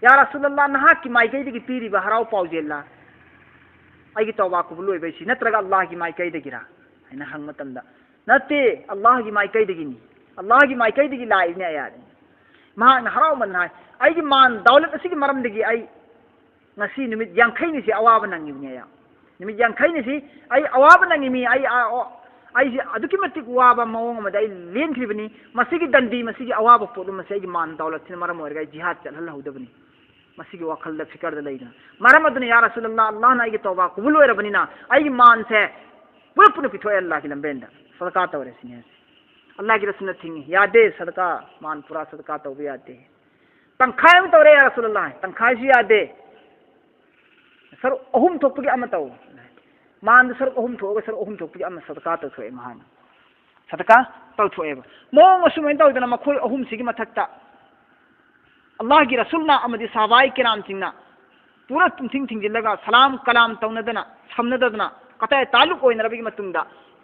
ꯌꯥ ꯔꯁꯨꯂꯜꯂꯥꯍ, ꯅꯍꯥꯛꯀꯤ ꯃꯥꯏꯀꯩꯗꯒꯤ ꯄꯤꯔꯤꯕ ꯍꯔꯥꯎ ꯄꯥꯎꯖꯦꯜꯂ? ꯑꯩꯒꯤ ꯇꯧꯕꯥ ꯀꯕꯨꯜ ꯑꯣꯏꯕꯩꯁꯤ ꯅꯠꯇ꯭ꯔꯒ ꯑꯜꯂꯥꯍꯒꯤ ꯃꯥꯏꯀꯩꯗꯒꯤꯔ?" ꯍꯥꯏꯅ ꯍꯪꯕ ꯃꯇꯝꯗ, "ꯅꯠꯇꯦ, ꯑꯜꯂꯥꯍꯒꯤ ꯃꯥꯏꯀꯩꯗꯒꯤꯅꯤ, ꯑꯜꯂꯥꯍꯒꯤ ꯃꯥꯏꯀꯩꯗꯒꯤ ꯂꯥꯛꯏꯕꯅꯤ ꯑꯥꯌꯥꯠꯅꯤ"꯫ ꯃꯍꯥꯛꯅ ꯍꯔꯥꯎꯃꯟꯅ ꯍꯥꯏ, "ꯑꯩꯒꯤ ꯃꯥꯟ ꯗꯧꯂꯠ ꯑꯁꯤꯒꯤ ꯃꯔꯝꯗꯒꯤ ꯑꯩ ꯉꯁꯤ ꯅꯨꯃꯤꯠ ꯌꯥꯡꯈꯩꯅꯤꯁꯤ ꯑꯋꯥꯕ ꯅꯪꯉꯤꯕꯅꯤ ꯑꯩ꯫ ꯅꯨꯃꯤꯠ ꯌꯥꯡꯈꯩꯅꯤꯁꯤ ꯑꯩ ꯑꯋꯥꯕ ꯅꯪꯉꯤꯃꯤ꯫ ꯑꯩ, ꯑ, ꯑꯣ, ꯑꯩꯁꯤ ꯑꯗꯨꯛꯀꯤ ꯃꯇꯤꯛ ꯋꯥꯕ ꯃꯑꯣꯡ ꯑꯃꯗ ꯑꯩ ꯂꯦꯟꯈ꯭ꯔꯤꯕꯅꯤ꯫ ꯃꯁꯤꯒꯤ ꯗꯟꯗꯤ, ꯃꯁꯤꯒꯤ ꯑꯋꯥꯕ ꯄꯣꯠꯂꯨꯝ ꯑꯁꯤ ꯑꯩꯒꯤ ꯃꯥꯟ ꯗꯧꯂꯠꯁꯤꯅ ꯃꯔꯝ ꯑꯣꯏꯔꯒ ꯑꯩ ꯖꯤꯍꯥꯗ ꯆꯠꯍꯜꯍꯧꯗꯕꯅꯤ"꯫ ꯃꯁꯤꯒꯤ ꯋꯥꯈꯜꯗ ꯐꯤꯀꯔꯗ ꯂꯩꯗꯅ꯫ ꯃꯔꯝ ꯑꯗꯨꯅ, "ꯌꯥ ꯔꯁꯨꯂꯜꯂꯥꯍ, ꯑꯜꯂꯥꯍꯅ ꯑꯩꯒꯤ ꯇꯧꯕꯥ ꯀꯕꯨꯜ ꯑꯣꯏꯔꯕꯅꯤꯅ ꯑꯩꯒꯤ ꯃꯥꯟꯁꯦ ꯄꯨꯂꯞ ꯄꯨꯟꯅ ꯄꯤꯊꯣꯛꯑꯦ ꯑꯜꯂꯥꯍꯒꯤ ꯂꯝꯕꯦꯟꯗ, ꯁꯗꯀꯥ ꯇꯧꯔꯦ" ꯁꯤꯅꯤ ꯍꯥꯏꯁꯦ꯫ ꯑꯜꯂꯥꯍꯒꯤ ꯔꯁꯨꯜꯅ ꯊꯤꯡꯉꯤ, "ꯌꯥꯗꯦ, ꯁꯗꯀꯥ, ꯃꯥꯟ ꯄꯨꯔꯥ ꯁꯗꯀꯥ ꯇꯧꯕ ꯌꯥꯗꯦ꯫ ꯇꯪꯈꯥꯏ ꯑꯃ ꯇꯧꯔꯦ ꯌꯥ ꯔꯁꯨꯂꯜꯂꯥꯍ, ꯇꯪꯈꯥꯏꯁꯨ ꯌꯥꯗꯦ꯫ ꯁꯔꯨꯛ ꯑꯍꯨꯝ ꯊꯣꯛꯄꯒꯤ ꯑꯃ ꯇꯧ"꯫ ꯃꯥꯟꯗꯨ ꯁꯔꯨꯛ ꯑꯍꯨꯝ ꯊꯣꯛꯑꯒ ꯁꯔꯨꯛ ꯑꯍꯨꯝ ꯊꯣꯛꯄꯒꯤ ꯑꯃ ꯁꯗꯀꯥ ꯇꯧꯊꯣꯛꯑꯦ ꯃꯍꯥꯛꯅ꯫ ꯁꯗꯀꯥ ꯇꯧꯊꯣꯛꯑꯦꯕ꯫ ꯃꯑꯣꯡ ꯑꯁꯨꯃꯥꯏꯅ ꯇꯧꯗꯅ ꯃꯈꯣꯏ ꯑꯍꯨꯝꯁꯤꯒꯤ ꯃꯊꯛꯇ ꯑꯜꯂꯥꯍꯒꯤ ꯔꯁꯨꯜꯅ ꯑꯃꯗꯤ ꯁꯍꯥꯕꯥꯏ ꯀꯤꯔꯥꯝꯁꯤꯡꯅ ꯄꯨꯔꯥ ꯇꯨꯝꯊꯤꯡ ꯊꯤꯡꯖꯤꯜꯂꯒ ꯁꯂꯥꯝ ꯀꯂꯥꯝ ꯇꯧꯅꯗꯅ, ꯁꯝꯅꯗꯗꯅ, ꯀꯇꯥꯏ ꯇꯥꯂꯨꯛ ꯑꯣꯏꯅꯔꯕꯒꯤ ꯃꯇꯨꯡꯗ,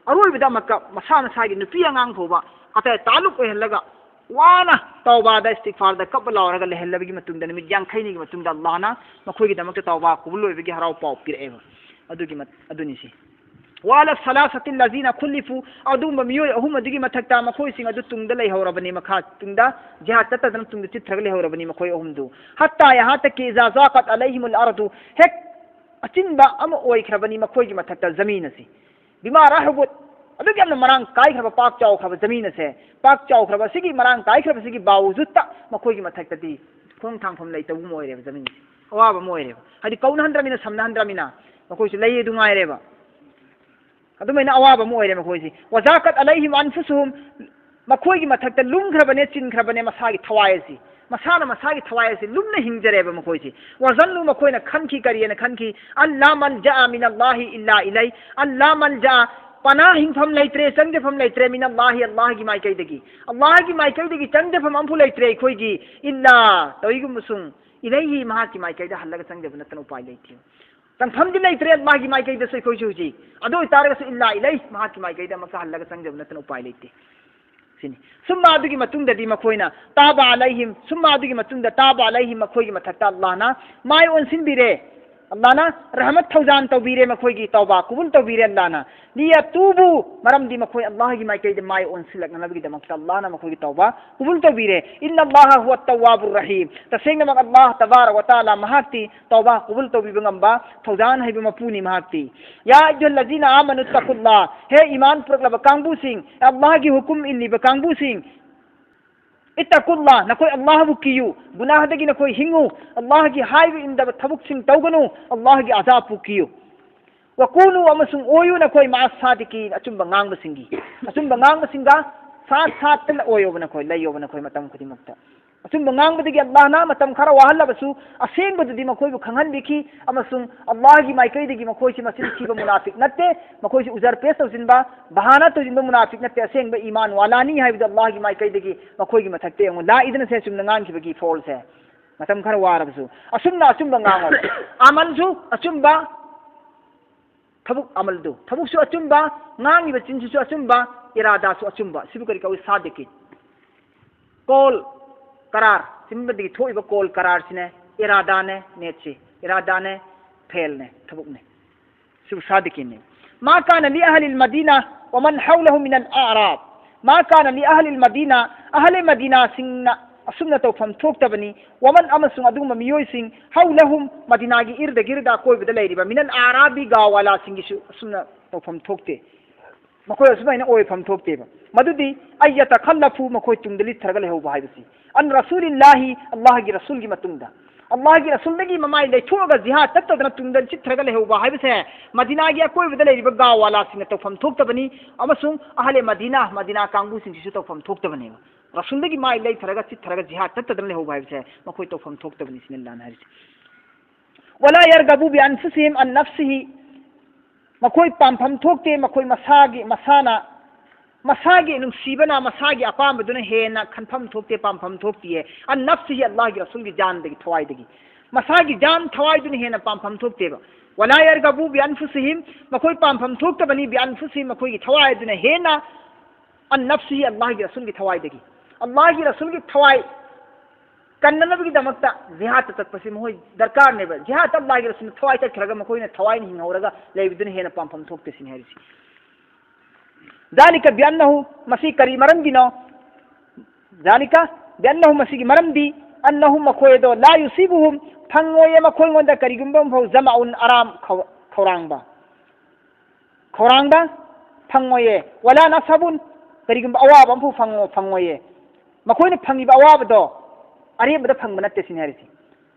ꯑꯔꯣꯏꯕꯗ ꯑꯃꯨꯛꯀ ꯃꯁꯥ ꯃꯁꯥꯒꯤ ꯅꯨꯄꯤ ꯑꯉꯥꯡ ꯐꯥꯎꯕ ꯀꯇꯥꯏ ꯇꯥꯂꯨꯛ ꯑꯣꯏꯍꯜꯂꯒ, ꯋꯥꯅ ꯇꯧꯕꯥꯗ, ꯏꯁꯇꯤꯛꯐꯥꯔꯗ ꯀꯞꯄ ꯂꯥꯎꯔꯒ ꯂꯩꯍꯜꯂꯕꯒꯤ ꯃꯇꯨꯡꯗ, ꯅꯨꯃꯤꯠ ꯌꯥꯡꯈꯩꯅꯤꯒꯤ ꯃꯇꯨꯡꯗ ꯑꯜꯂꯥꯍꯅ ꯃꯈꯣꯏꯒꯤꯗꯃꯛꯇ ꯇꯧꯕꯥ ꯀꯕꯨꯜ ꯑꯣꯏꯕꯒꯤ ꯍꯔꯥꯎ ꯄꯥꯎ ꯄꯤꯔꯛꯑꯦꯕ꯫ ꯑꯗꯨꯒꯤ ꯃꯠ-, ꯑꯗꯨꯅꯤꯁꯤ꯫ "ꯋꯥꯂ ꯁꯂꯥꯁꯥꯇꯤꯜ ꯂꯖꯤꯅ ꯈꯨꯜꯂꯤꯐꯨ", ꯑꯗꯨꯒꯨꯝꯕ ꯃꯤꯑꯣꯏ ꯑꯍꯨꯝ ꯑꯗꯨꯒꯤ ꯃꯊꯛꯇ ꯃꯈꯣꯏꯁꯤꯡ ꯑꯗꯨ ꯇꯨꯡꯗ ꯂꯩꯍꯧꯔꯕꯅꯤ, ꯃꯈꯥ ꯇꯨꯡꯗ ꯖꯤꯍꯥꯗ ꯆꯠꯇꯗꯅ ꯇꯨꯡꯗ ꯆꯤꯠꯊꯔꯒ ꯂꯩꯍꯧꯔꯕꯅꯤ ꯃꯈꯣꯏ ꯑꯍꯨꯝꯗꯨ꯫ "ꯍꯠꯇꯥ ꯌꯍꯥ ꯇꯛꯀꯤ ꯏꯖꯥ ꯖꯥꯀꯠ ꯑꯂꯩꯍꯤꯃꯨꯜ ꯑꯔꯗꯨ", ꯍꯦꯛ ꯑꯆꯤꯟꯕ ꯑꯃ ꯑꯣꯏꯈ꯭ꯔꯕꯅꯤ ꯃꯈꯣꯏꯒꯤ ꯃꯊꯛꯇ ꯖꯃꯤꯟ ꯑꯁꯤ꯫ ꯕꯤꯃꯥ ꯔꯥꯍꯨꯕꯨꯠ, ꯑꯗꯨꯛ ꯌꯥꯝꯅ ꯃꯔꯥꯡ ꯀꯥꯏꯈ꯭ꯔꯕ, ꯄꯥꯛ ꯆꯥꯎꯈ꯭ꯔꯕ ꯖꯃꯤꯟ ꯑꯁꯦ, ꯄꯥꯛ ꯆꯥꯎꯈ꯭ꯔꯕ ꯑꯁꯤꯒꯤ ꯃꯔꯥꯡ ꯀꯥꯏꯈ꯭ꯔꯕꯁꯤꯒꯤ ꯕꯥꯋꯨꯖꯨꯠꯇ ꯃꯈꯣꯏꯒꯤ ꯃꯊꯛꯇꯗꯤ ꯈꯣꯡ ꯊꯥꯡꯐꯝ ꯂꯩꯇꯕꯒꯨꯝ ꯑꯣꯏꯔꯦꯕ ꯖꯃꯤꯟꯁꯦ, ꯑꯋꯥꯕ ꯑꯃ ꯑꯣꯏꯔꯦꯕ꯫ ꯍꯥꯏꯗꯤ ꯀꯧꯅꯍꯟꯗ꯭ꯔꯃꯤꯅ, ꯁꯝꯅꯍꯟꯗ꯭ꯔꯃꯤꯅ ꯃꯈꯣꯏꯁꯨ ꯂꯩ ꯑꯗꯨ ꯉꯥꯏꯔꯦꯕ꯫ ꯑꯗꯨꯃꯥꯏꯅ ꯑꯋꯥꯕ ꯑꯃ ꯑꯣꯏꯔꯦ ꯃꯈꯣꯏꯁꯤ꯫ ꯋꯥꯖꯥꯀꯠ ꯑꯂꯩꯍꯤꯝ ꯑꯟꯐꯨꯁꯨꯍꯨꯝ, ꯃꯈꯣꯏꯒꯤ ꯃꯊꯛꯇ ꯂꯨꯝꯈ꯭ꯔꯕꯅꯦ, ꯆꯤꯟꯈ꯭ꯔꯕꯅꯦ ꯃꯁꯥꯒꯤ ꯊꯋꯥꯏ ꯑꯁꯤ꯫ ꯃꯁꯥꯅ ꯃꯁꯥꯒꯤ ꯊꯋꯥꯏ ꯑꯁꯤ ꯂꯨꯝꯅ ꯍꯤꯡꯖꯔꯦꯕ ꯃꯈꯣꯏꯁꯤ꯫ ꯋꯥꯖꯟꯅꯨ, ꯃꯈꯣꯏꯅ ꯈꯟꯈꯤ, ꯀꯔꯤꯑꯅ ꯈꯟꯈꯤ? ꯑꯜꯂꯥ ꯃꯜꯖꯥ ꯃꯤꯅꯜꯂꯥꯍꯤ ꯏꯜꯂꯥ ꯏꯂꯩ꯫ ꯑꯜꯂꯥ ꯃꯜꯖꯥ, ꯄꯅꯥ ꯍꯤꯡꯐꯝ ꯂꯩꯇ꯭ꯔꯦ, ꯆꯪꯖꯐꯝ ꯂꯩꯇ꯭ꯔꯦ, ꯃꯤꯅꯜꯂꯥꯍꯤ, ꯑꯜꯂꯥꯍꯒꯤ ꯃꯥꯏꯀꯩꯗꯒꯤ꯫ ꯑꯜꯂꯥꯍꯒꯤ ꯃꯥꯏꯀꯩꯗꯒꯤ ꯆꯪꯖꯐꯝ ꯑꯃꯐꯥꯎ ꯂꯩꯇ꯭ꯔꯦ ꯑꯩꯈꯣꯏꯒꯤ, ꯏꯜꯂꯥ, ꯇꯧꯏꯒꯨꯝꯕꯁꯨꯡ, ꯏꯂꯩꯍꯤ, ꯃꯍꯥꯛꯀꯤ ꯃꯥꯏꯀꯩꯗ ꯍꯜꯂꯒ ꯆꯪꯖꯕ ꯅꯠꯇꯅ ꯎꯄꯥꯏ ꯂꯩꯇꯦ꯫ ꯆꯪꯐꯝꯗꯤ ꯂꯩꯇ꯭ꯔꯦ ꯑꯜꯂꯥꯍꯒꯤ ꯃꯥꯏꯀꯩꯗꯁꯨ ꯑꯩꯈꯣꯏꯁꯨ ꯍꯧꯖꯤꯛ꯫ ꯑꯗꯨ ꯑꯣꯏꯇꯥꯔꯒꯁꯨ ꯏꯜꯂꯥ ꯏꯂꯩ, ꯃꯍꯥꯛꯀꯤ ꯃꯥꯏꯀꯩꯗ ꯑꯃꯨꯛꯀ ꯍꯜꯂꯒ ꯆꯪꯖꯕ ꯅꯠꯇꯅ ꯎꯄꯥꯏ ꯂꯩꯇꯦ꯫ ꯁꯤꯅꯤ꯫ ꯁꯨꯝꯃ ꯑꯗꯨꯒꯤ ꯃꯇꯨꯡꯗꯗꯤ ꯃꯈꯣꯏꯅ ꯇꯥꯕ ꯑꯂꯩꯍꯤꯝ, ꯁꯨꯝꯃ ꯑꯗꯨꯒꯤ ꯃꯇꯨꯡꯗ ꯇꯥꯕ ꯑꯂꯩꯍꯤꯝ, ꯃꯈꯣꯏꯒꯤ ꯃꯊꯛꯇ ꯑꯜꯂꯥꯍꯅ ꯃꯥꯏ ꯑꯣꯟꯁꯤꯟꯕꯤꯔꯦ꯫ ꯑꯜꯂꯥꯍꯅ ꯔꯍꯃꯠ ꯊꯧꯖꯥꯟ ꯇꯧꯕꯤꯔꯦ, ꯃꯈꯣꯏꯒꯤ ꯇꯧꯕꯥ ꯀꯨꯕꯨꯜ ꯇꯧꯕꯤꯔꯦ ꯑꯜꯂꯥꯍꯅ꯫ ꯂꯤꯌꯥꯇꯨꯕꯨ, ꯃꯔꯝꯗꯤ ꯃꯈꯣꯏ ꯑꯜꯂꯥꯍꯒꯤ ꯃꯥꯏꯀꯩꯗ ꯃꯥꯏ ꯑꯣꯟꯁꯤꯜꯂꯛꯅꯅꯕꯒꯤꯗꯃꯛꯇ ꯑꯜꯂꯥꯍꯅ ꯃꯈꯣꯏꯒꯤ ꯇꯧꯕꯥ ꯀꯨꯕꯨꯜ ꯇꯧꯕꯤꯔꯦ꯫ ꯏꯟꯅ ꯑꯜꯂꯥꯍ ꯍꯨꯋ ꯇꯧꯋꯥꯕꯨꯔ ꯔꯍꯤꯝ, ꯇꯁꯦꯡꯅꯃꯛ ꯑꯜꯂꯥꯍ ꯇꯕꯥꯔꯛ ꯋ ꯇꯥꯂꯥ ꯃꯍꯥꯛꯇꯤ ꯇꯧꯕꯥ ꯀꯨꯕꯨꯜ ꯇꯧꯕꯤꯕ ꯉꯝꯕ ꯊꯧꯖꯥꯟ ꯍꯩꯕ ꯃꯄꯨꯅꯤ ꯃꯍꯥꯛꯇꯤ꯫ ꯌꯥ ꯑꯌꯨꯍꯜꯂꯖꯤꯅ ꯑꯥꯃꯅꯨ ꯇꯀꯨꯜꯂꯥ, ꯍꯦ ꯏꯃꯥꯟ ꯄꯨꯔꯛꯂꯕ ꯀꯥꯡꯕꯨꯁꯤꯡ, ꯑꯜꯂꯥꯍꯒꯤ ꯍꯨꯀꯨꯝ ꯏꯜꯂꯤꯕ ꯀꯥꯡꯕꯨꯁꯤꯡ, ꯏꯠꯇꯀꯨꯜꯂꯥ, ꯅꯈꯣꯏ ꯑꯜꯂꯥꯍꯕꯨ ꯀꯤꯌꯨ, ꯒꯨꯅꯥꯍꯗꯒꯤ ꯅꯈꯣꯏ ꯍꯤꯡꯉꯨ, ꯑꯜꯂꯥꯍꯒꯤ ꯍꯥꯏꯕ ꯏꯟꯗꯕ ꯊꯕꯛꯁꯤꯡ ꯇꯧꯒꯅꯨ, ꯑꯜꯂꯥꯍꯒꯤ ꯑꯖꯥꯕꯄꯨ ꯀꯤꯌꯨ꯫ ꯋꯀꯨꯅꯨ, ꯑꯃꯁꯨꯡ ꯑꯣꯏꯌꯨ ꯅꯈꯣꯏ ꯃꯥ ꯁꯥꯗꯤꯀꯤꯟ, ꯑꯆꯨꯝꯕ ꯉꯥꯡꯕꯁꯤꯡꯒꯤ, ꯑꯆꯨꯝꯕ ꯉꯥꯡꯕꯁꯤꯡꯒ ꯁꯥꯠ ꯁꯥꯠꯇ ꯑꯣꯏꯌꯣꯕ ꯅꯈꯣꯏ, ꯂꯩꯌꯣꯕ ꯅꯈꯣꯏ ꯃꯇꯝ ꯈꯨꯗꯤꯡꯃꯛꯇ꯫ ꯑꯆꯨꯝꯕ ꯉꯥꯡꯕꯗꯒꯤ ꯑꯜꯂꯥꯍꯅ ꯃꯇꯝ ꯈꯔ ꯋꯥꯍꯜꯂꯕꯁꯨ, ꯑꯁꯦꯡꯕꯗꯨꯗꯤ ꯃꯈꯣꯏꯕꯨ ꯈꯪꯍꯟꯕꯤꯈꯤ, ꯑꯃꯁꯨꯡ ꯑꯜꯂꯥꯍꯒꯤ ꯃꯥꯏꯀꯩꯗꯒꯤ ꯃꯈꯣꯏꯁꯤ ꯃꯆꯤꯟ ꯊꯤꯕ ꯃꯨꯅꯥꯐꯤꯛ ꯅꯠꯇꯦ, ꯃꯈꯣꯏꯁꯤ ꯎꯖꯔ ꯄꯦꯁ ꯇꯧꯁꯤꯟꯕ, ꯕꯍꯥꯅꯥ ꯇꯧꯁꯤꯟꯕ ꯃꯨꯅꯥꯐꯤꯛ ꯅꯠꯇꯦ, ꯑꯁꯦꯡꯕ ꯏꯃꯥꯟ ꯋꯥꯂꯥꯅꯤ ꯍꯥꯏꯕꯗꯨ ꯑꯜꯂꯥꯍꯒꯤ ꯃꯥꯏꯀꯩꯗꯒꯤ ꯃꯈꯣꯏꯒꯤ ꯃꯊꯛꯇ ꯌꯦꯡꯉꯨ, ꯂꯥꯛꯏꯗꯅ ꯁꯦ, ꯆꯨꯝꯅ ꯉꯥꯡꯈꯤꯕꯒꯤ ꯐꯣꯜꯁꯦ꯫ ꯃꯇꯝ ꯈꯔ ꯋꯥꯔꯕꯁꯨ ꯑꯁꯨꯝꯅ ꯑꯆꯨꯝꯕ ꯉꯥꯡꯉꯣ꯫ ꯑꯃꯜꯁꯨ ꯑꯆꯨꯝꯕ, ꯊꯕꯛ ꯑꯃꯜꯗꯨ, ꯊꯕꯛꯁꯨ ꯑꯆꯨꯝꯕ, ꯉꯥꯡꯉꯤꯕ ꯆꯤꯟꯁꯤꯁꯨ ꯑꯆꯨꯝꯕ, ꯏꯔꯥꯗꯥꯁꯨ ꯑꯆꯨꯝꯕ꯫ ꯁꯤꯕꯨ ꯀꯔꯤ ꯀꯧꯏ? ꯁꯥꯗꯤꯀꯤꯟ꯫ ꯀꯧꯜ ꯀꯔꯥꯔ, ꯁꯤꯒꯨꯝꯕꯗꯒꯤ ꯊꯣꯛꯏꯕ ꯀꯧꯜ ꯀꯔꯥꯔꯁꯤꯅꯦ ꯏꯔꯥꯗꯥꯅꯦ, ꯅꯦꯠꯁꯤ꯫ ꯏꯔꯥꯗꯥꯅꯦ, ꯐꯦꯜꯅꯦ, ꯊꯕꯛꯅꯦ꯫ ꯁꯤꯕꯨ ꯁꯥꯗꯤꯀꯤꯟꯅꯤ꯫ ꯃꯥ ꯀꯥꯅ ꯂꯤ ꯑꯍꯂꯤꯜ ꯃꯗꯤꯅꯥ ꯋꯃꯟ ꯍꯧꯂꯍꯨ ꯃꯤꯅꯜ ꯑꯥꯔꯥꯕ꯫ ꯃꯥ ꯀꯥꯅ ꯂꯤ ꯑꯍꯂꯤꯜ ꯃꯗꯤꯅꯥ, ꯑꯍꯂꯦ ꯃꯗꯤꯅꯥꯁꯤꯡꯅ ꯑꯁꯨꯝꯅ ꯇꯧꯐꯝ ꯊꯣꯛꯇꯕꯅꯤ꯫ ꯋꯃꯟ, ꯑꯃꯁꯨꯡ ꯑꯗꯨꯒꯨꯝꯕ ꯃꯤꯑꯣꯏꯁꯤꯡ, ꯍꯧꯂꯍꯨꯝ, ꯃꯗꯤꯅꯥꯒꯤ ꯏꯔꯗ ꯒꯤꯔꯗ ꯑꯀꯣꯏꯕꯗ ꯂꯩꯔꯤꯕ, ꯃꯤꯅꯜ ꯑꯥꯔꯥꯕꯤ, ꯒꯥꯎꯋꯥꯂꯥꯁꯤꯡꯒꯤꯁꯨ ꯑꯁꯨꯝꯅ ꯇꯧꯐꯝ ꯊꯣꯛꯇꯦ꯫ ꯃꯈꯣꯏ ꯑꯁꯨꯃꯥꯏꯅ ꯑꯣꯏꯐꯝ ꯊꯣꯛꯇꯦꯕ꯫ ꯃꯗꯨꯗꯤ, ꯑꯩ ꯌꯇꯈꯜꯂꯐꯨ, ꯃꯈꯣꯏ ꯇꯨꯡꯗ ꯂꯤꯠꯊꯔꯒ ꯂꯩꯍꯧꯕ ꯍꯥꯏꯕꯁꯤ, ꯑꯟ ꯔꯁꯨꯂꯤꯜꯂꯥꯍꯤ, ꯑꯜꯂꯥꯍꯒꯤ ꯔꯁꯨꯜꯒꯤ ꯃꯇꯨꯡꯗ꯫ ꯑꯜꯂꯥꯍꯒꯤ ꯔꯁꯨꯜꯗꯒꯤ ꯃꯃꯥꯏ ꯂꯩꯊꯣꯛꯑꯒ ꯖꯤꯍꯥꯗ ꯆꯠꯇꯗꯅ ꯇꯨꯡꯗ ꯆꯤꯠꯊꯔꯒ ꯂꯩꯍꯧꯕ ꯍꯥꯏꯕꯁꯦ, ꯃꯗꯤꯅꯥꯒꯤ ꯑꯀꯣꯏꯕꯗ ꯂꯩꯔꯤꯕ ꯒꯥꯎꯋꯥꯂꯥꯁꯤꯡꯅ ꯇꯧꯐꯝ ꯊꯣꯛꯇꯕꯅꯤ, ꯑꯃꯁꯨꯡ ꯑꯍꯂꯦ ꯃꯗꯤꯅꯥ, ꯃꯗꯤꯅꯥ ꯀꯥꯡꯕꯨꯁꯤꯡꯁꯤꯁꯨ ꯇꯧꯐꯝ ꯊꯣꯛꯇꯕꯅꯦꯕ꯫ ꯔꯁꯨꯜꯗꯒꯤ ꯃꯥꯏ ꯂꯩꯊꯔꯒ ꯆꯤꯠꯊꯔꯒ ꯖꯤꯍꯥꯗ ꯆꯠꯇꯗꯅ ꯂꯩꯍꯧꯕ ꯍꯥꯏꯕꯁꯦ ꯃꯈꯣꯏ ꯇꯧꯐꯝ ꯊꯣꯛꯇꯕꯅꯤ ꯁꯤꯅꯤ ꯑꯜꯂꯥꯍꯅ ꯍꯥꯏꯔꯤꯁꯦ꯫ ꯋꯂꯥ ꯌꯔꯒꯕꯨ ꯕꯤ ꯑꯟꯐꯨꯁꯤꯍꯤꯝ ꯑꯟ ꯅꯐꯁꯤꯍꯤ, ꯃꯈꯣꯏ ꯄꯥꯝꯐꯝ ꯊꯣꯛꯇꯦ, ꯃꯈꯣꯏ ꯃꯁꯥꯒꯤ, ꯃꯁꯥꯅ, ꯃꯁꯥꯒꯤ ꯅꯨꯡꯁꯤꯕꯅ, ꯃꯁꯥꯒꯤ ꯑꯄꯥꯝꯕꯗꯨꯅ ꯍꯦꯟꯅ ꯈꯟꯐꯝ ꯊꯣꯛꯇꯦ, ꯄꯥꯝꯐꯝ ꯊꯣꯛꯇꯤꯌꯦ꯫ ꯑꯟ ꯅꯐꯁꯤꯍꯤ, ꯑꯜꯂꯥꯍꯒꯤ ꯔꯁꯨꯜꯒꯤ ꯖꯥꯟꯗꯒꯤ, ꯊꯋꯥꯏꯗꯒꯤ꯫ ꯃꯁꯥꯒꯤ ꯖꯥꯟ, ꯊꯋꯥꯏꯗꯨꯅ ꯍꯦꯟꯅ ꯄꯥꯝꯐꯝ ꯊꯣꯛꯇꯦꯕ꯫ ꯋꯂꯥ ꯌꯔꯒꯕꯨ ꯕꯤ ꯑꯟꯐꯨꯁꯤꯍꯤꯝ, ꯃꯈꯣꯏ ꯄꯥꯝꯐꯝ ꯊꯣꯛꯇꯕꯅꯤ, ꯕꯤ ꯑꯟꯐꯨꯁꯤꯍꯤꯝ, ꯃꯈꯣꯏꯒꯤ ꯊꯋꯥꯏ ꯑꯗꯨꯅ ꯍꯦꯟꯅ, ꯑꯟ ꯅꯐꯁꯤꯍꯤ, ꯑꯜꯂꯥꯍꯒꯤ ꯔꯁꯨꯜꯒꯤ ꯊꯋꯥꯏꯗꯒꯤ꯫ ꯑꯜꯂꯥꯍꯒꯤ ꯔꯁꯨꯜꯒꯤ ꯊꯋꯥꯏ ꯀꯟꯅꯅꯕꯒꯤꯗꯃꯛꯇ ꯖꯤꯍꯥꯗꯇ ꯆꯠꯄꯁꯤ ꯃꯈꯣꯏ ꯗꯔꯀꯥꯔꯅꯦꯕ꯫ ꯖꯤꯍꯥꯗꯇ ꯑꯜꯂꯥꯍꯒꯤ ꯔꯁꯨꯜꯅ ꯊꯋꯥꯏ ꯆꯠꯈ꯭ꯔꯒ ꯃꯈꯣꯏꯅ ꯊꯋꯥꯏꯅ ꯍꯤꯡꯍꯧꯔꯒ ꯂꯩꯕꯗꯨꯅ ꯍꯦꯟꯅ ꯄꯥꯝꯐꯝ ꯊꯣꯛꯇꯦ ꯁꯤꯅꯤ ꯍꯥꯏꯔꯤꯁꯤ꯫ ذلك بأنه، ꯃꯁꯤ ꯀꯔꯤ ꯃꯔꯝꯒꯤꯅꯣ? ذلك بأنه، ꯃꯁꯤꯒꯤ ꯃꯔꯝꯗꯤ, أنهم، ꯃꯈꯣꯏ ꯑꯗꯣ, لا يصيبهم، ꯐꯪꯉꯣꯏꯌꯦ ꯃꯈꯣꯏꯉꯣꯟꯗ ꯀꯔꯤꯒꯨꯝꯕ ꯑꯃꯐꯥꯎ, ظمأ، ꯑꯔꯥꯝ ꯈꯧ-, ꯈꯧꯔꯥꯡꯕ꯫ ꯈꯧꯔꯥꯡꯕ ꯐꯪꯉꯣꯏꯌꯦ꯫ ولا نصب، ꯀꯔꯤꯒꯨꯝꯕ ꯑꯋꯥꯕ ꯑꯃꯐꯥꯎ ꯐꯪꯉꯣ-, ꯐꯪꯉꯣꯏꯌꯦ꯫ ꯃꯈꯣꯏꯅ ꯐꯪꯉꯤꯕ ꯑꯋꯥꯕꯗꯣ ꯑꯔꯦꯝꯕꯗ ꯐꯪꯕ ꯅꯠꯇꯦ ꯁꯤꯅꯤ ꯍꯥꯏꯔꯤꯁꯤ꯫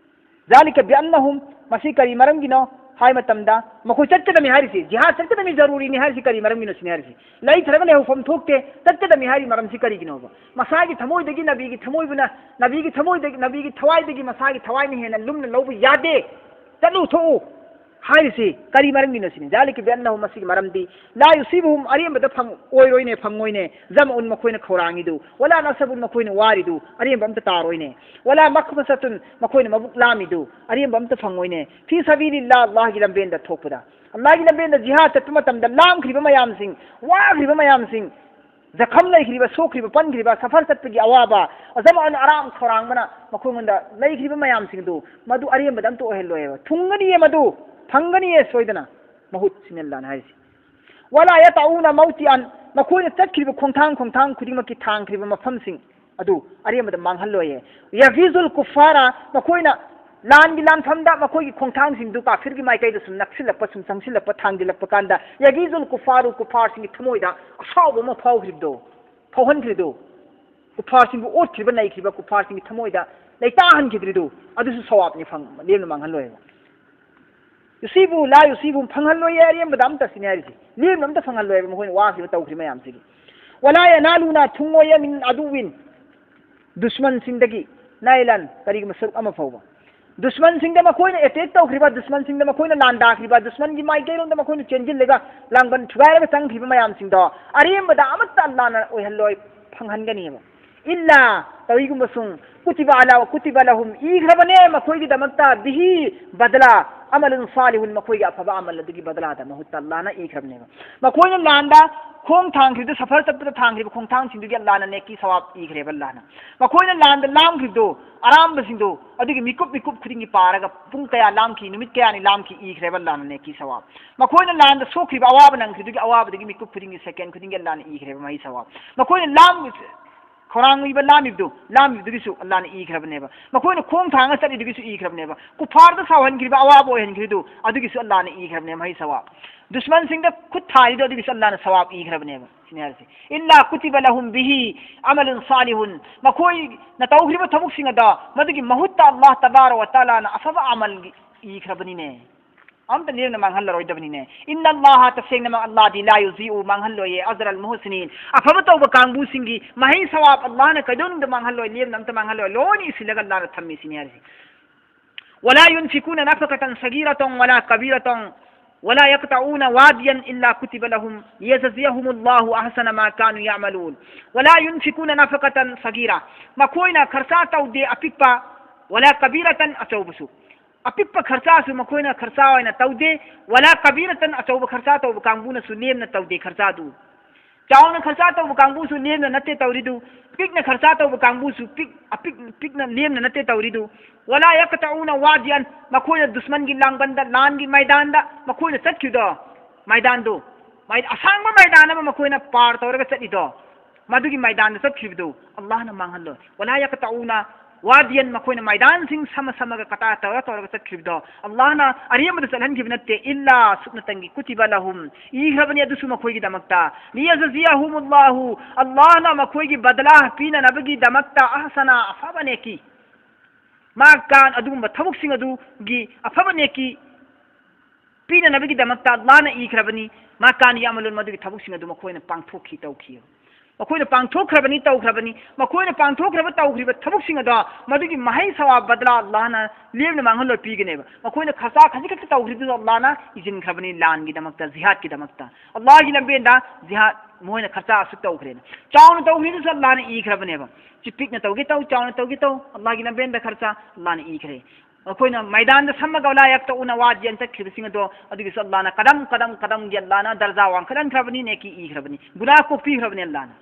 ذلك بأنهم، ꯃꯁꯤ ꯀꯔꯤ ꯃꯔꯝꯒꯤꯅꯣ ꯍꯥꯏ ꯃꯇꯝꯗ, ꯃꯈꯣꯏ ꯆꯠꯀꯗꯕꯅꯤ ꯍꯥꯏꯔꯤꯁꯤ, ꯖꯤꯍꯥꯗ ꯆꯠꯀꯗꯕꯅꯤ ꯖꯔꯨꯔꯤꯅꯤ ꯍꯥꯏꯔꯤꯁꯤ ꯀꯔꯤ ꯃꯔꯝꯒꯤꯅꯣ ꯁꯤꯅꯤ ꯍꯥꯏꯔꯤꯁꯤ꯫ ꯂꯩꯊꯔꯒ ꯂꯩꯍꯧꯐꯝ ꯊꯣꯛꯇꯦ, ꯆꯠꯀꯗꯕꯅꯤ ꯍꯥꯏꯔꯤ ꯃꯔꯝꯁꯤ ꯀꯔꯤꯒꯤꯅꯣꯕ? ꯃꯁꯥꯒꯤ ꯊꯃꯣꯏꯗꯒꯤ ꯅꯕꯤꯒꯤ ꯊꯃꯣꯏꯕꯨꯅ, ꯅꯕꯤꯒꯤ ꯊꯃꯣꯏꯗꯒꯤ, ꯅꯕꯤꯒꯤ ꯊꯋꯥꯏꯗꯒꯤ ꯃꯁꯥꯒꯤ ꯊꯋꯥꯏꯅ ꯍꯦꯟꯅ ꯂꯨꯝꯅ ꯂꯧꯕ ꯌꯥꯗꯦ꯫ ꯆꯠꯂꯨ ꯊꯣꯛꯎ ꯍꯥꯏꯔꯤꯁꯤ ꯀꯔꯤ ꯃꯔꯝꯒꯤꯅꯣ ꯁꯤꯅꯤ꯫ ذلك بأنهم، ꯃꯁꯤꯒꯤ ꯃꯔꯝꯗꯤ, لا يصيبهم، ꯑꯔꯦꯝꯕꯗ ꯐꯪ-, ꯑꯣꯏꯔꯣꯏꯅꯦ, ꯐꯪꯉꯣꯏꯅꯦ, ظمأ، ꯃꯈꯣꯏꯅ ꯈꯧꯔꯥꯡꯉꯤꯗꯨ, ولا نصب، ꯃꯈꯣꯏꯅ ꯋꯥꯔꯤꯗꯨ, ꯑꯔꯦꯝꯕ ꯑꯝꯇ ꯇꯥꯔꯣꯏꯅꯦ, ولا مخمصة، ꯃꯈꯣꯏꯅ ꯃꯕꯨꯛ ꯂꯥꯝꯃꯤꯗꯨ, ꯑꯔꯦꯝꯕ ꯑꯝꯇ ꯐꯪꯉꯣꯏꯅꯦ, في سبيل الله، ꯑꯜꯂꯥꯍꯒꯤ ꯂꯝꯕꯦꯟꯗ ꯊꯣꯛꯄꯗ꯫ ꯑꯜꯂꯥꯍꯒꯤ ꯂꯝꯕꯦꯟꯗ ꯖꯤꯍꯥꯗ ꯆꯠꯄ ꯃꯇꯝꯗ ꯂꯥꯝꯈ꯭ꯔꯤꯕ ꯃꯌꯥꯝꯁꯤꯡ, ꯋꯥꯈ꯭ꯔꯤꯕ ꯃꯌꯥꯝꯁꯤꯡ, ꯖꯈꯝ ꯂꯩꯈ꯭ꯔꯤꯕ, ꯁꯣꯛꯈ꯭ꯔꯤꯕ, ꯄꯟꯈ꯭ꯔꯤꯕ, ꯁꯐꯔ ꯆꯠꯄꯒꯤ ꯑꯋꯥꯕ, ظꯃꯑꯟ ꯑꯔꯥꯝ ꯈꯧꯔꯥꯡꯕꯅ ꯃꯈꯣꯏꯉꯣꯟꯗ ꯂꯩꯈ꯭ꯔꯤꯕ ꯃꯌꯥꯝꯁꯤꯡꯗꯨ, ꯃꯗꯨ ꯑꯔꯦꯝꯕꯗ ꯑꯝꯇ ꯑꯣꯏꯍꯜꯂꯣꯏꯕ꯫ ꯊꯨꯡꯒꯅꯤꯌꯦ ꯃꯗꯨ, ꯐꯪꯒꯅꯤꯌꯦ ꯁꯣꯏꯗꯅ꯫ ꯃꯍꯨꯠ ꯁꯤꯅꯤ ꯑꯜꯂꯥꯍꯅ ꯍꯥꯏꯔꯤꯁꯤ꯫ ولا يطؤون موطئا، ꯃꯈꯣꯏꯅ ꯆꯠꯈ꯭ꯔꯤꯕ ꯈꯣꯡꯊꯥꯡ ꯈꯣꯡꯊꯥꯡ ꯈꯨꯗꯤꯡꯃꯛꯀꯤ ꯊꯥꯡꯈ꯭ꯔꯤꯕ ꯃꯐꯝꯁꯤꯡ, ꯑꯗꯨ ꯑꯔꯦꯝꯕꯗ ꯃꯥꯡꯍꯜꯂꯣꯏꯌꯦ꯫ ꯌꯒꯤꯖꯨꯜ ꯀꯨꯐꯥꯔ, ꯃꯈꯣꯏꯅ ꯂꯥꯟꯒꯤ ꯂꯥꯟꯐꯝꯗ ꯃꯈꯣꯏꯒꯤ ꯈꯣꯡꯊꯥꯡꯁꯤꯡꯗꯨ ꯀꯥꯐꯤꯔꯒꯤ ꯃꯥꯏꯀꯩꯗ ꯁꯨꯝ ꯅꯛꯁꯤꯜꯂꯛꯄ, ꯁꯨꯝ ꯆꯪꯁꯤꯜꯂꯛꯄ, ꯊꯥꯡꯖꯤꯜꯂꯛꯄ ꯀꯥꯟꯗ, ꯌꯒꯤꯖꯨꯜ ꯀꯨꯐꯥꯔꯨ, ꯀꯨꯐꯥꯔꯁꯤꯡꯒꯤ ꯊꯃꯣꯏꯗ ꯑꯁꯥꯎꯕ ꯑꯃ ꯐꯥꯎꯈ꯭ꯔꯤꯕꯗꯣ, ꯐꯥꯎꯍꯟꯈ꯭ꯔꯤꯗꯣ, ꯀꯨꯐꯥꯔꯁꯤꯡꯕꯨ ꯑꯣꯠꯈ꯭ꯔꯤꯕ, ꯅꯩꯈ꯭ꯔꯤꯕ ꯀꯨꯐꯥꯔꯁꯤꯡꯒꯤ ꯊꯃꯣꯏꯗ ꯂꯩꯇꯥꯍꯟꯈꯤꯗ꯭ꯔꯤꯗꯨ, ꯑꯗꯨꯁꯨ ꯁꯋꯥꯕꯅꯤ, ꯐꯪ-, ꯂꯦꯝꯅ ꯃꯥꯡꯍꯜꯂꯣꯏꯕ꯫ ꯌꯨꯁꯤꯕꯨ ꯂꯥ ꯌꯨꯁꯤꯕꯨ, ꯐꯪꯍꯜꯂꯣꯏꯌꯦ ꯑꯔꯦꯝꯕꯗ ꯑꯝꯇ, ꯁꯤꯅꯤ ꯍꯥꯏꯔꯤꯁꯤ꯫ ꯂꯦꯝꯅ ꯑꯝꯇ ꯐꯪꯍꯜꯂꯣꯏꯕ ꯃꯈꯣꯏꯅ ꯋꯥꯈꯤꯕ ꯇꯧꯈ꯭ꯔꯤ ꯃꯌꯥꯝꯁꯤꯒꯤ꯫ ꯋꯂꯥ ꯌꯅꯥꯂꯨꯅ, ꯊꯨꯡꯉꯣꯏꯌꯦ, ꯃꯤꯟ ꯑꯗꯨꯋꯤꯟ, ꯗꯨꯁꯃꯟꯁꯤꯡꯗꯒꯤ, ꯅꯥꯏꯂꯥꯟ, ꯀꯔꯤꯒꯨꯝꯕ ꯁꯔꯨꯛ ꯑꯃ ꯐꯥꯎꯕ꯫ ꯗꯨꯁꯃꯟꯁꯤꯡꯗ ꯃꯈꯣꯏꯅ ꯑꯦꯇꯦꯛ ꯇꯧꯈ꯭ꯔꯤꯕ, ꯗꯨꯁꯃꯟꯁꯤꯡꯗ ꯃꯈꯣꯏꯅ ꯂꯥꯟꯗꯥꯈ꯭ꯔꯤꯕ, ꯗꯨꯁꯃꯟꯒꯤ ꯃꯥꯏꯀꯩꯔꯣꯝꯗ ꯃꯈꯣꯏꯅ ꯆꯦꯟꯁꯤꯜꯂꯒ ꯂꯥꯡꯕꯟ ꯊꯨꯒꯥꯏꯔꯒ ꯆꯪꯈ꯭ꯔꯤꯕ ꯃꯌꯥꯝꯁꯤꯡꯗꯣ ꯑꯔꯦꯝꯕꯗ ꯑꯃꯠꯇ ꯑꯜꯂꯥꯅ ꯑꯣꯏꯍꯜꯂꯣꯏ, ꯐꯪꯍꯟꯒꯅꯤꯕ꯫ ꯏꯜꯂꯥ, ꯀꯔꯤꯒꯨꯝꯕꯁꯨꯡ, ꯀꯨꯇꯤꯕ ꯑꯂꯥ ꯀꯨꯇꯤꯕ ꯂꯍꯨꯝ, ꯏꯈ꯭ꯔꯕꯅꯦ ꯃꯈꯣꯏꯒꯤꯗꯃꯛꯇ, ꯕꯤꯍꯤ ꯕꯗꯂꯥ, ꯑꯃꯂꯨꯟ ꯁꯥꯂꯤꯍꯨꯟ, ꯃꯈꯣꯏꯒꯤ ꯑꯐꯕ ꯑꯃꯜ ꯑꯗꯨꯒꯤ ꯕꯗꯂꯥꯗ ꯃꯍꯨꯠꯇ ꯑꯜꯂꯥꯅ ꯏꯈ꯭ꯔꯕꯅꯦꯕ꯫ ꯃꯈꯣꯏꯅ ꯂꯥꯟꯗ ꯈꯣꯡ ꯊꯥꯡꯈ꯭ꯔꯤꯕꯗꯨ, ꯁꯐꯔ ꯆꯠꯄꯗ ꯊꯥꯡꯈ꯭ꯔꯤꯕ ꯈꯣꯡꯊꯥꯡꯁꯤꯡꯗꯨꯒꯤ ꯑꯜꯂꯥꯅ ꯅꯦꯀꯤ ꯁꯋꯥꯕ ꯏꯈ꯭ꯔꯦꯕ ꯑꯜꯂꯥꯅ꯫ ꯃꯈꯣꯏꯅ ꯂꯥꯟꯗ ꯂꯥꯝꯈ꯭ꯔꯤꯕꯗꯨ, ꯑꯔꯥꯝꯕꯁꯤꯡꯗꯨ, ꯑꯗꯨꯒꯤ ꯃꯤꯀꯨꯞ ꯃꯤꯀꯨꯞ ꯈꯨꯗꯤꯡꯒꯤ ꯄꯥꯔꯒ ꯄꯨꯡ ꯀꯌꯥ ꯂꯥꯝꯈꯤ, ꯅꯨꯃꯤꯠ ꯀꯌꯥꯅꯤ ꯂꯥꯝꯈꯤ, ꯏꯈ꯭ꯔꯦꯕ ꯑꯜꯂꯥꯅ ꯅꯦꯀꯤ ꯁꯋꯥꯕ꯫ ꯃꯈꯣꯏꯅ ꯂꯥꯟꯗ ꯁꯣꯛꯈ꯭ꯔꯤꯕ, ꯑꯋꯥꯕ ꯅꯪꯈ꯭ꯔꯤꯗꯨꯒꯤ ꯑꯋꯥꯕꯗꯨꯒꯤ ꯃꯤꯀꯨꯞ ꯈꯨꯗꯤꯡꯒꯤ, ꯁꯦꯀꯦꯟ ꯈꯨꯗꯤꯡꯒꯤ ꯑꯜꯂꯥꯅ ꯏꯈ꯭ꯔꯦꯕ ꯃꯍꯩ ꯁꯋꯥꯕ꯫ ꯃꯈꯣꯏꯅ ꯂꯥꯝ-, ꯈꯧꯔꯥꯡꯕ ꯂꯥꯝꯃꯤꯕꯗꯨ, ꯂꯥꯝꯃꯤꯕꯗꯨꯒꯤꯁꯨ ꯑꯜꯂꯥꯅ ꯏꯈ꯭ꯔꯕꯅꯦꯕ꯫ ꯃꯈꯣꯏꯅ ꯈꯣꯡ ꯊꯥꯡꯉ ꯆꯠꯂꯤꯗꯨꯒꯤꯁꯨ ꯏꯈ꯭ꯔꯕꯅꯦꯕ꯫ ꯀꯨꯐꯥꯔꯗ ꯁꯥꯎꯍꯟꯈ꯭ꯔꯤꯕ, ꯑꯋꯥꯕ ꯑꯣꯏꯍꯟꯈ꯭ꯔꯤꯗꯨ, ꯑꯗꯨꯒꯤꯁꯨ ꯑꯜꯂꯥꯅ ꯏꯈ꯭ꯔꯕꯅꯦ ꯃꯍꯩ ꯁꯋꯥꯕ꯫ ꯗꯨꯁꯃꯟꯁꯤꯡꯗ ꯈꯨꯠ ꯊꯥꯔꯤꯗꯨ, ꯑꯗꯨꯒꯤꯁꯨ ꯑꯜꯂꯥꯅ ꯁꯋꯥꯕ ꯏꯈ꯭ꯔꯕꯅꯦꯕ꯫ ꯁꯤꯅꯤ ꯍꯥꯏꯔꯤꯁꯦ꯫ ꯏꯜꯂꯥ ꯀꯨꯇꯤꯕ ꯂꯍꯨꯝ ꯕꯤꯍꯤ ꯑꯃꯂꯨꯟ ꯁꯥꯂꯤꯍꯨꯟ꯫ ꯃꯈꯣꯏꯅ ꯇꯧꯈ꯭ꯔꯤꯕ ꯊꯕꯛꯁꯤꯡ ꯑꯗꯣ, ꯃꯗꯨꯒꯤ ꯃꯍꯨꯠꯇ ꯑꯜꯂꯥꯍ ꯇꯕꯥꯔꯛ ꯋ ꯇꯥꯂꯥꯅ ꯑꯐꯕ ꯑꯃꯜꯒꯤ ꯏꯈ꯭ꯔꯕꯅꯤꯅꯦ꯫ ꯑꯝꯇ ꯂꯦꯝꯅ ꯃꯥꯡꯍꯜꯂꯔꯣꯏꯗꯕꯅꯤꯅꯦ꯫ ꯏꯟꯅ ꯑꯜꯂꯥꯍ, ꯇꯁꯦꯡꯅꯃꯛ ꯑꯜꯂꯥꯍꯗꯤ, ꯂꯥ ꯌꯨꯖꯤꯎ, ꯃꯥꯡꯍꯜꯂꯣꯏꯌꯦ, ꯑꯖꯔ ꯑꯜ ꯃꯨꯍꯁꯤꯅꯤꯟ, ꯑꯐꯕ ꯇꯧꯕ ꯀꯥꯡꯕꯨꯁꯤꯡꯒꯤ ꯃꯍꯩ ꯁꯋꯥꯕ ꯑꯜꯂꯥꯍꯅ ꯀꯩꯗꯧꯅꯨꯡꯗ ꯃꯥꯡꯍꯜꯂꯣꯏ, ꯂꯦꯝꯅ ꯑꯝꯇ ꯃꯥꯡꯍꯜꯂꯣꯏ, ꯂꯣꯏꯅ ꯏꯁꯤꯜꯂꯒ ꯑꯜꯂꯥꯍꯅ ꯊꯝꯃꯤ ꯁꯤꯅꯤ ꯍꯥꯏꯔꯤꯁꯦ꯫ ولا ينفقون نفقة صغيرة ولا كبيرة ولا يقطعون واديا إلا كتب لهم ليجزيهم الله أحسن ما كانوا يعملون. ولا ينفقون نفقة صغيرة, ꯃꯈꯣꯏꯅ ꯈꯔꯁꯥ ꯇꯧꯗꯦ ꯑꯄꯤꯛꯄ, ولا كبيرة, ꯑꯆꯧꯕꯁꯨ. ꯑꯄꯤꯛꯄ ꯈꯔꯁꯥꯁꯨ ꯃꯈꯣꯏꯅ ꯈꯔꯁꯥ ꯑꯣꯏꯅ ꯇꯧꯗꯦ, ولا كبيرة, ꯑꯆꯧꯕ ꯈꯔꯁꯥ ꯇꯧꯕ ꯀꯥꯡꯕꯨꯅꯁꯨ ꯂꯦꯝꯅ ꯇꯧꯗꯦ ꯈꯔꯁꯥꯗꯨ꯫ ꯆꯥꯎꯅ ꯈꯔꯁꯥ ꯇꯧꯕ ꯀꯥꯡꯕꯨꯁꯨ ꯂꯦꯝꯅ ꯅꯠꯇꯦ ꯇꯧꯔꯤꯗꯨ, ꯄꯤꯛꯅ ꯈꯔꯁꯥ ꯇꯧꯕ ꯀꯥꯡꯕꯨꯁꯨ ꯄꯤꯛ-, ꯑꯄꯤꯛ-, ꯄꯤꯛꯅ ꯂꯦꯝꯅ ꯅꯠꯇꯦ ꯇꯧꯔꯤꯗꯨ꯫ ولا يقطعون واديا, ꯃꯈꯣꯏꯅ ꯗꯨꯁꯃꯟꯒꯤ ꯂꯥꯡꯕꯟꯗ, ꯂꯥꯟꯒꯤ ꯃꯥꯏꯗꯥꯟꯗ ꯃꯈꯣꯏꯅ ꯆꯠꯈꯤꯕꯗꯣ, ꯃꯥꯏꯗꯥꯟꯗꯨ, ꯃꯥꯏ-, ꯑꯁꯥꯡꯕ ꯃꯥꯏꯗꯥꯟ ꯑꯃ ꯃꯈꯣꯏꯅ ꯄꯥꯔ ꯇꯧꯔꯒ ꯆꯠꯂꯤꯗꯣ, ꯃꯗꯨꯒꯤ ꯃꯥꯏꯗꯥꯟꯗ ꯆꯠꯈꯤꯕꯗꯨ ꯑꯜꯂꯥꯍꯅ ꯃꯥꯡꯍꯜꯂꯣꯏ꯫ "ꯋꯂꯥ ꯌꯛꯇꯎꯅ ꯋꯥꯗꯤꯌꯟ", ꯃꯈꯣꯏꯅ ꯃꯥꯏꯗꯥꯟꯁꯤꯡ ꯁꯝꯃ ꯁꯝꯃꯒ ꯀꯇꯥ ꯇꯧꯔ ꯇꯧꯔꯒ ꯆꯠꯈꯤꯕꯗꯣ ꯑꯜꯂꯥꯍꯅ ꯑꯔꯦꯝꯕꯗ ꯆꯠꯍꯟꯈꯤꯕ ꯅꯠꯇꯦ꯫ "ꯏꯜꯂꯥ", ꯁꯨꯞꯅꯇꯪꯒꯤ, "ꯀꯨꯇꯤꯕ ꯂꯍꯨꯝ", ꯏꯈ꯭ꯔꯕꯅꯤ ꯑꯗꯨꯁꯨ ꯃꯈꯣꯏꯒꯤꯗꯃꯛꯇ꯫ "ꯂꯤꯌꯖꯖꯤꯌꯍꯨꯃꯨꯜꯂꯥꯍꯨ", ꯑꯜꯂꯥꯍꯅ ꯃꯈꯣꯏꯒꯤ ꯕꯗꯂꯥ ꯄꯤꯅꯅꯕꯒꯤꯗꯃꯛꯇ, "ꯑꯍꯁꯅ", ꯑꯐꯕ ꯅꯦꯀꯤ꯫ ꯃꯥ ꯀꯥꯟ ꯑꯗꯨꯒꯨꯝꯕ ꯊꯕꯛꯁꯤꯡ ꯑꯗꯨꯒꯤ ꯑꯐꯕ ꯅꯦꯀꯤ ꯄꯤꯅꯅꯕꯒꯤꯗꯃꯛꯇ ꯑꯜꯂꯥꯍꯅ ꯏꯈ꯭ꯔꯕꯅꯤ꯫ "ꯃꯥ ꯀꯥꯟ ꯌꯥꯃꯂꯨꯟ", ꯃꯗꯨꯒꯤ ꯊꯕꯛꯁꯤꯡ ꯑꯗꯨ ꯃꯈꯣꯏꯅ ꯄꯥꯡꯊꯣꯛꯈꯤ, ꯇꯧꯈꯤ꯫ ꯃꯈꯣꯏꯅ ꯄꯥꯡꯊꯣꯛꯈ꯭ꯔꯕꯅꯤ, ꯇꯧꯈ꯭ꯔꯕꯅꯤ꯫ ꯃꯈꯣꯏꯅ ꯄꯥꯡꯊꯣꯛꯈ꯭ꯔꯕ, ꯇꯧꯈ꯭ꯔꯤꯕ ꯊꯕꯛꯁꯤꯡ ꯑꯗꯣ, ꯃꯗꯨꯒꯤ ꯃꯍꯩ ꯁꯋꯥ ꯕꯗꯂꯥ ꯑꯜꯂꯥꯍꯅ ꯂꯦꯝꯅ ꯃꯥꯡꯍꯜꯂꯣꯏ, ꯄꯤꯒꯅꯦꯕ꯫ ꯃꯈꯣꯏꯅ ꯈꯔꯆꯥ ꯈꯖꯤꯛ ꯈꯛꯇ ꯇꯧꯈ꯭ꯔꯤꯗꯨꯁꯨ ꯑꯜꯂꯥꯍꯅ ꯏꯁꯤꯟꯈ꯭ꯔꯕꯅꯤ, ꯂꯥꯟꯒꯤꯗꯃꯛꯇ, ꯖꯤꯍꯥꯗꯀꯤꯗꯃꯛꯇ꯫ ꯑꯜꯂꯥꯍꯒꯤ ꯂꯝꯕꯦꯟꯗ ꯖꯤꯍꯥꯗ ꯃꯈꯣꯏꯅ ꯈꯔꯆꯥ ꯑꯁꯨꯛ ꯇꯧꯈ꯭ꯔꯦꯅ꯫ ꯆꯥꯎꯅ ꯇꯧꯈ꯭ꯔꯤꯗꯨꯁꯨ ꯑꯜꯂꯥꯍꯅ ꯏꯈ꯭ꯔꯕꯅꯦꯕ꯫ ꯆꯤꯛ ꯄꯤꯛꯅ ꯇꯧꯒꯦ ꯇꯧ, ꯆꯥꯎꯅ ꯇꯧꯒꯦ ꯇꯧ, ꯑꯜꯂꯥꯍꯒꯤ ꯂꯝꯕꯦꯟꯗ ꯈꯔꯆꯥ ꯑꯜꯂꯥꯍꯅ ꯏꯈ꯭ꯔꯦ꯫ ꯃꯈꯣꯏꯅ ꯃꯥꯏꯗꯥꯟꯗ ꯁꯝꯃꯒ "ꯋꯂꯥ ꯌꯛꯇꯎꯅ ꯋꯥꯗꯤꯌꯟ" ꯆꯠꯈꯤꯕꯁꯤꯡ ꯑꯗꯣ, ꯑꯗꯨꯒꯤꯁꯨ ꯑꯜꯂꯥꯍꯅ ꯀꯗꯝ, ꯀꯗꯝ, ꯀꯗꯝꯒꯤ ꯑꯜꯂꯥꯍꯅ ꯗꯔꯖꯥ ꯋꯥꯡꯈꯠꯍꯟꯈ꯭ꯔꯕꯅꯤ, ꯅꯦꯀꯤ ꯏꯈ꯭ꯔꯕꯅꯤ, ꯒꯨꯅꯥꯍ ꯀꯣꯛꯄꯤꯈ꯭ꯔꯕꯅꯤ ꯑꯜꯂꯥꯍꯅ꯫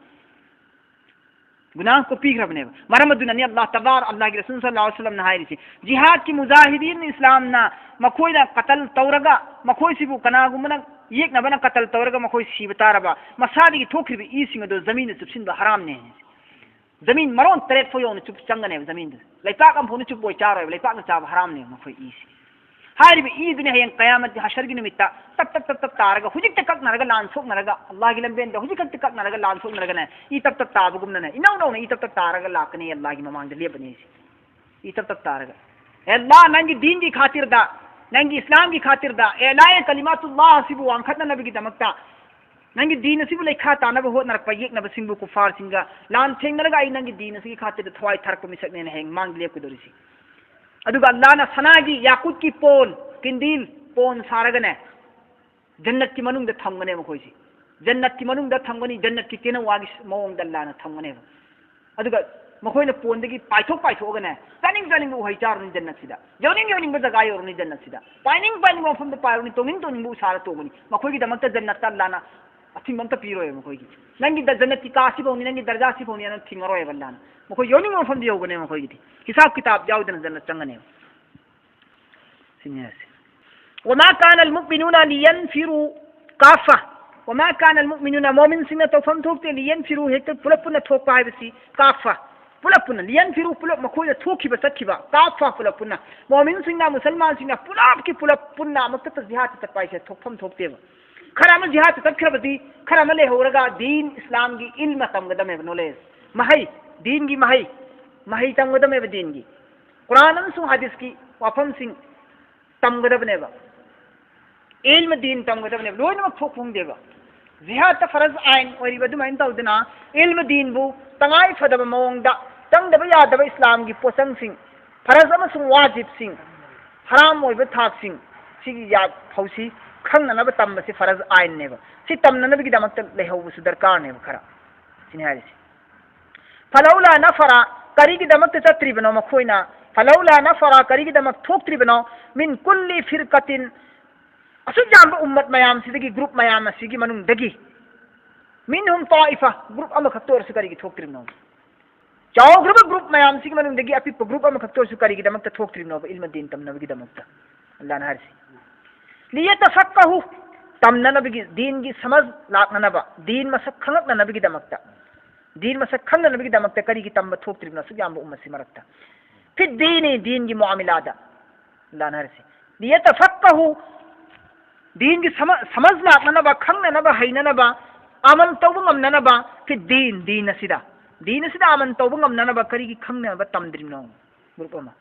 ꯒꯨꯅꯥꯍ ꯀꯣꯛꯄꯤꯈ꯭ꯔꯕꯅꯦꯕ꯫ ꯃꯔꯝ ꯑꯗꯨꯅꯅꯤ ꯑꯜꯂꯥꯍ ꯇꯕꯥꯔ-, ꯑꯜꯂꯥꯍꯒꯤ ꯔꯁꯨꯜ ꯁꯜꯂꯜꯂꯥꯍꯨ ꯑꯂꯩꯍꯤ ꯋꯁꯜꯂꯝꯅ ꯍꯥꯏꯔꯤꯁꯤ, ꯖꯤꯍꯥꯗꯀꯤ ꯃꯨꯖꯥꯍꯤꯗꯤꯟ ꯏꯁꯂꯥꯝꯅ ꯃꯈꯣꯏꯅ ꯀꯇꯜ ꯇꯧꯔꯒ, ꯃꯈꯣꯏꯁꯤꯕꯨ ꯀꯅꯥꯒꯨꯝꯕꯅ ꯌꯦꯛꯅꯕꯅ ꯀꯇꯜ ꯇꯧꯔꯒ ꯃꯈꯣꯏ ꯁꯤꯕ ꯇꯥꯔꯕ, ꯃꯁꯥꯗꯒꯤ ꯊꯣꯛꯈ꯭ꯔꯤꯕ ꯏꯁꯤꯡ ꯑꯗꯨ ꯖꯃꯤꯟꯗ ꯆꯨꯞꯁꯤꯟꯕ ꯍꯔꯥꯝꯅꯦ꯫ ꯖꯃꯤꯟ ꯃꯔꯣꯟ ꯇꯔꯦꯠ ꯐꯥꯎ ꯌꯧꯅ ꯆꯨꯞ ꯆꯪꯒꯅꯦꯕ ꯖꯃꯤꯟꯗꯨ꯫ ꯂꯩꯄꯥꯛ ꯑꯃꯐꯥꯎꯅ ꯆꯨꯞꯄꯣꯏ ꯆꯥꯔꯣꯏꯕ, ꯂꯩꯄꯥꯛꯅ ꯆꯥꯕ ꯍꯔꯥꯝꯅꯦꯕ ꯃꯈꯣꯏ ꯏꯁꯤ꯫ ꯍꯥꯏꯔꯤꯕ ꯏꯗꯨꯅꯤ ꯍꯌꯦꯡ ꯀꯌꯥꯃꯠ ꯍꯁꯔꯒꯤ ꯅꯨꯃꯤꯠꯇ ꯇꯞ ꯇꯞ ꯇꯞ ꯇꯞ ꯇꯥꯔꯒ, ꯍꯧꯖꯤꯛꯇ ꯀꯛꯅꯔꯒ ꯂꯥꯟ ꯁꯣꯛꯅꯔꯒ, ꯑꯜꯂꯥꯍꯒꯤ ꯂꯝꯕꯦꯟꯗ ꯍꯧꯖꯤꯛ ꯈꯛꯇ ꯀꯛꯅꯔꯒ ꯂꯥꯟ ꯁꯣꯛꯅꯔꯒꯅꯦ, ꯏ ꯇꯞ ꯇꯞ ꯇꯥꯕꯒꯨꯝꯅꯅꯦ, ꯏꯅꯧ ꯅꯧꯅ ꯏ ꯇꯞ ꯇꯞ ꯇꯥꯔꯒ ꯂꯥꯛꯀꯅꯤ ꯑꯜꯂꯥꯍꯒꯤ ꯃꯃꯥꯡꯗ ꯂꯦꯞꯄꯅꯤ ꯑꯩꯁꯦ꯫ ꯏ ꯇꯞ ꯇꯞ ꯇꯥꯔꯒ, "ꯑꯦ ꯑꯜꯂꯥꯍ, ꯅꯪꯒꯤ ꯗꯤꯟꯒꯤ ꯈꯥꯇꯤꯔꯗ, ꯅꯪꯒꯤ ꯏꯁꯂꯥꯝꯒꯤ ꯈꯥꯇꯤꯔꯗ, ꯑꯦ ꯑꯜꯂꯥꯍ, ꯀꯂꯤꯃꯥꯇꯨꯜꯂꯥꯍ ꯑꯁꯤꯕꯨ ꯋꯥꯡꯈꯠꯅꯅꯕꯒꯤꯗꯃꯛꯇ, ꯅꯪꯒꯤ ꯗꯤꯟ ꯑꯁꯤꯕꯨ ꯂꯩꯈꯥ ꯇꯥꯅꯕ ꯍꯣꯠꯅꯔꯛꯄ ꯌꯦꯛꯅꯕꯁꯤꯡꯕꯨ, ꯀꯨꯐꯥꯔꯁꯤꯡꯒ ꯂꯥꯟ ꯊꯦꯡꯅꯔꯒ ꯑꯩ ꯅꯪꯒꯤ ꯗꯤꯟ ꯑꯁꯤꯒꯤ ꯈꯥꯇꯤꯔꯗ ꯊꯋꯥꯏ ꯊꯥꯔꯛꯄ ꯃꯤꯁꯛꯅꯦꯅ" ꯍꯌꯦꯡ ꯃꯥꯡꯗ ꯂꯦꯞꯀꯗꯧꯔꯤꯁꯤ꯫ ꯑꯗꯨꯒ ꯑꯜꯂꯥꯍꯅ ꯁꯅꯥꯒꯤ ꯌꯥꯀꯨꯠꯀꯤ ꯄꯣꯟ, ꯀꯤꯟꯗꯤꯜ, ꯄꯣꯟ ꯁꯥꯔꯒꯅꯦ, ꯖꯟꯅꯠꯀꯤ ꯃꯅꯨꯡꯗ ꯊꯝꯒꯅꯦꯕ ꯃꯈꯣꯏꯁꯤ꯫ ꯖꯟꯅꯠꯀꯤ ꯃꯅꯨꯡꯗ ꯊꯝꯒꯅꯤ, ꯖꯟꯅꯠꯀꯤ ꯇꯦꯅꯋꯥꯒꯤ ꯃꯑꯣꯡꯗ ꯑꯜꯂꯥꯍꯅ ꯊꯝꯒꯅꯦꯕ꯫ ꯑꯗꯨꯒ ꯃꯈꯣꯏꯅ ꯄꯣꯟꯗꯒꯤ ꯄꯥꯏꯊꯣꯛ ꯄꯥꯏꯊꯣꯛꯑꯒꯅꯦ, ꯆꯥꯅꯤꯡ ꯆꯥꯅꯤꯡꯕ ꯎꯍꯩ ꯆꯥꯔꯨꯅꯤ ꯖꯟꯅꯠꯁꯤꯗ, ꯌꯧꯅꯤꯡ ꯌꯧꯅꯤꯡꯕ ꯖꯒꯥ ꯌꯧꯔꯨꯅꯤ ꯖꯟꯅꯠꯁꯤꯗ, ꯄꯥꯏꯅꯤꯡ ꯄꯥꯏꯅꯤꯡꯕ ꯃꯐꯝꯗ ꯄꯥꯏꯔꯨꯅꯤ, ꯇꯣꯡꯅꯤꯡ ꯇꯣꯡꯅꯤꯡꯕ ꯎꯁꯥꯔ ꯇꯣꯡꯒꯅꯤ꯫ ꯃꯈꯣꯏꯒꯤꯗꯃꯛꯇ ꯖꯟꯅꯠꯇ ꯑꯜꯂꯥꯍꯅ ꯑꯊꯤꯡꯕ ꯑꯝꯇ ꯄꯤꯔꯣꯏꯕ ꯃꯈꯣꯏꯒꯤ꯫ "ꯅꯪꯒꯤ ꯗ-, ꯖꯟꯅꯠꯀꯤ ꯀꯥ ꯁꯤꯐꯧꯅꯤ, ꯅꯪꯒꯤ ꯗꯔꯖꯥ ꯁꯤꯐꯧꯅꯤ" ꯍꯥꯏꯅ ꯊꯤꯡꯉꯔꯣꯏꯕ ꯑꯜꯂꯥꯍꯅ꯫ ꯃꯈꯣꯏ ꯌꯧꯅꯤꯡꯕ ꯃꯐꯝꯗ ꯌꯧꯒꯅꯦꯕ ꯃꯈꯣꯏꯒꯤꯗꯤ꯫ ꯍꯤꯁꯥꯕ ꯀꯤꯇꯥꯕ ꯌꯥꯎꯗꯅ ꯖꯟꯅꯠ ꯆꯪꯒꯅꯦꯕ꯫ ꯁꯤꯅꯤ ꯍꯥꯏꯁꯦ꯫ "وما كان المؤمنون لينفروا كافة" وما كان المؤمنون, ꯃꯣꯃꯤꯟꯁꯤꯡꯅ ꯇꯧꯐꯝ ꯊꯣꯛꯇꯦ, لينفروا, ꯍꯦꯛꯇ ꯄꯨꯂꯞ ꯄꯨꯟꯅ ꯊꯣꯛꯄ ꯍꯥꯏꯕꯁꯤ, كافة, ꯄꯨꯂꯞ ꯄꯨꯟꯅ, لينفروا, ꯄꯨꯂꯞ ꯃꯈꯣꯏꯅ ꯊꯣꯛꯈꯤꯕ, ꯆꯠꯈꯤꯕ, كافة, ꯄꯨꯂꯞ ꯄꯨꯟꯅ, ꯃꯣꯃꯤꯟꯁꯤꯡꯅ, ꯃꯨꯁꯜꯃꯥꯟꯁꯤꯡꯅ ꯄꯨꯂꯞꯀꯤ ꯄꯨꯂꯞ ꯄꯨꯟꯅ ꯑꯃꯨꯛꯇ ꯖꯤꯍꯥꯗꯇ ꯆꯠꯄ ꯍꯥꯏꯁꯦ ꯊꯣꯛꯐꯝ ꯊꯣꯛꯇꯦꯕ. ꯈꯔ ꯑꯃ ꯖꯤꯍꯥꯗꯇ ꯆꯠꯈ꯭ꯔꯕꯗꯤ, ꯈꯔ ꯑꯃ ꯂꯩꯍꯧꯔꯒ ꯗꯤꯟ ꯏꯁꯂꯥꯝꯒꯤ ꯏꯜꯃ ꯇꯝꯒꯗꯕꯅꯦꯕ, knowledge, ꯃꯍꯩ, ꯗꯤꯟꯒꯤ ꯃꯍꯩ, ꯃꯍꯩ ꯇꯝꯒꯗꯕꯅꯦꯕ ꯗꯤꯟꯒꯤ. ꯀꯨꯔꯥꯟ ꯑꯃꯁꯨꯡ ꯍꯗꯤꯁꯀꯤ ꯋꯥꯐꯝꯁꯤꯡ ꯇꯝꯒꯗꯕꯅꯦꯕ, ꯏꯜꯃ ꯗꯤꯟ ꯇꯝꯒꯗꯕꯅꯦꯕ, ꯂꯣꯏꯅꯃꯛ ꯊꯣꯛ ꯐꯪꯗꯦꯕ. ꯖꯤꯍꯥꯗꯇ ꯐꯔꯖ ꯑꯥꯏꯟ ꯑꯣꯏꯔꯤꯕ ꯑꯗꯨꯃꯥꯏꯅ ꯇꯧꯗꯅ, ꯏꯜꯃ ꯗꯤꯟꯕꯨ ꯇꯉꯥꯏ ꯐꯗꯕ ꯃꯑꯣꯡꯗ, ꯆꯪꯗꯕ ꯌꯥꯗꯕ ꯏꯁꯂꯥꯝꯒꯤ ꯄꯣꯠꯆꯪꯁꯤꯡ, ꯐꯔꯖ ꯑꯃꯁꯨꯡ ꯋꯥꯖꯤꯕꯁꯤꯡ, ꯍꯔꯥꯝ ꯑꯣꯏꯕ ꯊꯥꯛꯁꯤꯡ, ꯁꯤꯒꯤ ꯌꯥ-, ꯐꯧꯁꯤ ꯈꯪꯅꯅꯕ ꯇꯝꯕꯁꯤ ꯐꯔꯖ ꯑꯥꯏꯟꯅꯦꯕ. ꯁꯤ ꯇꯝꯅꯅꯕꯒꯤꯗꯃꯛꯇ ꯂꯩꯍꯧꯕꯁꯨ ꯗꯔꯀꯥꯔꯅꯦꯕ ꯈꯔ, ꯁꯤꯅꯤ ꯍꯥꯏꯔꯤꯁꯤ. فلولا نفر, ꯀꯔꯤꯒꯤꯗꯃꯛꯇ ꯆꯠꯇ꯭ꯔꯤꯕꯅꯣ ꯃꯈꯣꯏꯅ? فلولا نفر, ꯀꯔꯤꯒꯤꯗꯃꯛ ꯊꯣꯛꯇ꯭ꯔꯤꯕꯅꯣ? من كل فرقة, ꯑꯁꯨꯛ ꯌꯥꯝꯕ ꯎꯝꯃꯠ ꯃꯌꯥꯝꯁꯤꯗꯒꯤ, ꯒ꯭ꯔꯨꯞ ꯃꯌꯥꯝ ꯑꯁꯤꯒꯤ ꯃꯅꯨꯡꯗꯒꯤ, منهم طائفة, ꯒ꯭ꯔꯨꯞ ꯑꯃꯈꯛꯇ ꯑꯣꯏꯔꯁꯨ ꯀꯔꯤꯒꯤ ꯊꯣꯛꯇ꯭ꯔꯤꯕꯅꯣ? ꯆꯥꯎꯈ꯭ꯔꯕ ꯒ꯭ꯔꯨꯞ ꯃꯌꯥꯝꯁꯤꯒꯤ ꯃꯅꯨꯡꯗꯒꯤ ꯑꯄꯤꯛꯄ ꯒ꯭ꯔꯨꯞ ꯑꯃꯈꯛꯇ ꯑꯣꯏꯔꯁꯨ ꯀꯔꯤꯒꯤꯗꯃꯛꯇ ꯊꯣꯛꯇ꯭ꯔꯤꯕꯅꯣꯕ? ꯏꯜꯃ ꯗꯤꯟ ꯇꯝꯅꯕꯒꯤꯗꯃꯛꯇ ꯑꯜꯂꯥꯍꯅ ꯍꯥꯏꯔꯤꯁꯤ. ليتفقهوا, ꯇꯝꯅꯅꯕꯒꯤ, ꯗꯤꯟꯒꯤ ꯁꯃꯖ ꯂꯥꯛꯅꯅꯕ, ꯗꯤꯟ ꯃꯁꯛ ꯈꯪꯉꯛꯅꯅꯕꯒꯤꯗꯃꯛꯇ, ꯗꯤꯟ ꯃꯁꯛ ꯈꯪꯅꯅꯕꯒꯤꯗꯃꯛꯇ ꯀꯔꯤꯒꯤ ꯇꯝꯕ ꯊꯣꯛꯇ꯭ꯔꯤꯕꯅꯣ ꯑꯁꯨꯛ ꯌꯥꯝꯕ ꯎꯝꯃꯠꯁꯤ ꯃꯔꯛꯇ? في الدين, ꯗꯤꯟꯒꯤ ꯃꯨꯑꯥꯃꯤꯂꯥꯗ, ꯑꯜꯂꯥꯍꯅ ꯍꯥꯏꯔꯤꯁꯤ. ليتفقهوا, ꯗꯤꯟꯒꯤ ꯁꯃ-, ꯁꯃꯖ ꯂꯥꯛꯅꯅꯕ, ꯈꯪꯅꯅꯕ, ꯍꯩꯅꯅꯕ, ꯑꯃꯜ ꯇꯧꯕ ꯉꯝꯅꯅꯕ, في الدين, ꯗꯤꯟ ꯑꯁꯤꯗ, ꯗꯤꯟ ꯑꯁꯤꯗ ꯑꯃꯜ ꯇꯧꯕ ꯉꯝꯅꯅꯕ ꯀꯔꯤꯒꯤ ꯈꯪꯅꯅꯕ ꯇꯝꯗ꯭ꯔꯤꯕꯅꯣ? ꯒ꯭ꯔꯨꯞ ꯑꯃ.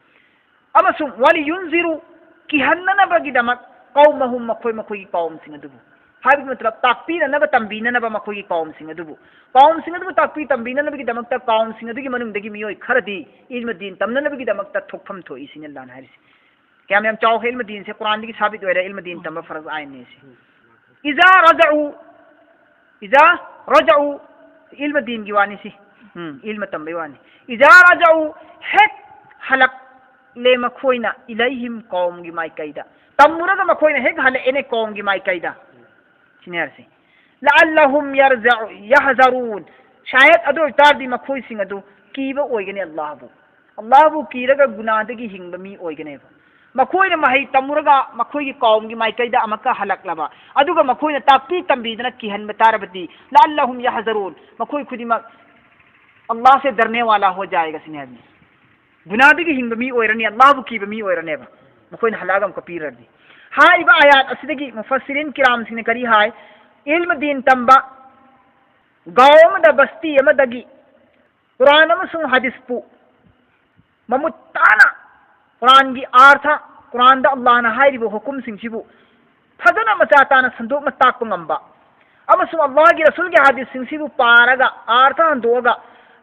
ꯑꯃꯁꯨꯡ ولينذروا, ꯀꯤꯍꯟꯅꯅꯕꯒꯤꯗꯃꯛ, قومهم, ꯃꯈꯣꯏ ꯃꯈꯣꯏꯒꯤ ꯀꯥꯎꯝꯁꯤꯡ ꯑꯗꯨꯕꯨ, ꯍꯥꯏꯕꯒꯤ ꯃꯇꯂꯕ ꯇꯥꯛꯄꯤꯅꯅꯕ, ꯇꯝꯕꯤꯅꯅꯕ ꯃꯈꯣꯏꯒꯤ ꯀꯥꯎꯝꯁꯤꯡ ꯑꯗꯨꯕꯨ, ꯀꯥꯎꯝꯁꯤꯡ ꯑꯗꯨꯕꯨ ꯇꯥꯛꯄꯤ ꯇꯝꯕꯤꯅꯅꯕꯒꯤꯗꯃꯛꯇ ꯀꯥꯎꯝꯁꯤꯡ ꯑꯗꯨꯒꯤ ꯃꯅꯨꯡꯗꯒꯤ ꯃꯤꯑꯣꯏ ꯈꯔꯗꯤ ꯏꯜꯃ ꯗꯤꯟ ꯇꯝꯅꯅꯕꯒꯤꯗꯃꯛꯇ ꯊꯣꯛꯐꯝ ꯊꯣꯛꯏ ꯁꯤꯅꯤ ꯑꯜꯂꯥꯍꯅ ꯍꯥꯏꯔꯤꯁꯤ. ꯀꯌꯥꯝ ꯌꯥꯝ ꯆꯥꯎꯈ꯭ꯔꯦ ꯏꯜꯃ ꯗꯤꯟꯁꯦ, ꯀꯨꯔꯥꯟꯗꯒꯤ ꯁꯥꯕꯤꯠ ꯑꯣꯏꯔꯦ ꯏꯜꯃ ꯗꯤꯟ ꯇꯝꯕ ꯐꯔꯖ ꯑꯥꯏꯟꯅꯦ ꯁꯤ. إذا رجعوا, إذا رجعوا, ꯏꯜꯃ ꯗꯤꯟꯒꯤ ꯋꯥꯅꯤ ꯁꯤ. ꯎꯝ, ꯏꯜꯃ ꯇꯝꯕꯩ ꯋꯥꯅꯤ. إذا رجعوا, ꯍꯦꯛ ꯍꯜꯂꯛꯂꯦ ꯃꯈꯣꯏꯅ, إليهم, ꯀꯥꯎꯝꯒꯤ ꯃꯥꯏꯀꯩꯗ. ꯇꯝꯃꯨꯔꯒ ꯃꯈꯣꯏꯅ ꯍꯦꯛ ꯍꯜꯂꯛꯑꯦꯅꯦ ꯀꯥꯎꯝꯒꯤ ꯃꯥꯏꯀꯩꯗ. ꯁꯤꯅꯤ ꯍꯥꯏꯔꯤꯁꯤ. لعلهم يرجع-, يحذرون. ꯁꯥꯌꯠ ꯑꯗꯨ ꯑꯣꯏꯇꯥꯔꯗꯤ ꯃꯈꯣꯏꯁꯤꯡ ꯑꯗꯨ ꯀꯤꯕ ꯑꯣꯏꯒꯅꯤ ꯑꯜꯂꯥꯍꯕꯨ. ꯑꯜꯂꯥꯍꯕꯨ ꯀꯤꯔꯒ ꯒꯨꯅꯥꯗꯒꯤ ꯍꯤꯡꯕ ꯃꯤ ꯑꯣꯏꯒꯅꯦꯕ. ꯃꯈꯣꯏꯅ ꯃꯍꯩ ꯇꯝꯃꯨꯔꯒ ꯃꯈꯣꯏꯒꯤ ꯀꯥꯎꯝꯒꯤ ꯃꯥꯏꯀꯩꯗ ꯑꯃꯨꯛꯀ ꯍꯜꯂꯛꯂꯕ, ꯑꯗꯨꯒ ꯃꯈꯣꯏꯅ ꯇꯥꯛꯄꯤ ꯇꯝꯕꯤꯗꯅ ꯀꯤꯍꯟꯕ ꯇꯥꯔꯕꯗꯤ, ꯂꯥꯜꯂꯍꯨꯝ ꯌꯥꯍꯖꯔꯨꯟ, ꯃꯈꯣꯏ ꯈꯨꯗꯤꯡꯃꯛ ꯑꯜꯂꯥꯍꯁꯦ ꯗꯔꯅꯦ ꯋꯥꯂꯥ ꯍꯣ ꯖꯥꯌꯦꯒ ꯁꯤꯅꯤ ꯍꯥꯏꯕꯅꯤ꯫ ꯒꯨꯅꯥꯗꯒꯤ ꯍꯤꯡꯕ ꯃꯤ ꯑꯣꯏꯔꯅꯤ, ꯑꯜꯂꯥꯍꯕꯨ ꯀꯤꯕ ꯃꯤ ꯑꯣꯏꯔꯅꯦꯕ, ꯃꯈꯣꯏꯅ ꯍꯜꯂꯛꯑꯒ ꯑꯃꯨꯛꯀ ꯄꯤꯔꯗꯤ꯫ ꯍꯥꯏꯔꯤꯕ ꯑꯥꯌꯥꯠ ꯑꯁꯤꯗꯒꯤ ꯃꯨꯐꯁꯤꯔꯤꯟ ꯀꯤꯔꯥꯝꯁꯤꯡꯅ ꯀꯔꯤ ꯍꯥꯏ? ꯏꯜꯃ ꯗꯤꯟ ꯇꯝꯕ ꯒꯥꯎ ꯑꯃꯗ, ꯕꯁꯇꯤ ꯑꯃꯗꯒꯤ ꯀꯨꯔꯥꯟ ꯑꯃꯁꯨꯡ ꯍꯗꯤꯁꯄꯨ ꯃꯃꯨꯠ ꯇꯥꯅ, ꯀꯨꯔꯥꯟꯒꯤ ꯑꯥꯔꯊ, ꯀꯨꯔꯥꯟꯗ ꯑꯜꯂꯥꯍꯅ ꯍꯥꯏꯔꯤꯕ ꯍꯨꯀꯨꯝꯁꯤꯡꯁꯤꯕꯨ ꯐꯖꯅ ꯃꯆꯥ ꯇꯥꯅ ꯁꯟꯗꯣꯛꯅ ꯇꯥꯛꯄ ꯉꯝꯕ, ꯑꯃꯁꯨꯡ ꯑꯜꯂꯥꯍꯒꯤ ꯔꯁꯨꯜꯒꯤ ꯍꯗꯤꯁꯁꯤꯡꯁꯤꯕꯨ ꯄꯥꯔꯒ, ꯑꯥꯔꯊ ꯍꯟꯗꯣꯛꯑꯒ,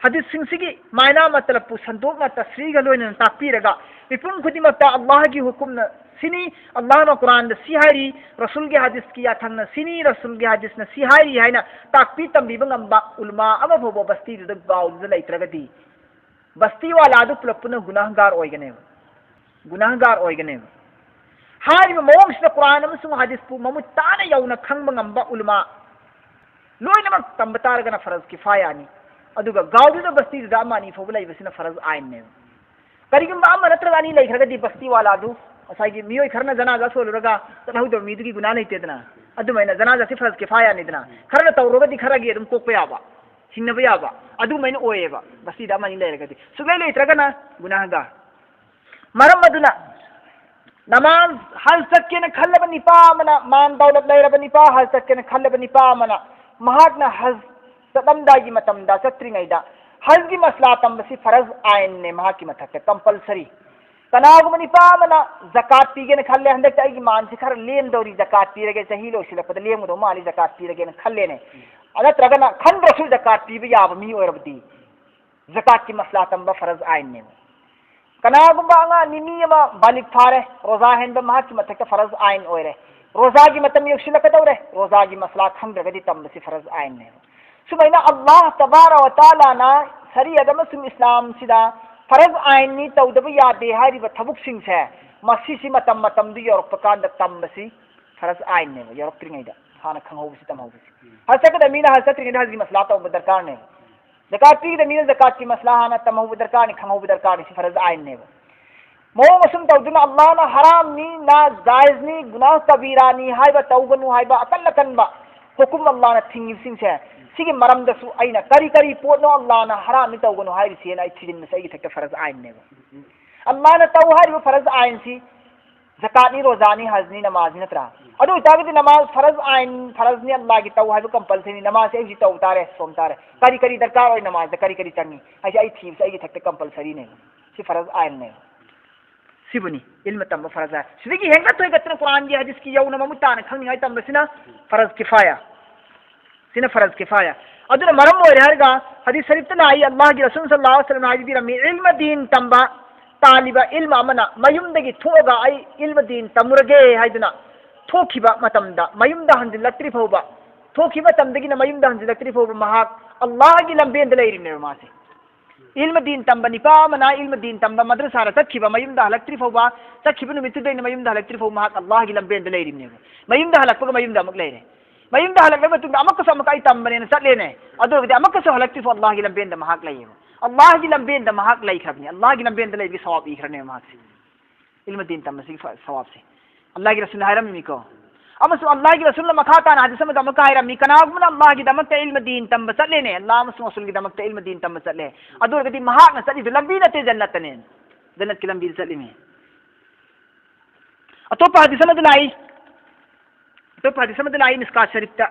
ꯍꯗꯤꯁꯁꯤꯡꯁꯤꯒꯤ ꯃꯥꯏꯅꯥ ꯃꯇꯂꯞꯄꯨ ꯁꯟꯗꯣꯛꯅ ꯇꯁꯔꯤꯒ ꯂꯣꯏꯅꯅ ꯇꯥꯛꯄꯤꯔꯒ, ꯃꯤꯄꯨꯝ ꯈꯨꯗꯤꯡꯃꯛꯇ ꯑꯜꯂꯥꯍꯒꯤ ꯍꯨꯀꯨꯝꯅ ꯁꯤꯅꯤ, ꯑꯜꯂꯥꯍꯅ ꯀꯨꯔꯥꯟꯗ ꯁꯤ ꯍꯥꯏꯔꯤ, ꯔꯁꯨꯜꯒꯤ ꯍꯗꯤꯁꯀꯤ ꯌꯥꯊꯪꯅ ꯁꯤꯅꯤ, ꯔꯁꯨꯜꯒꯤ ꯍꯗꯤꯁꯅ ꯁꯤ ꯍꯥꯏꯔꯤ ꯍꯥꯏꯅ ꯇꯥꯛꯄꯤ ꯇꯝꯕꯤꯕ ꯉꯝꯕ ꯎꯂꯃꯥ ꯑꯃ ꯐꯥꯎꯕ ꯕꯁꯇꯤꯗꯨꯗ, ꯒꯥꯎꯗꯨꯗ ꯂꯩꯇ꯭ꯔꯒꯗꯤ, ꯕꯁꯇꯤ ꯋꯥꯂꯥꯗꯨ ꯄꯨꯂꯞ ꯄꯨꯟꯅ ꯒꯨꯅꯥꯍꯒꯥꯔ ꯑꯣꯏꯒꯅꯦꯕ, ꯒꯨꯅꯥꯍꯒꯥꯔ ꯑꯣꯏꯒꯅꯦꯕ꯫ ꯍꯥꯏꯔꯤꯕ ꯃꯑꯣꯡꯁꯤꯗ ꯀꯨꯔꯥꯟ ꯑꯃꯁꯨꯡ ꯍꯗꯤꯁꯄꯨ ꯃꯃꯨꯠ ꯇꯥꯅ ꯌꯧꯅ ꯈꯪꯕ ꯉꯝꯕ ꯎꯂꯃꯥ ꯂꯣꯏꯅꯃꯛ ꯇꯝꯕ ꯇꯥꯔꯒꯅ ꯐꯔꯖ ꯀꯤꯐꯥꯌꯥꯅꯤ꯫ ꯑꯗꯨꯒ ꯒꯥꯎꯗꯨꯗ ꯕꯁꯇꯤꯗꯨꯗ ꯑꯃ ꯑꯅꯤ ꯐꯥꯎꯕ ꯂꯩꯕꯁꯤꯅ ꯐꯔꯖ ꯑꯥꯏꯟꯅꯦꯕ꯫ ꯀꯔꯤꯒꯨꯝꯕ ꯑꯃ ꯅꯠꯇ꯭ꯔꯒ ꯑꯅꯤ ꯂꯩꯈ꯭ꯔꯒꯗꯤ ꯕꯁꯇꯤ ꯋꯥꯂꯥꯗꯨ, ꯉꯁꯥꯏꯒꯤ ꯃꯤꯑꯣꯏ ꯈꯔꯅ ꯖꯅꯥꯖꯥ ꯁꯣꯜꯂꯨꯔꯒ ꯆꯠꯍꯧꯗꯕ ꯃꯤꯗꯨꯒꯤ ꯒꯨꯅꯥ ꯂꯩꯇꯦꯗꯅ, ꯑꯗꯨꯃꯥꯏꯅ ꯖꯅꯥꯖꯥꯁꯤ ꯐꯔꯖ ꯀꯤꯐꯥꯌꯥꯅꯤꯗꯅ, ꯈꯔꯅ ꯇꯧꯔꯒꯗꯤ ꯈꯔꯒꯤ ꯑꯗꯨꯝ ꯀꯣꯛꯄ ꯌꯥꯕ, ꯍꯤꯡꯅꯕ ꯌꯥꯕ, ꯑꯗꯨꯃꯥꯏꯅ ꯑꯣꯏꯌꯦꯕ꯫ ꯕꯁꯇꯤꯗ ꯑꯃ ꯑꯅꯤ ꯂꯩꯔꯒꯗꯤ, ꯁꯨꯛꯂꯩ ꯂꯩꯇ꯭ꯔꯒꯅ ꯒꯨꯅꯥꯍꯒꯥꯔ꯫ ꯃꯔꯝ ꯑꯗꯨꯅ ꯅꯃꯥꯖ, ꯍꯖ ꯆꯠꯀꯦꯅ ꯈꯜꯂꯕ ꯅꯤꯄꯥ ꯑꯃꯅ, ꯃꯥꯟ ꯗꯧꯂꯠ ꯂꯩꯔꯕ ꯅꯤꯄꯥ, ꯍꯖ ꯆꯠꯀꯦꯅ ꯈꯜꯂꯕ ꯅꯤꯄꯥ ꯑꯃꯅ, ꯃꯍꯥꯛꯅ ꯍꯖ ꯆꯠꯂꯝꯗꯥꯏꯒꯤ ꯃꯇꯝꯗ, ꯆꯠꯇ꯭ꯔꯤꯉꯩꯗ ꯍꯖꯒꯤ ꯃꯁꯂꯥ ꯇꯝꯕꯁꯤ ꯐꯔꯖ ꯑꯥꯏꯟꯅꯦ ꯃꯍꯥꯛꯀꯤ ꯃꯊꯛꯇ, compulsory꯫ ꯀꯅꯥꯒꯨꯝꯕ ꯅꯤꯄꯥ ꯑꯃꯅ ꯖꯀꯥꯠ ꯄꯤꯒꯦꯅ ꯈꯜꯂꯦ, ꯍꯟꯗꯛꯇ ꯑꯩꯒꯤ ꯃꯥꯟꯁꯤ ꯈꯔ ꯂꯦꯝꯗꯧꯔꯤ, ꯖꯀꯥꯠ ꯄꯤꯔꯒꯦ, ꯆꯍꯤ ꯂꯣꯏꯁꯤꯜꯂꯛꯄꯗ ꯂꯦꯝꯒꯗꯧ ꯃꯥꯜꯂꯤ, ꯖꯀꯥꯠ ꯄꯤꯔꯒꯦꯅ ꯈꯜꯂꯦꯅꯦ꯫ ꯅꯠꯇ꯭ꯔꯒꯅ ꯈꯟꯗ꯭ꯔꯁꯨ ꯖꯀꯥꯠ ꯄꯤꯕ ꯌꯥꯕ ꯃꯤ ꯑꯣꯏꯔꯕꯗꯤ, ꯖꯀꯥꯠꯀꯤ ꯃꯁꯂꯥ ꯇꯝꯕ ꯐꯔꯖ ꯑꯥꯏꯟꯅꯦꯕ꯫ ꯀꯅꯥꯒꯨꯝꯕ ꯑꯉꯥꯡ ꯃꯤ ꯑꯃ ꯕꯥꯂꯤꯒ ꯐꯥꯔꯦ, ꯔꯣꯖꯥ ꯍꯦꯟꯕ ꯃꯍꯥꯛꯀꯤ ꯃꯊꯛꯇ ꯐꯔꯖ ꯑꯥꯏꯟ ꯑꯣꯏꯔꯦ꯫ ꯔꯣꯖꯥꯒꯤ ꯃꯇꯝ ꯌꯧꯁꯤꯜꯂꯛꯀꯗꯧꯔꯦ, ꯔꯣꯖꯥꯒꯤ ꯃꯁꯂꯥ ꯈꯪꯗ꯭ꯔꯒꯗꯤ ꯇꯝꯕꯁꯤ ꯐꯔꯖ ꯑꯥꯏꯟꯅꯦꯕ꯫ ꯁꯨꯃꯥꯏꯅ ꯑꯜꯂꯥꯍ ꯇꯕꯥꯔ ꯋ ꯇꯥꯂꯥꯅ ꯁꯔꯤꯌꯠ ꯑꯃꯁꯨꯡ ꯏꯁꯂꯥꯝꯁꯤꯗ ꯐꯔꯖ ꯑꯥꯏꯟꯅꯤ, ꯇꯧꯗꯕ ꯌꯥꯗꯦ ꯍꯥꯏꯔꯤꯕ ꯊꯕꯛꯁꯤꯡꯁꯦ, ꯃꯁꯤꯁꯤ ꯃꯇꯝ ꯃꯇꯝꯗꯨ ꯌꯧꯔꯛꯄ ꯀꯥꯟꯗ ꯇꯝꯕꯁꯤ ꯐꯔꯖ ꯑꯥꯏꯟꯅꯦꯕ, ꯌꯧꯔꯛꯇ꯭ꯔꯤꯉꯩꯗ ꯍꯥꯟꯅ ꯈꯪꯍꯧꯕꯁꯤ, ꯇꯝꯍꯧꯕꯁꯤ꯫ ꯍꯖ ꯆꯠꯀꯗꯕ ꯃꯤꯅ ꯍꯖ ꯆꯠꯇ꯭ꯔꯤꯉꯩꯗ ꯍꯖꯒꯤ ꯃꯁꯂꯥ ꯇꯧꯕ ꯗꯔꯀꯥꯔꯅꯦꯕ꯫ ꯖꯀꯥꯠ ꯄꯤꯒꯗꯕ ꯃꯤꯅ ꯖꯀꯥꯠꯀꯤ ꯃꯁꯂꯥ ꯍꯥꯟꯅ ꯇꯝꯍꯧꯕ ꯗꯔꯀꯥꯔꯅꯤ, ꯈꯪꯍꯧꯕ ꯗꯔꯀꯥꯔꯅꯤ, ꯁꯤ ꯐꯔꯖ ꯑꯥꯏꯟꯅꯦꯕ꯫ ꯃꯑꯣꯡ ꯑꯁꯨꯝ ꯇꯧꯗꯨꯅ ꯑꯜꯂꯥꯍꯅ ꯍꯔꯥꯝꯅꯤ, ꯅꯥꯖꯥꯏꯖꯅꯤ, ꯒꯨꯅꯥꯍ ꯀꯕꯤꯔꯥꯅꯤ ꯍꯥꯏꯕ, ꯇꯧꯒꯅꯨ ꯍꯥꯏꯕ ꯑꯀꯟ ꯑꯀꯟꯕ ꯍꯨꯀꯨꯝ ꯑꯜꯂꯥꯍꯅ ꯊꯤꯡꯉꯤꯕꯁꯤꯡꯁꯦ, ꯁꯤꯒꯤ ꯃꯔꯝꯗꯁꯨ ꯑꯩꯅ ꯀꯔꯤ ꯀꯔꯤ ꯄꯣꯠꯅꯣ ꯑꯜꯂꯥꯍꯅ ꯍꯔꯥꯝꯅꯤ ꯇꯧꯒꯅꯨ ꯍꯥꯏꯔꯤꯁꯦꯅ ꯑꯩ ꯊꯤꯖꯤꯟꯕꯁꯦ ꯑꯩꯒꯤ ꯏꯊꯛꯇ ꯐꯔꯖ ꯑꯥꯏꯟꯅꯦꯕ꯫ ꯑꯜꯂꯥꯍꯅ ꯇꯧ ꯍꯥꯏꯔꯤꯕ ꯐꯔꯖ ꯑꯥꯏꯟꯁꯤ ꯖꯀꯥꯠꯅꯤ, ꯔꯣꯖꯥꯅꯤ, ꯍꯖꯅꯤ, ꯅꯃꯥꯖꯅꯤ ꯅꯠꯇ꯭ꯔꯥ? ꯑꯗꯨ ꯑꯣꯏꯇꯥꯔꯒꯗꯤ ꯅꯃꯥꯖ ꯐꯔꯖ ꯑꯥꯏꯟ, ꯐꯔꯖꯅꯤ, ꯑꯜꯂꯥꯍꯒꯤ ꯇꯧ ꯍꯥꯏꯕ ꯀꯝꯄꯜꯁꯔꯤꯅꯤ꯫ ꯅꯃꯥꯖꯁꯦ ꯑꯩ ꯍꯧꯖꯤꯛ ꯇꯧ ꯇꯥꯔꯦ, ꯁꯣꯝ ꯇꯥꯔꯦ꯫ ꯀꯔꯤ ꯀꯔꯤ ꯗꯔꯀꯥꯔ ꯑꯣꯏ, ꯅꯃꯥꯖꯗ ꯀꯔꯤ ꯀꯔꯤ ꯆꯪꯉꯤ ꯍꯥꯏꯁꯦ ꯑꯩ ꯊꯤꯕꯁꯦ ꯑꯩꯒꯤ ꯏꯊꯛꯇ ꯀꯝꯄꯜꯁꯔꯤꯅꯦꯕ꯫ ꯁꯤ ꯐꯔꯖ ꯑꯥꯏꯟꯅꯦꯕ꯫ ꯁꯤꯕꯨꯅꯤ ꯏꯜꯃ ꯇꯝꯕ ꯐꯔꯖ ꯑꯥꯏꯟ꯫ ꯁꯤꯗꯒꯤ ꯍꯦꯟꯒꯠ ꯊꯣꯏꯒꯠꯇꯅ ꯀꯨꯔꯥꯟꯒꯤ ꯍꯗꯤꯁꯀꯤ ꯌꯧꯅ ꯃꯃꯨꯠ ꯇꯥꯅ ꯈꯪꯅꯤꯡꯉꯥꯏ ꯇꯝꯕꯁꯤꯅ ꯐꯔꯖ ꯀꯤꯐꯥꯌꯥ꯫ ꯁꯤꯅ ꯐꯔꯖ ꯀꯤꯐꯥꯌꯥ꯫ ꯑꯗꯨꯅ ꯃꯔꯝ ꯑꯣꯏꯔꯦ ꯍꯥꯏꯔꯒ ꯍꯗꯤꯁ ꯁꯔꯤꯐꯇ ꯂꯥꯛꯏ, ꯑꯜꯂꯥꯍꯒꯤ ꯔꯁꯨꯜ ꯁꯜꯂꯜꯂꯥꯍꯨ ꯑꯂꯩꯍꯤ ꯋꯁꯜꯂꯝꯅ ꯍꯥꯏꯕꯤꯔꯝꯃꯤ, ꯏꯜꯃ ꯗꯤꯟ ꯇꯝꯕ ꯇꯥꯜꯂꯤꯕ ꯏꯜꯃ ꯑꯃꯅ ꯃꯌꯨꯝꯗꯒꯤ ꯊꯣꯛꯑꯒ ꯑꯩ ꯏꯜꯃ ꯗꯤꯟ ꯇꯝꯃꯨꯔꯒꯦ ꯍꯥꯏꯗꯨꯅ ꯊꯣꯛꯈꯤꯕ ꯃꯇꯝꯗ, ꯃꯌꯨꯝꯗ ꯍꯟꯖꯤꯜꯂꯛꯇ꯭ꯔꯤ ꯐꯥꯎꯕ, ꯊꯣꯛꯈꯤꯕ ꯃꯇꯝꯗꯒꯤꯅ ꯃꯌꯨꯝꯗ ꯍꯟꯖꯤꯜꯂꯛꯇ꯭ꯔꯤ ꯐꯥꯎꯕ ꯃꯍꯥꯛ ꯑꯜꯂꯥꯍꯒꯤ ꯂꯝꯕꯦꯟꯗ ꯂꯩꯔꯤꯕꯅꯦꯕ ꯃꯥꯁꯦ꯫ ꯏꯜꯃ ꯗꯤꯟ ꯇꯝꯕ ꯅꯤꯄꯥ ꯑꯃꯅ ꯏꯜꯃ ꯗꯤꯟ ꯇꯝꯕ ꯃꯗ꯭ꯔꯁꯥꯗ ꯆꯠꯈꯤꯕ, ꯃꯌꯨꯝꯗ ꯍꯜꯂꯛꯇ꯭ꯔꯤ ꯐꯥꯎꯕ, ꯆꯠꯈꯤꯕ ꯅꯨꯃꯤꯠꯇꯨꯗꯩꯅ ꯃꯌꯨꯝꯗ ꯍꯜꯂꯛꯇ꯭ꯔꯤ ꯐꯥꯎꯕ ꯃꯍꯥꯛ ꯑꯜꯂꯥꯍꯒꯤ ꯂꯝꯕꯦꯟꯗ ꯂꯩꯔꯤꯕꯅꯦꯕ꯫ ꯃꯌꯨꯝꯗ ꯍꯜꯂꯛꯄꯒ ꯃꯌꯨꯝꯗ ꯑꯃꯨꯛ ꯂꯩꯔꯦ꯫ ꯃꯌꯨꯝꯗ ꯍꯜꯂꯛꯂꯕ ꯃꯇꯨꯡꯗ ꯑꯃꯨꯛꯀꯁꯨ ꯑꯃꯨꯛꯀ ꯑꯩ ꯇꯝꯕꯅꯦꯅ ꯆꯠꯂꯦꯅꯦ꯫ ꯑꯗꯨ ꯑꯣꯏꯔꯒꯗꯤ ꯑꯃꯨꯛꯀꯁꯨ ꯍꯜꯂꯛꯇ꯭ꯔꯤ ꯐꯥꯎ ꯑꯜꯂꯥꯍꯒꯤ ꯂꯝꯕꯦꯟꯗ ꯃꯍꯥꯛ ꯂꯩꯌꯦꯕ꯫ ꯑꯜꯂꯥꯍꯒꯤ ꯂꯝꯕꯦꯟꯗ ꯃꯍꯥꯛ ꯂꯩꯈ꯭ꯔꯕꯅꯤ꯫ ꯑꯜꯂꯥꯍꯒꯤ ꯂꯝꯕꯦꯟꯗ ꯂꯩꯕꯒꯤ ꯁꯋꯥꯕ ꯏꯈ꯭ꯔꯅꯦꯕ ꯃꯍꯥꯛꯁꯦ꯫ ꯏꯜꯃ ꯗꯤꯟ ꯇꯝꯕꯁꯤꯒꯤ ꯐ-, ꯁꯋꯥꯕꯁꯦ꯫ ꯑꯜꯂꯥꯍꯒꯤ ꯔꯁꯨꯜꯅ ꯍꯥꯏꯔꯝꯃꯤꯀꯣ꯫ ꯑꯃꯁꯨꯡ ꯑꯜꯂꯥꯍꯒꯤ ꯔꯁꯨꯜꯅ ꯃꯈꯥ ꯇꯥꯅ ꯍꯗꯤꯁ ꯑꯃꯗ ꯑꯃꯨꯛꯀ ꯍꯥꯏꯔꯝꯃꯤ, ꯀꯅꯥꯒꯨꯝꯕꯅ ꯑꯜꯂꯥꯍꯒꯤꯗꯃꯛꯇ ꯏꯜꯃ ꯗꯤꯟ ꯇꯝꯕ ꯆꯠꯂꯦꯅꯦ, ꯑꯜꯂꯥꯍ ꯑꯃꯁꯨꯡ ꯔꯁꯨꯜꯒꯤꯗꯃꯛꯇ ꯏꯜꯃ ꯗꯤꯟ ꯇꯝꯕ ꯆꯠꯂꯦ, ꯑꯗꯨ ꯑꯣꯏꯔꯒꯗꯤ ꯃꯍꯥꯛꯅ ꯆꯠꯂꯤꯗꯨ ꯂꯝꯕꯤ ꯅꯠꯇꯦ, ꯖꯟꯅꯠꯇꯅꯦ, ꯖꯟꯅꯠꯀꯤ ꯂꯝꯕꯤꯗ ꯆꯠꯂꯤꯃꯤ꯫ ꯑꯇꯣꯞꯄ ꯍꯗꯤꯁ ꯑꯃꯗ ꯂꯥꯛꯏ, ꯑꯇꯣꯞꯄ ꯍꯗꯤꯁ ꯑꯃꯗ ꯂꯥꯛꯏ, ꯃꯤꯁꯀꯥꯠ ꯁꯔꯤꯐꯇ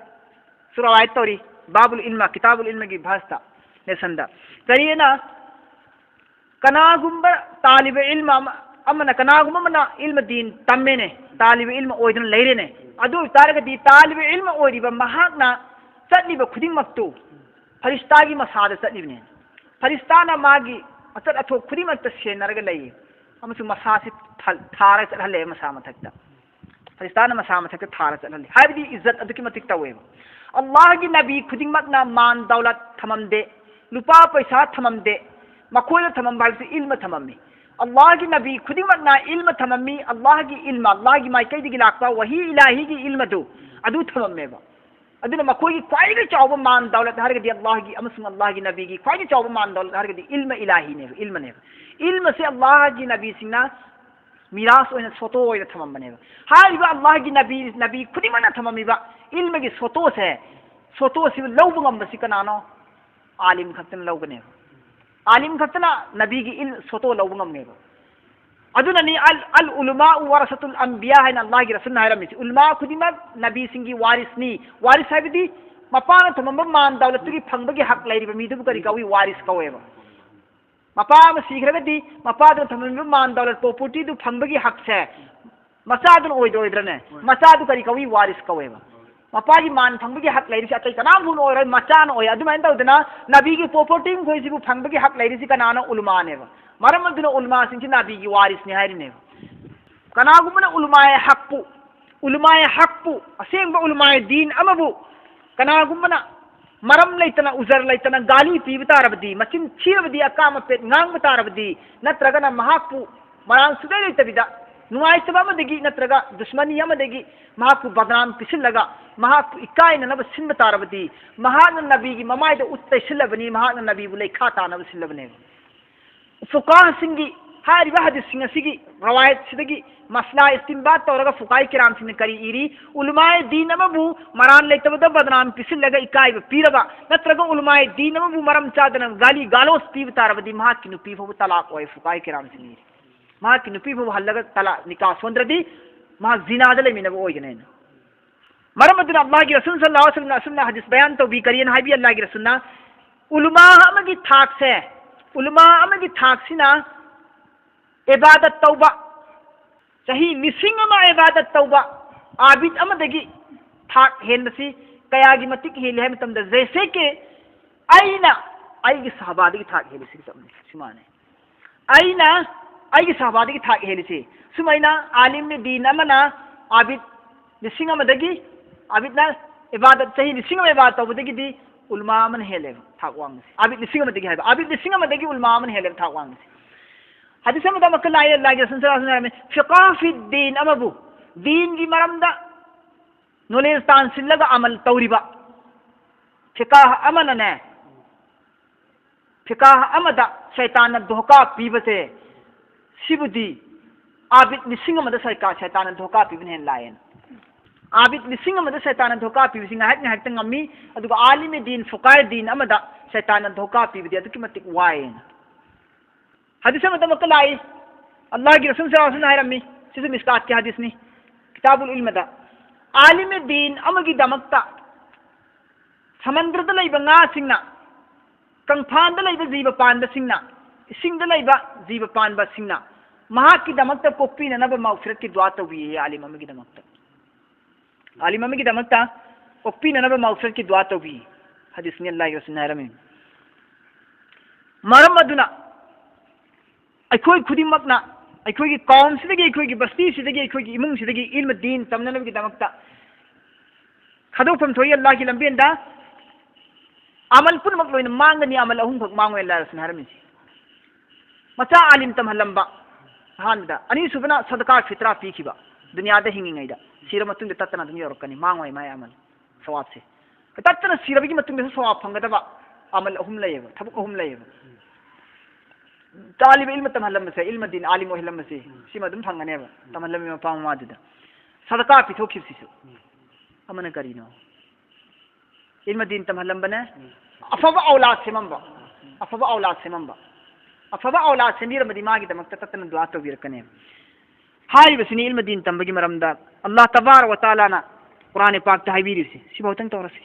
ꯁꯨꯔꯥ ꯔꯤꯋꯥꯌꯠ ꯇꯧꯔꯤ, ꯕꯥꯕꯨꯜ ꯏꯜꯃ, ꯀꯤꯇꯥꯕꯨꯜ ꯏꯜꯃꯒꯤ ꯚꯥꯁꯇ, ꯂꯦꯁꯟꯗ꯫ ꯀꯔꯤꯅ? ꯀꯅꯥꯒꯨꯝꯕ ꯇꯥꯂꯤꯕ ꯏꯜꯃ ꯑꯃ-, ꯑꯃꯅ, ꯀꯅꯥꯒꯨꯝꯕ ꯑꯃꯅ ꯏꯜꯃ ꯗꯤꯟ ꯇꯝꯃꯦꯅꯦ, ꯇꯥꯂꯤꯕ ꯏꯜꯃ ꯑꯣꯏꯗꯨꯅ ꯂꯩꯔꯦꯅꯦ, ꯑꯗꯨ ꯑꯣꯏ ꯇꯥꯔꯒꯗꯤ ꯇꯥꯂꯤꯕ ꯏꯜꯃ ꯑꯣꯏꯔꯤꯕ ꯃꯍꯥꯛꯅ ꯆꯠꯂꯤꯕ ꯈꯨꯗꯤꯡꯃꯛꯇꯨ ꯐꯔꯤꯁꯇꯥꯒꯤ ꯃꯁꯥꯗ ꯆꯠꯂꯤꯕꯅꯦ꯫ ꯐꯔꯤꯁꯇꯥꯅ ꯃꯥꯒꯤ ꯑꯆꯠ ꯑꯊꯣꯛ ꯈꯨꯗꯤꯡꯃꯛꯇ ꯁꯦꯟꯅꯔꯒ ꯂꯩꯌꯦ, ꯑꯃꯁꯨꯡ ꯃꯁꯥꯁꯤ ꯊꯜ-, ꯊꯥꯔꯒ ꯆꯠꯍꯜꯂꯦ ꯃꯁꯥ ꯃꯊꯛꯇ꯫ ꯐꯔꯤꯁꯇꯥꯅ ꯃꯁꯥ ꯃꯊꯛꯇ ꯊꯥꯔ ꯆꯠꯍꯜꯂꯤ꯫ ꯍꯥꯏꯕꯗꯤ ꯏꯖꯠ ꯑꯗꯨꯛꯀꯤ ꯃꯇꯤꯛ ꯇꯧꯋꯦꯕ꯫ ꯑꯜꯂꯥꯍꯒꯤ ꯅꯕꯤ ꯈꯨꯗꯤꯡꯃꯛꯅ ꯃꯥꯟ ꯗꯧꯂꯠ ꯊꯝꯃꯝꯗꯦ, ꯂꯨꯄꯥ ꯄꯩꯁꯥ ꯊꯝꯃꯝꯗꯦ, ꯃꯈꯣꯏꯗ ꯊꯝꯃꯝꯕ ꯍꯥꯏꯕꯁꯤ ꯏꯜꯃ ꯊꯝꯃꯝꯃꯤ꯫ ꯑꯜꯂꯥꯍꯒꯤ ꯅꯕꯤ ꯈꯨꯗꯤꯡꯃꯛꯅ ꯏꯜꯃ ꯊꯝꯃꯝꯃꯤ, ꯑꯜꯂꯥꯍꯒꯤ ꯏꯜꯃ, ꯑꯜꯂꯥꯍꯒꯤ ꯃꯥꯏꯀꯩꯗꯒꯤ ꯂꯥꯛꯄ ꯋꯥꯍꯤ ꯏꯂꯥꯍꯤꯒꯤ ꯏꯜꯃꯗꯨ ꯑꯗꯨ ꯊꯝꯃꯝꯃꯦꯕ꯫ ꯑꯗꯨꯅ ꯃꯈꯣꯏꯒꯤ ꯈ꯭ꯋꯥꯏꯗꯒꯤ ꯆꯥꯎꯕ ꯃꯥꯟ ꯗꯧꯂꯠ ꯍꯥꯏꯔꯒꯗꯤ ꯑꯜꯂꯥꯍꯒꯤ ꯑꯃꯁꯨꯡ ꯑꯜꯂꯥꯍꯒꯤ ꯅꯕꯤꯒꯤ ꯈ꯭ꯋꯥꯏꯗꯒꯤ ꯆꯥꯎꯕ ꯃꯥꯟ ꯗꯧꯂꯠ ꯍꯥꯏꯔꯒꯗꯤ ꯏꯜꯃ ꯏꯂꯥꯍꯤꯅꯦꯕ, ꯏꯜꯃꯅꯦꯕ꯫ ꯏꯜꯃꯁꯦ ꯑꯜꯂꯥꯍꯒꯤ ꯅꯕꯤꯁꯤꯡꯅ ꯃꯤꯔꯥꯁ ꯑꯣꯏꯅ, ꯁꯣꯇꯣ ꯑꯣꯏꯅ ꯊꯝꯃꯝꯕꯅꯦꯕ꯫ ꯍꯥꯏꯔꯤꯕ ꯑꯜꯂꯥꯍꯒꯤ ꯅꯕꯤ, ꯅꯕꯤ ꯈꯨꯗꯤꯡꯃꯛꯅ ꯊꯝꯃꯝꯃꯤꯕ ꯏꯜꯃꯒꯤ ꯁꯣꯇꯣꯁꯦ, ꯁꯣꯇꯣꯁꯤ ꯂꯧꯕ ꯉꯝꯕꯁꯤ ꯀꯅꯥꯅꯣ? ꯑꯥꯂꯤꯝ ꯈꯛꯇꯅ ꯂꯧꯒꯅꯦꯕ꯫ ꯑꯥꯂꯤꯝ ꯈꯛꯇꯅ ꯅꯕꯤꯒꯤ ꯏꯜ ꯁꯣꯇꯣ ꯂꯧꯕ ꯉꯝꯅꯦꯕ꯫ ꯑꯗꯨꯅꯅꯤ ꯑꯜ, "ꯑꯜ ꯎꯂꯃꯥ ꯋꯥꯔꯁꯥꯇꯨꯜ ꯑꯝꯕꯤꯌꯥ" ꯍꯥꯏꯅ ꯑꯜꯂꯥꯍꯒꯤ ꯔꯁꯨꯜꯅ ꯍꯥꯏꯔꯝꯃꯤꯁꯤ꯫ ꯎꯂꯃꯥ ꯈꯨꯗꯤꯡꯃꯛ ꯅꯕꯤꯁꯤꯡꯒꯤ ꯋꯥꯔꯤꯁꯅꯤ꯫ ꯋꯥꯔꯤꯁ ꯍꯥꯏꯕꯗꯤ ꯃꯄꯥꯅ ꯊꯝꯃꯝꯕ ꯃꯥꯟ ꯗꯧꯂꯠꯇꯨꯒꯤ ꯐꯪꯕꯒꯤ ꯍꯛ ꯂꯩꯔꯤꯕ ꯃꯤꯗꯨꯕꯨ ꯀꯔꯤ ꯀꯧꯏ? ꯋꯥꯔꯤꯁ ꯀꯧꯋꯦꯕ꯫ ꯃꯄꯥ ꯑꯃ ꯁꯤꯈ꯭ꯔꯒꯗꯤ ꯃꯄꯥꯗꯨꯅ ꯊꯝꯂꯝꯃꯤꯕ ꯃꯥꯟ ꯗꯧꯂꯠ, ꯄ꯭ꯔꯣꯄꯔꯇꯤꯗꯨ ꯐꯪꯕꯒꯤ ꯍꯛꯁꯦ ꯃꯆꯥꯗꯨꯅ ꯑꯣꯏꯗꯣꯏꯗ꯭ꯔꯅꯦ? ꯃꯆꯥꯗꯨ ꯀꯔꯤ ꯀꯧꯏ? ꯋꯥꯔꯤꯁ ꯀꯧꯋꯦꯕ꯫ ꯃꯄꯥꯒꯤ ꯃꯥꯟ ꯐꯪꯕꯒꯤ ꯍꯛ ꯂꯩꯔꯤꯁꯦ ꯑꯇꯩ ꯀꯅꯥꯝꯐꯥꯎꯅ ꯑꯣꯏꯔꯣꯏ, ꯃꯆꯥꯅ ꯑꯣꯏ꯫ ꯑꯗꯨꯃꯥꯏꯅ ꯇꯧꯗꯅ ꯅꯕꯤꯒꯤ ꯄ꯭ꯔꯣꯄꯔꯇꯤ ꯃꯈꯣꯏꯁꯤꯕꯨ ꯐꯪꯕꯒꯤ ꯍꯛ ꯂꯩꯔꯤꯁꯤ ꯀꯅꯥꯅꯣ? ꯎꯂꯃꯥꯅꯦꯕ꯫ ꯃꯔꯝ ꯑꯗꯨꯅ ꯎꯂꯃꯥꯁꯤꯡꯁꯤ ꯅꯕꯤꯒꯤ ꯋꯥꯔꯤꯁꯅꯤ ꯍꯥꯏꯔꯤꯅꯦꯕ꯫ ꯀꯅꯥꯒꯨꯝꯕꯅ ꯎꯂꯃꯥꯏ ꯍꯛꯄꯨ, ꯎꯂꯃꯥꯏ ꯍꯛꯄꯨ, ꯑꯁꯦꯡꯕ ꯎꯂꯃꯥꯏ ꯗꯤꯟ ꯑꯃꯕꯨ ꯀꯅꯥꯒꯨꯝꯕꯅ ꯃꯔꯝ ꯂꯩꯇꯅ, ꯎꯖꯔ ꯂꯩꯇꯅ ꯒꯥꯂꯤ ꯄꯤꯕ ꯇꯥꯔꯕꯗꯤ, ꯃꯆꯤꯟ ꯊꯤꯔꯕꯗꯤ, ꯑꯀꯥꯝ ꯑꯄꯦꯠ ꯉꯥꯡꯕ ꯇꯥꯔꯕꯗꯤ, ꯅꯠꯇ꯭ꯔꯒꯅ ꯃꯍꯥꯛꯄꯨ ꯃꯔꯥꯜ ꯁꯨꯗꯩ ꯂꯩꯇꯕꯤꯗ ꯅꯨꯡꯉꯥꯏꯇꯕ ꯑꯃꯗꯒꯤ ꯅꯠꯇ꯭ꯔꯒ ꯗꯨꯁꯃꯅꯤ ꯑꯃꯗꯒꯤ ꯃꯍꯥꯛꯄꯨ ꯕꯗꯅꯥꯝ ꯄꯤꯁꯤꯜꯂꯒ ꯃꯍꯥꯛꯄꯨ ꯏꯀꯥꯏꯅꯅꯕ ꯁꯤꯟꯕ ꯇꯥꯔꯕꯗꯤ, ꯃꯍꯥꯛꯅ ꯅꯕꯤꯒꯤ ꯃꯃꯥꯏꯗ ꯎꯠ ꯇꯩꯁꯤꯜꯂꯕꯅꯤ, ꯃꯍꯥꯛꯅ ꯅꯕꯤꯕꯨ ꯂꯩꯈꯥ ꯇꯥꯅꯕ ꯁꯤꯜꯂꯕꯅꯦꯕ꯫ ꯐꯨꯀꯥꯍꯁꯤꯡꯒꯤ ꯍꯥꯏꯔꯤꯕ ꯍꯗꯤꯁꯁꯤꯡ ꯑꯁꯤꯒꯤ ꯔꯋꯥꯌꯠꯁꯤꯗꯒꯤ ꯃꯁꯂꯥ ꯏꯁꯇꯤꯝꯕꯥꯠ ꯇꯧꯔꯒ ꯐꯨꯀꯥꯍ ꯀꯤꯔꯥꯝꯁꯤꯡꯅ ꯀꯔꯤ ꯏꯔꯤ? ꯎꯂꯃꯥꯏ ꯗꯤꯟ ꯑꯃꯕꯨ ꯃꯔꯥꯜ ꯂꯩꯇꯕꯗ ꯕꯗꯅꯥꯝ ꯄꯤꯁꯤꯜꯂꯒ ꯏꯀꯥꯏꯕ ꯄꯤꯔꯕ, ꯅꯠꯇ꯭ꯔꯒ ꯎꯂꯃꯥꯏ ꯗꯤꯟ ꯑꯃꯕꯨ ꯃꯔꯝ ꯆꯥꯗꯅ ꯒꯥꯂꯤ ꯒꯥꯂꯣꯁ ꯄꯤꯕ ꯇꯥꯔꯕꯗꯤ ꯃꯍꯥꯛꯀꯤ ꯅꯨꯄꯤ ꯐꯥꯎꯕ ꯇꯂꯥꯛ ꯑꯣꯏ, ꯐꯨꯀꯥꯍ ꯀꯤꯔꯥꯝꯁꯤꯡ ꯏꯔꯤ꯫ ꯃꯍꯥꯛꯀꯤ ꯅꯨꯄꯤ ꯐꯥꯎꯕ ꯍꯜꯂꯒ ꯇꯂꯥꯛ, ꯅꯤꯀꯥ ꯁꯣꯟꯗ꯭ꯔꯗꯤ ꯃꯍꯥꯛ ꯖꯤꯅꯥꯗ ꯂꯩꯃꯤꯟꯅꯕ ꯑꯣꯏꯒꯅꯤ ꯍꯥꯏꯅ꯫ ꯃꯔꯝ ꯑꯗꯨꯅ ꯑꯜꯂꯥꯍꯒꯤ ꯔꯁꯨꯜ ꯁꯜꯂꯜꯂꯥꯍꯨ ꯑꯂꯩꯍꯤ ꯋꯁꯜꯂꯝꯅ ꯑꯁꯨꯝꯅ ꯍꯗꯤꯁ ꯕꯌꯥꯟ ꯇꯧꯕꯤ꯫ ꯀꯔꯤꯅ ꯍꯥꯏꯕꯤ ꯑꯜꯂꯥꯍꯒꯤ ꯔꯁꯨꯜꯅ? ꯎꯂꯃꯥ ꯑꯃꯒꯤ ꯊꯥꯛꯁꯦ, ꯎꯂꯃꯥ ꯑꯃꯒꯤ ꯊꯥꯛꯁꯤꯅ ꯏꯕꯥꯗꯠ ꯇꯧꯕ, ꯆꯍꯤ ꯂꯤꯁꯤꯡ ꯑꯃ ꯏꯕꯥꯗꯠ ꯇꯧꯕ ꯑꯥꯕꯤꯗ ꯑꯃꯗꯒꯤ ꯊꯥꯛ ꯍꯦꯟꯕꯁꯤ ꯀꯌꯥꯒꯤ ꯃꯇꯤꯛ ꯍꯦꯜꯂꯤ ꯍꯥꯏꯕ ꯃꯇꯝꯗ, ꯖꯩꯁꯦ ꯀꯤ ꯑꯩꯅ ꯑꯩꯒꯤ ꯁꯍꯥꯕꯥꯗꯒꯤ ꯊꯥꯛ ꯍꯦꯜꯂꯤ, ꯁꯤꯒ ꯆꯞ ꯃꯥꯟꯅꯩ, ꯁꯤ ꯃꯥꯟꯅꯩ꯫ ꯑꯩꯅ ꯑꯩꯒꯤ ꯁꯍꯥꯕꯥꯗꯒꯤ ꯊꯥꯛ ꯍꯦꯜꯂꯤꯁꯤ ꯁꯨꯃꯥꯏꯅ, ꯑꯥꯂꯤꯝ ꯗꯤꯟ ꯑꯃꯅ ꯑꯥꯕꯤꯗ ꯂꯤꯁꯤꯡ ꯑꯃꯗꯒꯤ, ꯑꯥꯕꯤꯗꯅ ꯏꯕꯥꯗꯠ ꯆꯍꯤ ꯂꯤꯁꯤꯡ ꯑꯃ ꯏꯕꯥꯗꯠ ꯇꯧꯕꯗꯒꯤꯗꯤ ꯎꯂꯃꯥ ꯑꯃꯅ ꯍꯦꯜꯂꯦꯕ ꯊꯥꯛ ꯋꯥꯡꯕꯁꯦ꯫ ꯑꯥꯕꯤꯗ ꯂꯤꯁꯤꯡ ꯑꯃꯗꯒꯤ ꯍꯥꯏꯕ, ꯑꯥꯕꯤꯗ ꯂꯤꯁꯤꯡ ꯑꯃꯗꯒꯤ ꯎꯂꯃꯥ ꯑꯃꯅ ꯍꯦꯜꯂꯦꯕ ꯊꯥꯛ ꯋꯥꯡꯕꯁꯦ꯫ ꯍꯗꯤꯁ ꯑꯃꯗ ꯑꯃꯨꯛꯀ ꯂꯥꯛꯑꯦ, ꯑꯜꯂꯥꯍꯒꯤ ꯔꯁꯨꯜ ꯁꯜꯂꯜꯂꯥꯍꯨ ꯑꯂꯩꯍꯤ ꯋꯁꯜꯂꯝꯅ ꯍꯥꯏꯔꯝꯃꯤ, "ꯐꯤꯀꯥꯍ ꯐꯤ ꯗꯤꯟ" ꯑꯃꯕꯨ, ꯗꯤꯟꯒꯤ ꯃꯔꯝꯗ ꯅꯣꯂꯦꯖ ꯇꯥꯟꯁꯤꯜꯂꯒ ꯑꯃꯜ ꯇꯧꯔꯤꯕ ꯐꯤꯀꯥꯍ ꯑꯃꯅꯅꯦ, ꯐꯤꯀꯥꯍ ꯑꯃꯗ ꯁꯩꯇꯥꯟꯅ ꯙꯣꯀꯥ ꯄꯤꯕꯁꯦ, ꯁꯤꯕꯨꯗꯤ ꯑꯥꯕꯤꯗ ꯂꯤꯁꯤꯡ ꯑꯃꯗ ꯁꯩꯀꯥ-, ꯁꯩꯇꯥꯟꯅ ꯙꯣꯀꯥ ꯄꯤꯕꯅ ꯍꯦꯟꯅ ꯂꯥꯏꯌꯦꯅ꯫ ꯑꯥꯕꯤꯗ ꯂꯤꯁꯤꯡ ꯑꯃꯗ ꯁꯩꯇꯥꯟꯅ ꯙꯣꯀꯥ ꯄꯤꯕꯁꯤ ꯉꯥꯏꯍꯥꯛ ꯉꯥꯏꯍꯥꯛꯇ ꯉꯝꯃꯤ, ꯑꯗꯨꯒ ꯑꯥꯂꯤꯃꯦ ꯗꯤꯟ, ꯐꯨꯀꯥꯍꯦ ꯗꯤꯟ ꯑꯃꯗ ꯁꯩꯇꯥꯟꯅ ꯙꯣꯀꯥ ꯄꯤꯕꯗꯤ ꯑꯗꯨꯛꯀꯤ ꯃꯇꯤꯛ ꯋꯥꯏꯌꯦꯅ꯫ ꯍꯗꯤꯁ ꯑꯃꯗꯃꯛꯇ ꯂꯥꯛꯏ, ꯑꯜꯂꯥꯍꯒꯤ ꯔꯁꯨꯜ ꯁꯜꯂꯜꯂꯥꯍꯨ ꯑꯂꯩꯍꯤ ꯋꯁꯜꯂꯝꯅ ꯍꯥꯏꯔꯝꯃꯤ, ꯁꯤꯁꯨ ꯃꯤꯁꯀꯥꯠꯀꯤ ꯍꯗꯤꯁꯅꯤ, ꯀꯤꯇꯥꯕꯨꯜ ꯏꯜꯃꯗ, ꯑꯥꯂꯤꯃꯦ ꯗꯤꯟ ꯑꯃꯒꯤꯗꯃꯛꯇ ꯁꯃꯟꯗ꯭ꯔꯗ ꯂꯩꯕ ꯉꯥꯁꯤꯡꯅ, ꯀꯪꯐꯥꯟꯗ ꯂꯩꯕ ꯖꯤꯕ ꯄꯥꯟꯕꯁꯤꯡꯅ, ꯏꯁꯤꯡꯗ ꯂꯩꯕ ꯖꯤꯕ ꯄꯥꯟꯕꯁꯤꯡꯅ ꯃꯍꯥꯛꯀꯤꯗꯃꯛꯇ ꯀꯣꯛꯄꯤꯅꯅꯕ ꯃꯥꯎꯐꯤꯔꯠꯀꯤ ꯗꯨꯋꯥ ꯇꯧꯕꯤꯌꯦ, ꯑꯥꯂꯤꯝ ꯑꯃꯒꯤꯗꯃꯛꯇ꯫ ꯑꯥꯂꯤꯝ ꯑꯃꯒꯤꯗꯃꯛꯇ ꯀꯣꯛꯄꯤꯅꯅꯕ ꯃꯥꯎꯐꯤꯔꯠꯀꯤ ꯗꯨꯋꯥ ꯇꯧꯕꯤ꯫ ꯍꯗꯤꯁꯅꯤ, ꯑꯜꯂꯥꯍꯒꯤ ꯔꯁꯨꯜꯅ ꯍꯥꯏꯔꯝꯃꯤ꯫ ꯃꯔꯝ ꯑꯗꯨꯅ ꯑꯩꯈꯣꯏ ꯈꯨꯗꯤꯡꯃꯛꯅ ꯑꯩꯈꯣꯏꯒꯤ ꯀꯥꯎꯝꯁꯤꯗꯒꯤ, ꯑꯩꯈꯣꯏꯒꯤ ꯕꯁꯇꯤꯁꯤꯗꯒꯤ, ꯑꯩꯈꯣꯏꯒꯤ ꯏꯃꯨꯡꯁꯤꯗꯒꯤ ꯏꯜꯃ ꯗꯤꯟ ꯇꯝꯅꯅꯕꯒꯤꯗꯃꯛꯇ ꯈꯥꯗꯣꯛꯐꯝ ꯊꯣꯛꯏ ꯑꯜꯂꯥꯍꯒꯤ ꯂꯝꯕꯦꯟꯗ꯫ ꯑꯃꯜ ꯄꯨꯝꯅꯃꯛ ꯂꯣꯏꯅ ꯃꯥꯡꯒꯅꯤ, ꯑꯃꯜ ꯑꯍꯨꯝꯈꯛ ꯃꯥꯡꯉꯣꯏ, ꯑꯜꯂꯥꯍ ꯔꯁꯨꯜꯅ ꯍꯥꯏꯔꯝꯃꯤꯁꯤ꯫ ꯃꯆꯥ ꯑꯥꯂꯤꯝ ꯇꯝꯍꯜꯂꯝꯕ ꯑꯍꯥꯟꯕꯗ, ꯑꯅꯤꯁꯨꯕꯅ ꯁꯗꯀꯥ ꯐꯤꯇ꯭ꯔꯥ ꯄꯤꯈꯤꯕ, ꯗꯨꯅꯤꯌꯥꯗ ꯍꯤꯡꯉꯤꯉꯩꯗ, ꯁꯤꯔ ꯃꯇꯨꯡꯗ ꯇꯠꯇꯅ ꯑꯗꯨꯝ ꯌꯧꯔꯛꯀꯅꯤ, ꯃꯥꯡꯉꯣꯏ ꯃꯥꯏ ꯑꯃꯜ ꯁꯋꯥꯕꯁꯦ꯫ ꯇꯠꯇꯅ ꯁꯤꯔꯕꯒꯤ ꯃꯇꯨꯡꯗꯁꯨ ꯁꯋꯥꯕ ꯐꯪꯒꯗꯕ ꯑꯃꯜ ꯑꯍꯨꯝ ꯂꯩꯌꯦꯕ, ꯊꯕꯛ ꯑꯍꯨꯝ ꯂꯩꯌꯦꯕ꯫ ꯇꯥꯂꯤꯕ ꯏꯜꯃ ꯇꯝꯍꯜꯂꯝꯕꯁꯦ, ꯏꯜꯃ ꯗꯤꯟ, ꯑꯥꯂꯤꯝ ꯑꯣꯏꯍꯜꯂꯝꯕꯁꯦ, ꯁꯤꯃ ꯑꯗꯨꯝ ꯐꯪꯒꯅꯦꯕ, ꯇꯝꯍꯜꯂꯝꯃꯤ ꯃꯄꯥ ꯃꯃꯥꯗꯨꯗ꯫ ꯁꯗꯀꯥ ꯄꯤꯊꯣꯛꯈꯤꯕꯁꯤꯁꯨ ꯑꯃꯅ ꯀꯔꯤꯅꯣ? ꯏꯜꯃ ꯗꯤꯟ ꯇꯝꯍꯜꯂꯝꯕꯅꯦ, ꯑꯐꯕ ꯑꯧꯂꯥꯗ ꯁꯦꯝꯃꯝꯕ, ꯑꯐꯕ ꯑꯧꯂꯥꯗ ꯁꯦꯝꯃꯝꯕ, ꯑꯐꯕ ꯑꯧꯂꯥꯗ ꯁꯦꯝꯕꯤꯔꯝꯕꯗꯤ ꯃꯥꯒꯤꯗꯃꯛꯇ ꯇꯠꯇꯅ ꯗꯨꯋꯥ ꯇꯧꯕꯤꯔꯛꯀꯅꯦꯕ꯫ ꯍꯥꯏꯔꯤꯕꯁꯤꯅꯤ ꯏꯜꯃ ꯗꯤꯟ ꯇꯝꯕꯒꯤ ꯃꯔꯝꯗ ꯑꯜꯂꯥꯍ ꯇꯕꯥꯔꯛ ꯋ ꯇꯥꯂꯥꯅ ꯀꯨꯔꯥꯟ ꯄꯥꯛꯇ ꯍꯥꯏꯕꯤꯔꯤꯕꯁꯤ꯫ ꯁꯤꯐꯥꯎꯇꯪ ꯇꯧꯔꯁꯤ꯫